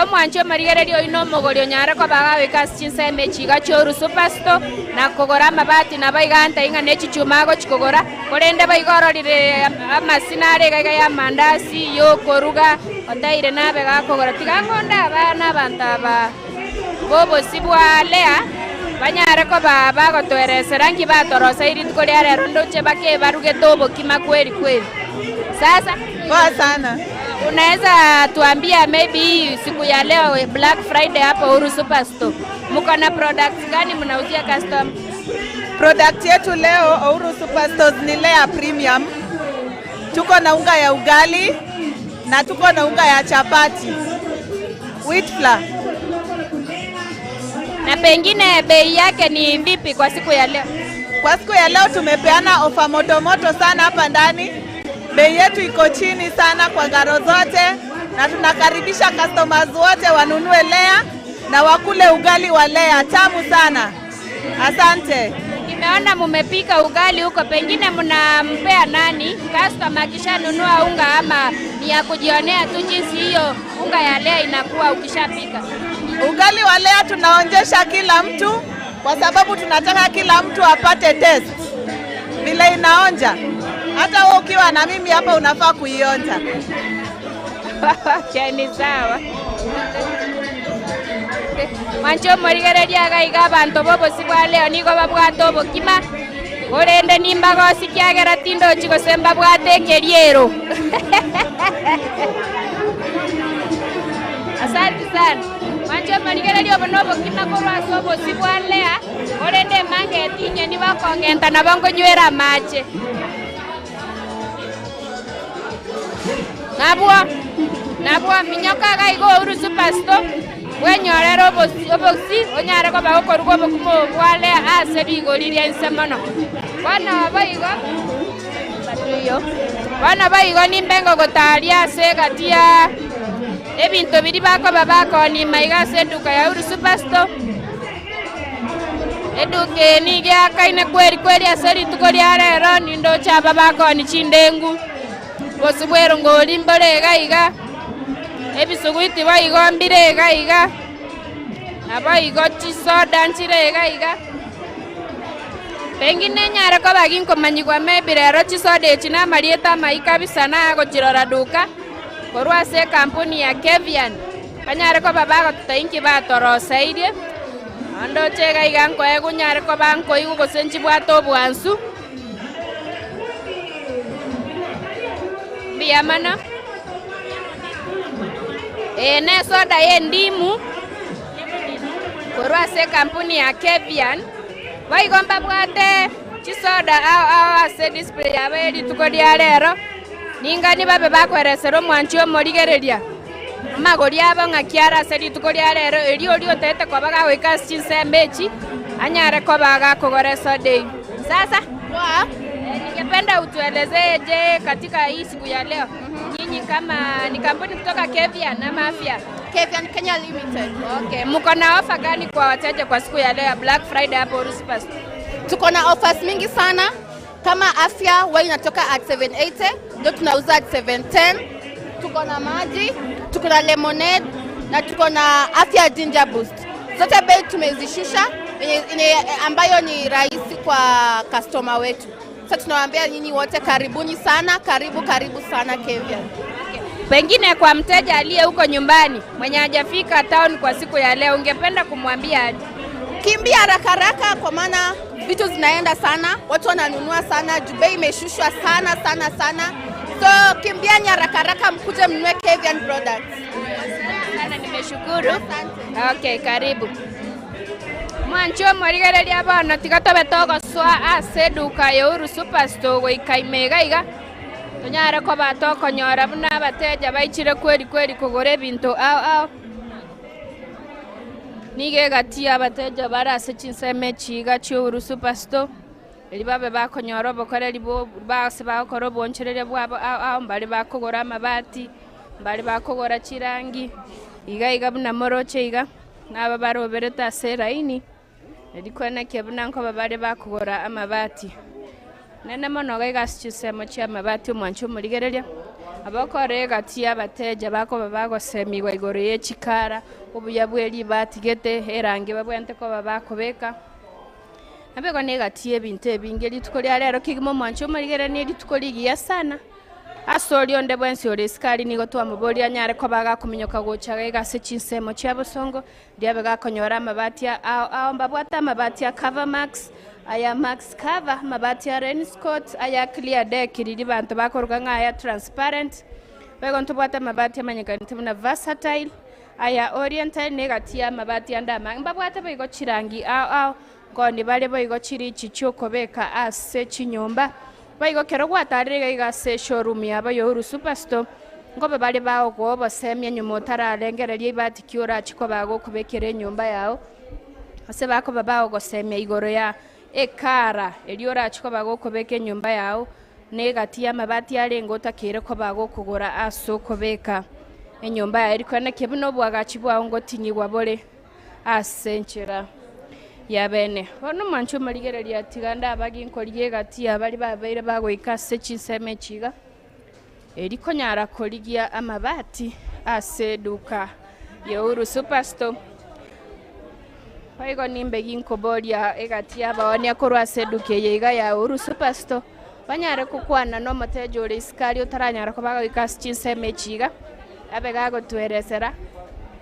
omwanchi omorigereria oino omogori onyare koba gawika ase chinsemo echiga chia Uhuru Superstore na kogora amabati nabo iga ntai ng'a na echichuma agochikogora korende baiga ororire amasina are iga iga ya amandasi yokoruga oteire nabe gakogora tiga ng'onde abana abanto aba bobosi bwalea banyare koba bagotweresera nki batorosa rituko ria rero ndoche bake barugete obokima kweli kweli. Sasa poa sana. Unaweza tuambia maybe siku ya leo Black Friday hapo Uhuru Superstore mko na products gani mnauzia customer? Product yetu leo Uhuru Superstores ni Lea Premium. Tuko na unga ya ugali na tuko na unga ya chapati, wheat flour. Na pengine bei yake ni vipi kwa siku ya leo? Kwa siku ya leo tumepeana ofa moto moto sana hapa ndani. Bei yetu iko chini sana kwa ngaro zote na tunakaribisha customers wote wanunue Lea na wakule ugali wa Lea tamu sana. Asante. Nimeona mumepika ugali huko, pengine mnampea nani customer akishanunua unga ama ni ya kujionea tu jinsi hiyo unga ya Lea inakuwa ukishapika? Ugali wa Lea tunaonjesha kila mtu kwa sababu tunataka kila mtu apate taste vile inaonja. Hata wewe ukiwa na mimi hapa unafaa kuionja. Okay, ni sawa. Mwancho morigereria gaiga abanto bobosi bwa leo nigo babwate obokima orende nimbagosi kiagera tindochi gose mbabwate ekeriero. Asante sana. Mwancho morigereria obo nobokima korwa ase obosi bwa lea orende mange etinye nibakong'enta nabo nkonywera amache. Nabwo minyoka gaigo Uhuru Superstore wenyorera obosi onyare koba okoruga obokima bwa lea ase rigori ria inse mono. Bono boigo batuyo. Bono boigo nimbengo gotaria ase egati ya ebinto biri bakoba bakonima iga ase eduka ya Uhuru Superstore. Eduka eye nigo yakaine kweri kweri ase rituko ria rero nindoche aba bakoni chindengu bosi bwerongori mbore iga iga ebisuguiti boigo mbire iga iga nabo igo chisoda nchire iga iga pengine nyare koba ginkomanyigwa maybe rero chisoda echi na amarieta amai kabisa nagochirora duka korwa ase ekampuni ya Kevian banyare koba bagotota inki batoroseirie ondoche iga iga nkoegu nyare koba nkoigu gose nchibwate obwansu mbuya mono. Ne soda ye ndimu korwa ase ekampuni ya Kevian boigo mbabwate chisoda ao ase display yabo erituko ria rero ningani babe bakweresera omwanchi omorigereria amagori abo ng'aki are ase rituko ria rero eri ori otete koba gagoika ase chinsembe echi anyare koba gakogora esoda eywo. Sasa ningependa utuelezee je katika hii siku ya leo nyinyi kama ni kampuni kutoka Kevian ama Afya? Kevian Kenya Limited. Okay, mko na ofa gani kwa wateja kwa siku ya leo ya Black Friday hapo Uhuru Superstore? Tuko na offers mingi sana. Kama afya wewe inatoka at 780, ndio tunauza at 710. Tuko na maji, tuko na lemonade na tuko na afya ginger boost. Zote bei tumezishusha ambayo ni rahisi kwa customer wetu. Sasa tunawaambia nyinyi wote karibuni sana, karibu karibu sana Kevian. Pengine kwa mteja aliye huko nyumbani mwenye hajafika town kwa siku ya leo ungependa kumwambia aje? Kimbia haraka haraka kwa maana vitu zinaenda sana, watu wananunua sana, bei imeshushwa sana sana sana. So kimbiani haraka haraka mkuje mnunue Kevian products. Sana nimeshukuru. Asante. Okay, karibu. Mwancho morigereria bono tiga tobe togoswa ase eduka ya Uhuru Superstore goika ime iga iga tonyare koba tokonyora buna abateja baichire kweri kweri kogora ebinto ao ao nigo egati abateja bare ase chinsemo chiga chia Uhuru Superstore eri babe bakonyora obokoreri base bagokora oboncherere bwabo ao ao mbari bakogora amabati mbari bakogora chirangi iga iga buna moroche iga naba baroberete ase eraini eri kwenekia buna nkoba bare bakogora amabati nene mono iga ase chisemo chia amabati omwancho omorigereria abakora egati abateja bakoba bagosemigwa igoro ye chikara obuya bwe ribati gete erangi babwente koba bakobeka nabego negati ebinto ebinge rituko ria rero kigima omwancho omorigereria ni rituko rigiya sana ase oria onde bwensi ore esikari nigo twamoboria anyare koba gakominyoka gocha iga ase chinsemo chia bosongo riabe gakonyora amabati ao ao mbabwate amabati ya Cover Max aya Max Cover amabati ya Rainscoat aya Clear Deck riri bantu bakoruga ng'aya transparent bego ntobwate amabati amanyekanete buna versatile aya oriental negati ya amabati andama mbabwate boigo chirangi ao ao ngoni bare boigo chiri chichiokobeka ase chinyomba boigo kero gwatarire iga ase showroom yabo ya Uhuru Superstore ngobe bari baogo bosemia nyuma otararengereria ibati ki orachiko bagokobekera enyomba yao ase bakoba baogosemia igoro ya ekara eri orachiko bagokobeka enyomba yao negati amabati arenge otakire ko bagokogora ase okobeka enyomba yao eri kwenekia buna obwagachi bwao ngotinyigwa bore ase enchera ya bene. Bono mwancho omorigereria tiga ndabagi nkorigia egati abari babeire bagoika ase chinsemo echiga eri konyara korigia amabati ase eduka ya Uhuru Superstore. Boigo nimbe ginkoboria egati abaonia korwa ase eduka eye iga ya Uhuru Superstore Banyare gokwana na omoteja ore isiko aria otaranyara koba agoika ase chinsemo echi iga, abe gagotweresera,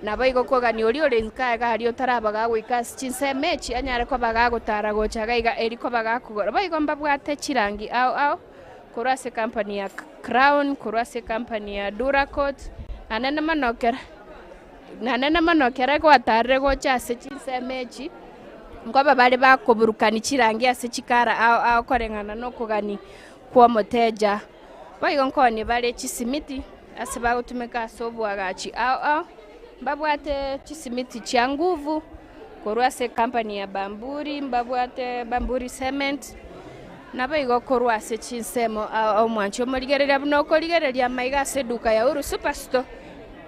nabo igo okogania oria ore isiko iga aria otaraba gagoika ase chinsemo echi, anyare koba gagotara gocha iga iga eri koba gakogora. Boigo mbabwate chirangi ao ao, korwa ase ekampani ya Crown, korwa ase ekampani ya Duracot, naende mono kera naende mono kera gwatarire gocha ase chinsemo echi, nkoba bare bakoburukani chirangi ase chikara ao ao koreng'ana na okogani kwa omoteja. Boigo nkoonie bare chisimiti ase bagotumeka ase oboagachi ao ao, mbabwate chisimiti chia nguvu korwa ase ekampani ya Bamburi, mbabwate Bamburi Cement, naboigo korwa ase chinsemo ao ao mwanche omorigereria buna okorigereria amaiga ase eduka ya Uhuru Superstore,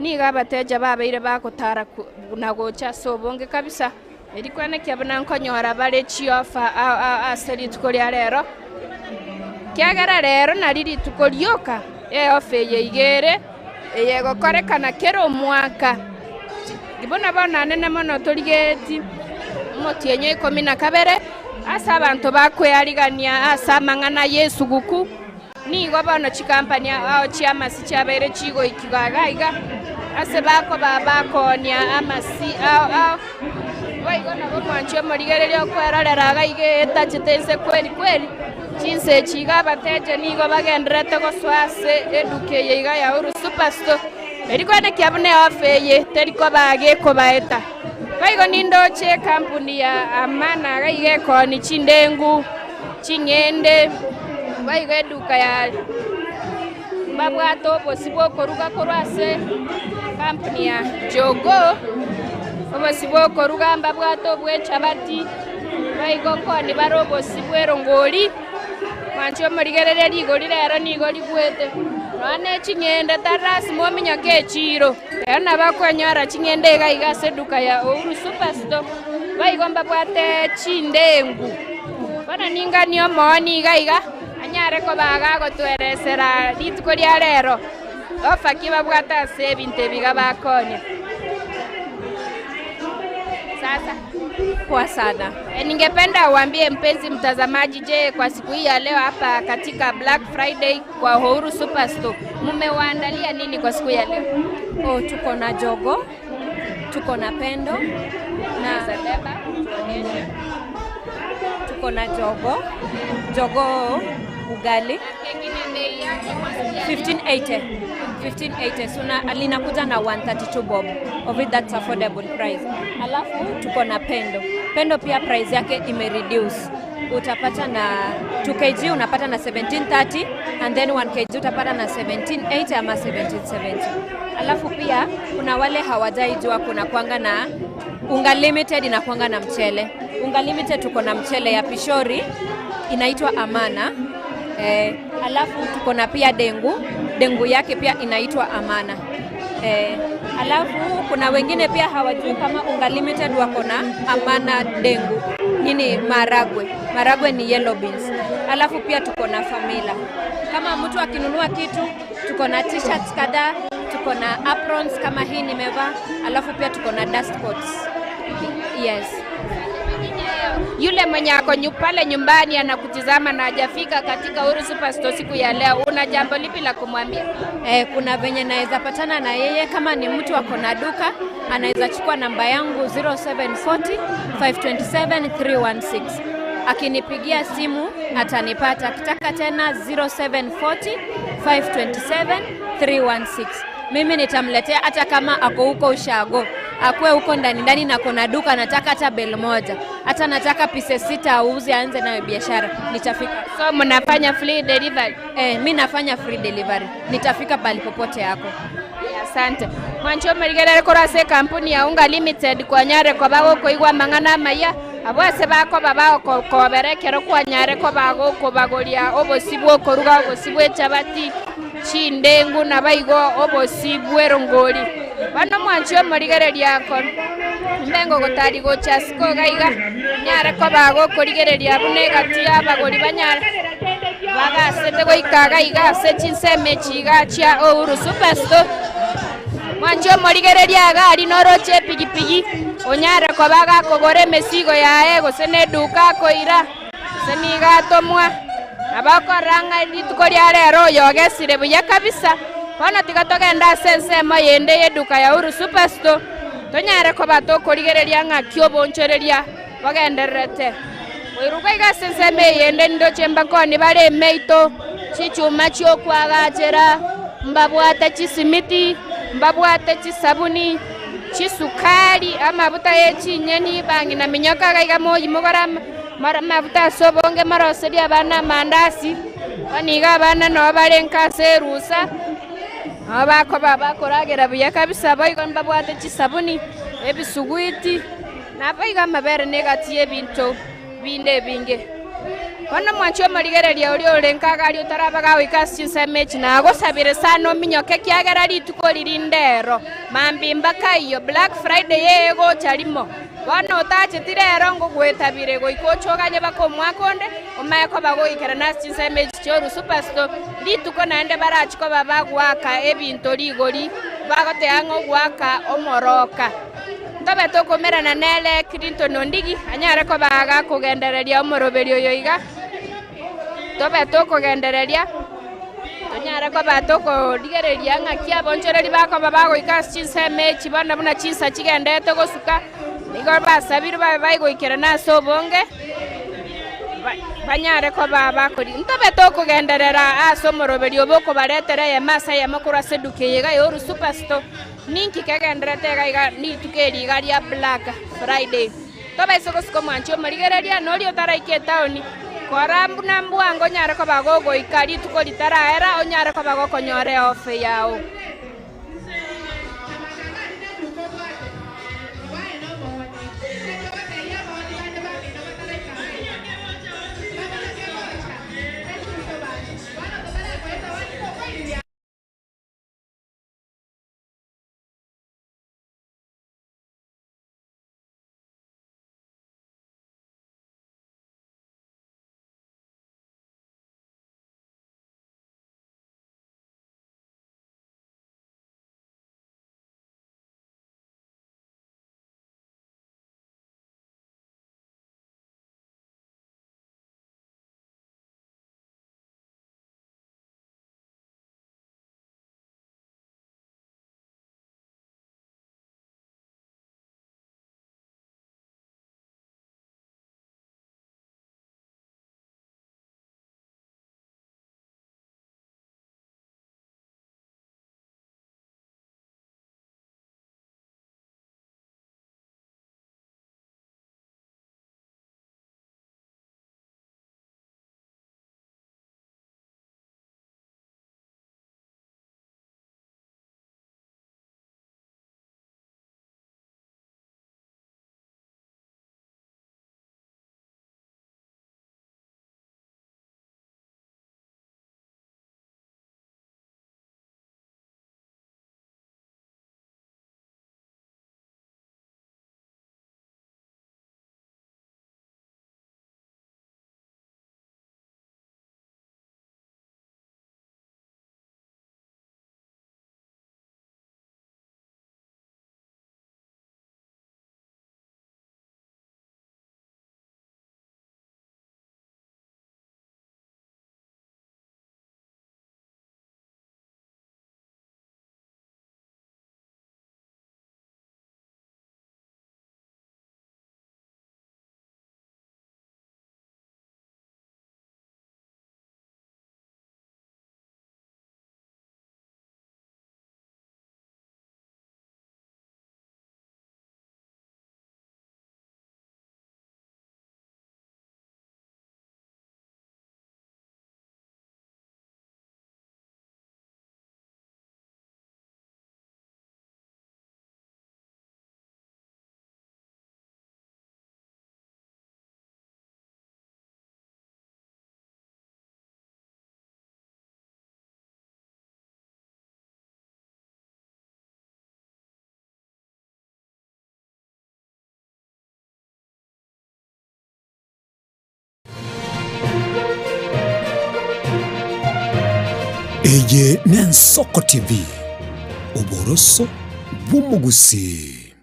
nigo abateja babeire bagotara na gocha ase obonge kabisa. Eri kwenekia buna nkonyora bare chiofa ao ao ase rituko ria rero. Kiagera rero nari rituko rioka eofa eye igere eye egokorekana kera omwaka. Buna bono anene mono torigeti omotienyi 12 ase abanto bakwearigania ase amang'ana ya esuguku. Nigo bono chikampani ao chiamasi chiabeire chigoikiwa iga iga ase bakoba bakoonia amasi ao ao. Boigo nabo omwanchi omorigereria okwerorera iga iga etachete inse kweri kweri. Chinse echi iga abateja nigo bagendererete gosoa ase eduka eye iga ya Uhuru Superstore. Eri kwenekia buna eofa eye teri koba gekobaeta. Boigo nindoche ekampuni ya Amana iga iga ekooni chindengu, ching'ende, boigo eduka ya mbabwate obosi bwokoruga korwa ase kampuni ya Jogoo, obosi bwokoruga mbabwate obwechabati, boigo nkoni bare obosi bwerongori, mwanche omorigereria rigori rero nigo rigwete. Nonya ching'ende tari lasima ominyoke echiro, rero nabo okonyora ching'ende iga iga ase eduka ya Uhuru Superstore, boigo mbabwate chindengu. Bono ninganie omooni iga iga, anyare koba agagotweresera rituko ria rero, ofa ki babwate ase ebinto ebi iga bakonia. Sasa Poa sana. Ningependa uambie mpenzi mtazamaji, je, kwa siku hii ya leo hapa katika Black Friday kwa Uhuru Superstore mmewaandalia nini kwa siku ya leo? Oh, tuko na jogo, tuko na pendo na tuko na jogo, jogo ugali 1580. 1580 so na linakuja na 132 bob of it, that's affordable price. Alafu tuko na pendo. Pendo pia price yake imereduce. Utapata na 2 kg unapata na 1730 and then 1 kg utapata na 1780 ama 1770. Alafu pia kuna wale hawajaijua kuna kwanga na Unga Limited inakuanga na mchele. Unga Limited tuko na mchele ya pishori inaitwa Amana. Alafu tuko na pia dengu, dengu yake pia inaitwa Amana. Alafu kuna wengine pia hawajui kama Unga Limited wako na Amana dengu. Nini maragwe. Maragwe ni yellow beans. Alafu pia tuko na Famila. Kama mtu akinunua kitu, tuko na t-shirts kadhaa, tuko na aprons kama hii nimevaa, alafu pia tuko na dust coats. Yes. Yule mwenye ako pale nyumbani anakutizama na hajafika katika Uhuru Superstore siku ya leo, una jambo lipi la kumwambia? Kuna venye naweza patana na yeye, kama ni mtu ako na duka anaweza chukua namba yangu 0740 527 316. Akinipigia simu atanipata. Akitaka tena 0740 527 316. Mimi nitamletea hata kama ako huko ushago, akue huko ndani ndani na kuna duka, nataka hata bel moja, hata nataka pieces 6 auze aanze nayo biashara, nitafika. So mnafanya free delivery? Mi nafanya free delivery, nitafika pali popote yako. Asante. Mwancho merigerere korase kampuni ya Unga Limited kwa nyare kwa bago koigwa mang'ana maya abo ase bako babao koberekero kwa nyare kwa bago kobagoria obosi bwokoruga obosi bwechabati chindengu na baigo obosi bwerongori. Bano mwancho morigereria ko mbengo gotari gocha siko gaiga nyare kwa bago korigereria bune gati abagori banyare bagasete goika gaiga ase chinseme chiga chia Uhuru Superstore. Mwancho morigereria gari noroche pigipigi onyare kobaga kogore emesigo yae gose ne duka koira gose niga atomwa Abakoranga rituko ria rero yogesire buya kabisa. Bono tiga togenda ase ensemo yende y'eduka ya Uhuru Superstore tonyare koba tokorigereria ng'aki obonchoreria bagendererete. Oiruka iga ase ensemo eyende ndoche mbakoni bare emeito chichuma chiokwagachera mbabwate chisimiti mbabwate chisabuni chisukari amabuta yechinyeni bang'ina minyoka gaiga moyi mogora mabuta ase obonge maroseria abana amandasi baniga abana nabo bare nkase erusa nabo bakoba bakoragera buya kabisa boigo mbabwate chisabuni ebisuguiti nabo iga amabere negati ebinto binde ebinge. Bono mwanchi omorigereria oria ore nkaga ria otarabaga goika ase chinsemo echi nagosabire sana ominyoke kiagera rituko riri ndero mambi mpaka iyo Black Friday yegocha rimo. Bono otacheti rero ngogwetabire goika ochoganye baka omwaka onde omaye koba goikerana ase chinsemo echi chia Uhuru Superstore rituko naende barachi koba bagwaka ebinto rigori bagotea ng'a ogwaka omoroka. Ntobe tokomerana nere Clinton Ondigi anyare koba agakogendereria omoroberi oyo iga tobe tokogendereria tonyare koba tokorigereria ng'aki abonchoreri bakoba bagoika ase chinsemo echi bono buna chinsa chigendete gosuka nigo basabire babe baigoikerana ase obonge banyare koba bakori. Ntobe tokogenderera ase omoroberi obo okobaretera eyemo ase eyemo korwa ase eduka eye iga ya Uhuru Superstore ninki kegenderete iga iga rituko eri iga ria Black Friday. Tobe ase gosuka omwanchi omorigereria noria otaraika etaoni kora mbuna mbwango onyare koba gogoika rituko ritaraera onyare koba gokonyora eofe yao. Eye n'Ensoko TV, oboroso bw'omugusi.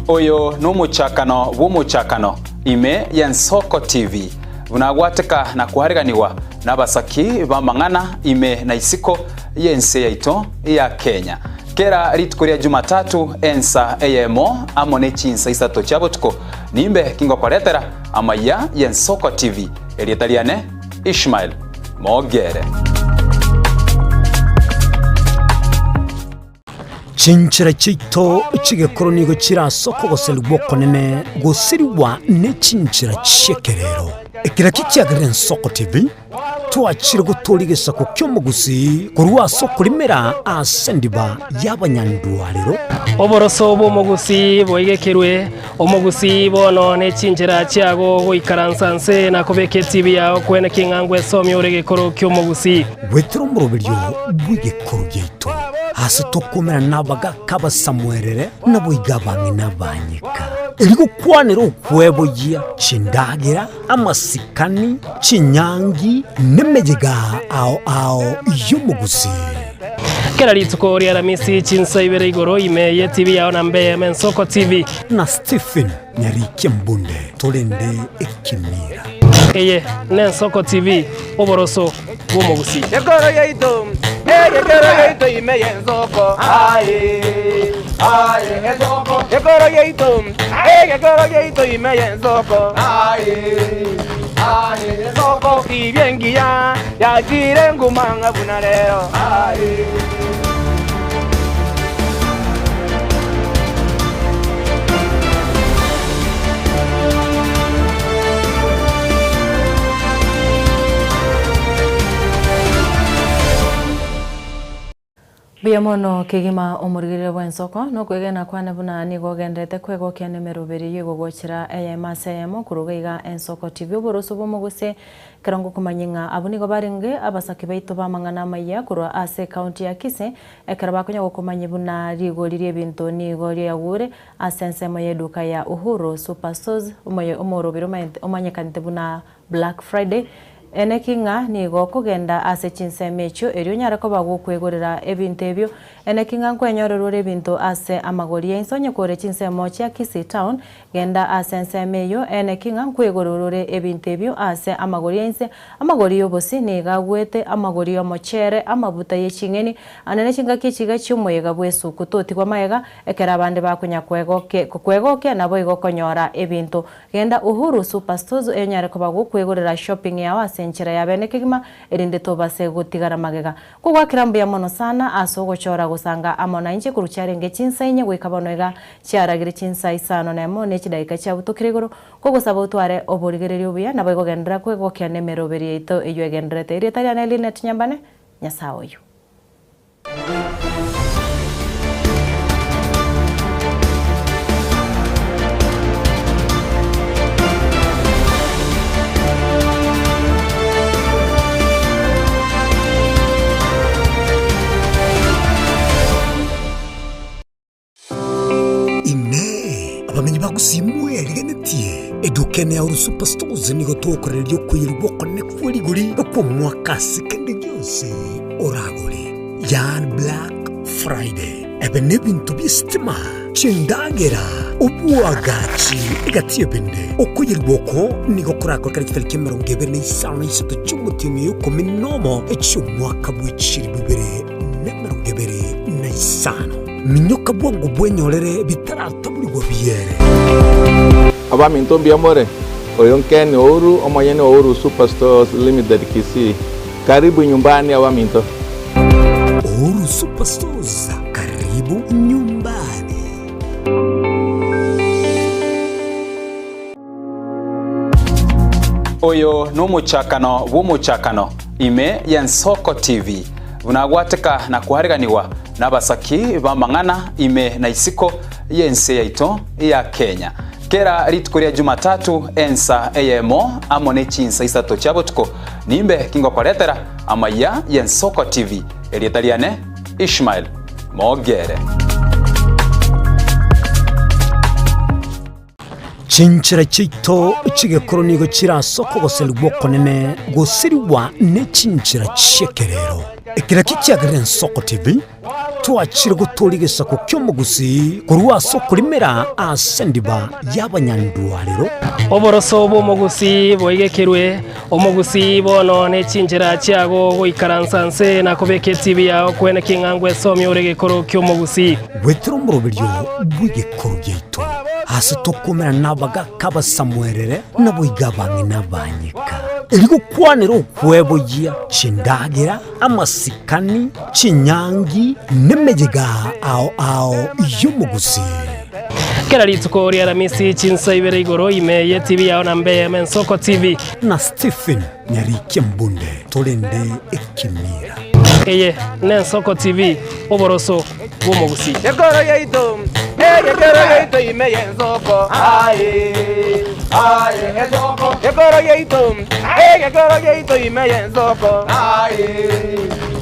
Oyo n'omuchakano bw'omuchakano ime ya Nsoko TV Buna gwateka na kuhariganigwa n'abasaki b'amang'ana ime na isiko y'ense yaito ya Kenya. Kera rituko ria Jumatatu ensa eyemo amo ne chinsa isato chia botuko nimbe kingokoretera amaya y'Ensoko TV erietariane Ishmael Mogere. Chinchira chito chigekoro nigo chirasoko goserigwa okonene goseriwa ne chinchira chiekerero ekera kichiagere Nsoko TV twachire gotoria egesako kia omogusi korwa ase okorimera ase endiba y'abanyandwarero. Oboroso bw'omogusi boigekerwe omogusi bono ne chinchira chiago goikaransa nse na kobeka etibi yao kwene king'angwa esomia ore gekoro kia omogusi. Gwetera omoroberio bw'egekoro giaito ase tokomera n'abagaka abasamwerere naboiga abang'ina banyeka erigokwanera okweboyia chindagera amasikani chinyangi nemeyega ao ao y'omogusi. Kera rituko ria Aramisi chinsa ibere igoro ime ye TV yao na mbe Nsoko TV na Stephen Nyarike Mbunde torende ekimira eye ne Nsoko TV oboroso bw'omogusi. Ekoro yaito ekoro yaito ime ye Nsoko aye aye Nsoko ekoro yaito ekoro yaito ime ye Nsoko aye aye Nsoko ibyengiya yakire ngumanga bunarero aye. Biamono kegima omurigirire bwa Nsoko nokwegena kwane buna nigo gendete kwegokia nemeroberi yegogochira eyema seyemo kuruga iga Nsoko TV oboroso bw'omoguse kerongo kumanyinga abo nigo barenge abasaki baito bamang'ana maya kurwa ase county ya Kisii ekero bakonya gokomanya buna rigori ry'ebinto nigo ryagure ase ensemo y'eduka ya Uhuru Superstores omorobero omanyekanete buna Black Friday. Enekinga nigo kogenda ase chinsemo echio erio nyare koba gokwegorera ebinto ebio enekinga nkwenyorerwa ebinto ase amagori ensonye kore chinsemo chia Kisii town genda ase ensemo eyo enekinga nkwegorerore ebinto ebio ase amagori ense amagori yobosi niga gwete amagori y'omochere amabuta y'eching'eni anene chingaki chiga chiomoyega bwesuku totigwa maega ekera abande bakonya kwegoke nabo igo konyora ebinto genda Uhuru Superstores enyare koba gokwegorera shopping yawe ase enchera ya bene kegima erinde tobase gotigara magega kogwakira mbuya mono sana ase ogochora gosanga amo na inche kurucharenge chinsa inye goika bono iga chiaragire chinsa isano na emo ne chidaika chiabutukire igoro kogosaba otware oborigereria obuya nabo igogendera kwegokia nemeroberi yaito eyo egenderete erieta riane Linet Nyambane Nyasaye oyo. Bagusimwe rigenetie edukene ya Uhuru Superstores nigo tokorerio kwirwa kone kwerigori okwo mwaka sekende gyose oragore yan Black Friday ebe nebintu by'isitima chindagera obuagachi egatiye bende okuyirwoko nigo kurakora kitariki 25 cy'umutinyi y'ikumi nomo ecy'umwaka w'iciri bibiri na mirongo ibiri na isano minyoka bwangu bwenyorere bitarataburirwa biyere. Abaminto mbiamore oyonkeni Uhuru omonyene Uhuru Superstores Limited Kisii. Karibu nyumbani abaminto. Uhuru Superstores, karibu nyumbani. Oyo n'omuchakano bw'omuchakano ime ya Nsoko TV bunagwateka na kuhariganiwa n'abasaki b'amang'ana ime na isiko y'ense yaito ya Kenya. Kera rituko ria Jumatatu ensa eyemo amo ne chinsa isato chia botuko nimbe kingokoretera amaya ya Nsoko TV erietariane Ishmael Mogere. Chinchira chito chigekoro nigo chirasoko goserigwa okonene goseriwa ne chinchira chiekerero ekera kichiagere Nsoko TV Twachire gotoria egesako kia omogusii korwa ase okorimera ase endiba y'abanyandwarero. Oboroso bwa omogusii boigekerwe omogusii bono ne chinchera chiago goikaransa nse na kobeka etibi yao kwene king'ango esomia ore gekoro kia omogusii. Gwetera omoroberio bw'egekoro giaito ase tokomera n'abagaka abasamuerere naboiga abang'ina banyeka erigokwanera okweboyia chindagera amasikani chinyangi nemeyega ao ao y'omogusii. Kera rituko ria Aramisi chinsa ibere igoro ime ye TV yao na mbe Mensoko TV na Stephen Nyarike Mbunde torende ekimira eye Nensoko TV oboroso bw'omogusii. Ekoro yaito ekoro yaito ime yensoko aye aye ensoko ekoro yaito ekoro yaito ime yensoko aye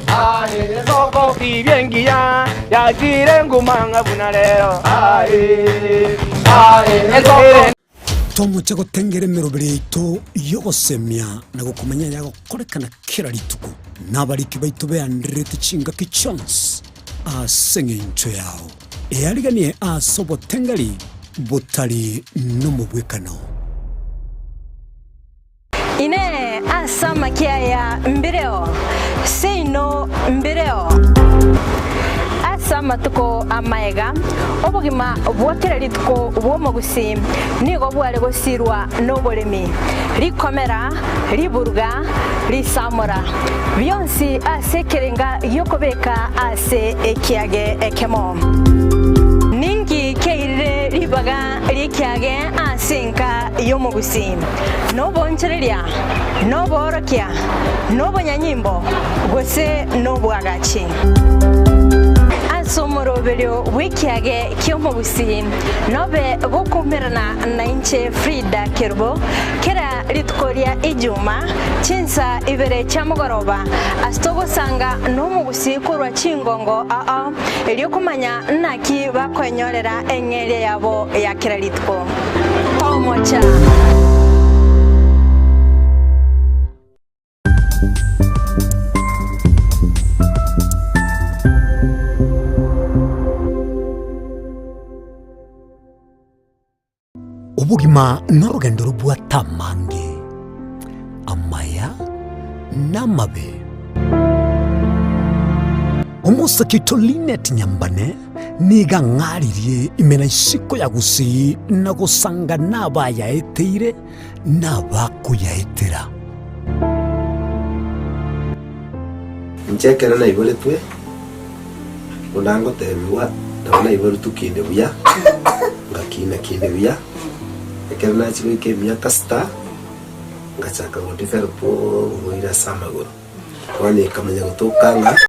aye ensoko ibyengiya yakire ngumanga buna lero aye aye ensoko. Tomoche gotengera emerobere yaito yogosemia na gokomenya yagokorekana kera rituko n'abariki baito beanderete chingaki chionsi ase eng'encho yao eyariganie ase obotengeri botari n'omobwekano. Ine asamakia ya mbireo seino mbireo asa matuko amaega obogima bwakera rituko bw'omogusii nigo bware gosirwa n'oboremi rikomera riburuga risamora bionsi ase ekerenga giokobeka ase ekiage ekemo ningi keirire ribaga rikiage ase enka y'omogusii nobonchereria noborokia nobonyanyimbo gose nobwagachi ase omoroberio bw'ekiage ki'omogusii nobe gokumerana na inche Frida Kerubo kera rituko ria Ijuma chinsa ibere chia mogoroba ase togosanga n'omogusii korwa chingongo aa erio komanya naki bakoenyorera eng'eria yabo ya kera rituko. Pamoja. Obogima n'orugendo rubwatamange amaya n'amabe. Omosakito Linet Nyambane niga ng'aririe imena isiko ya gusii na gosanga n'abayaeteire n'abakoyaetera. Nchekera naiboretwe unangotebiwa nabo naiboretu kinde buya ngakina kinde buya ekero nachigoika emiaka sita ngachaka godevelop oboira ase amagoro bono ekamanya gotokanga.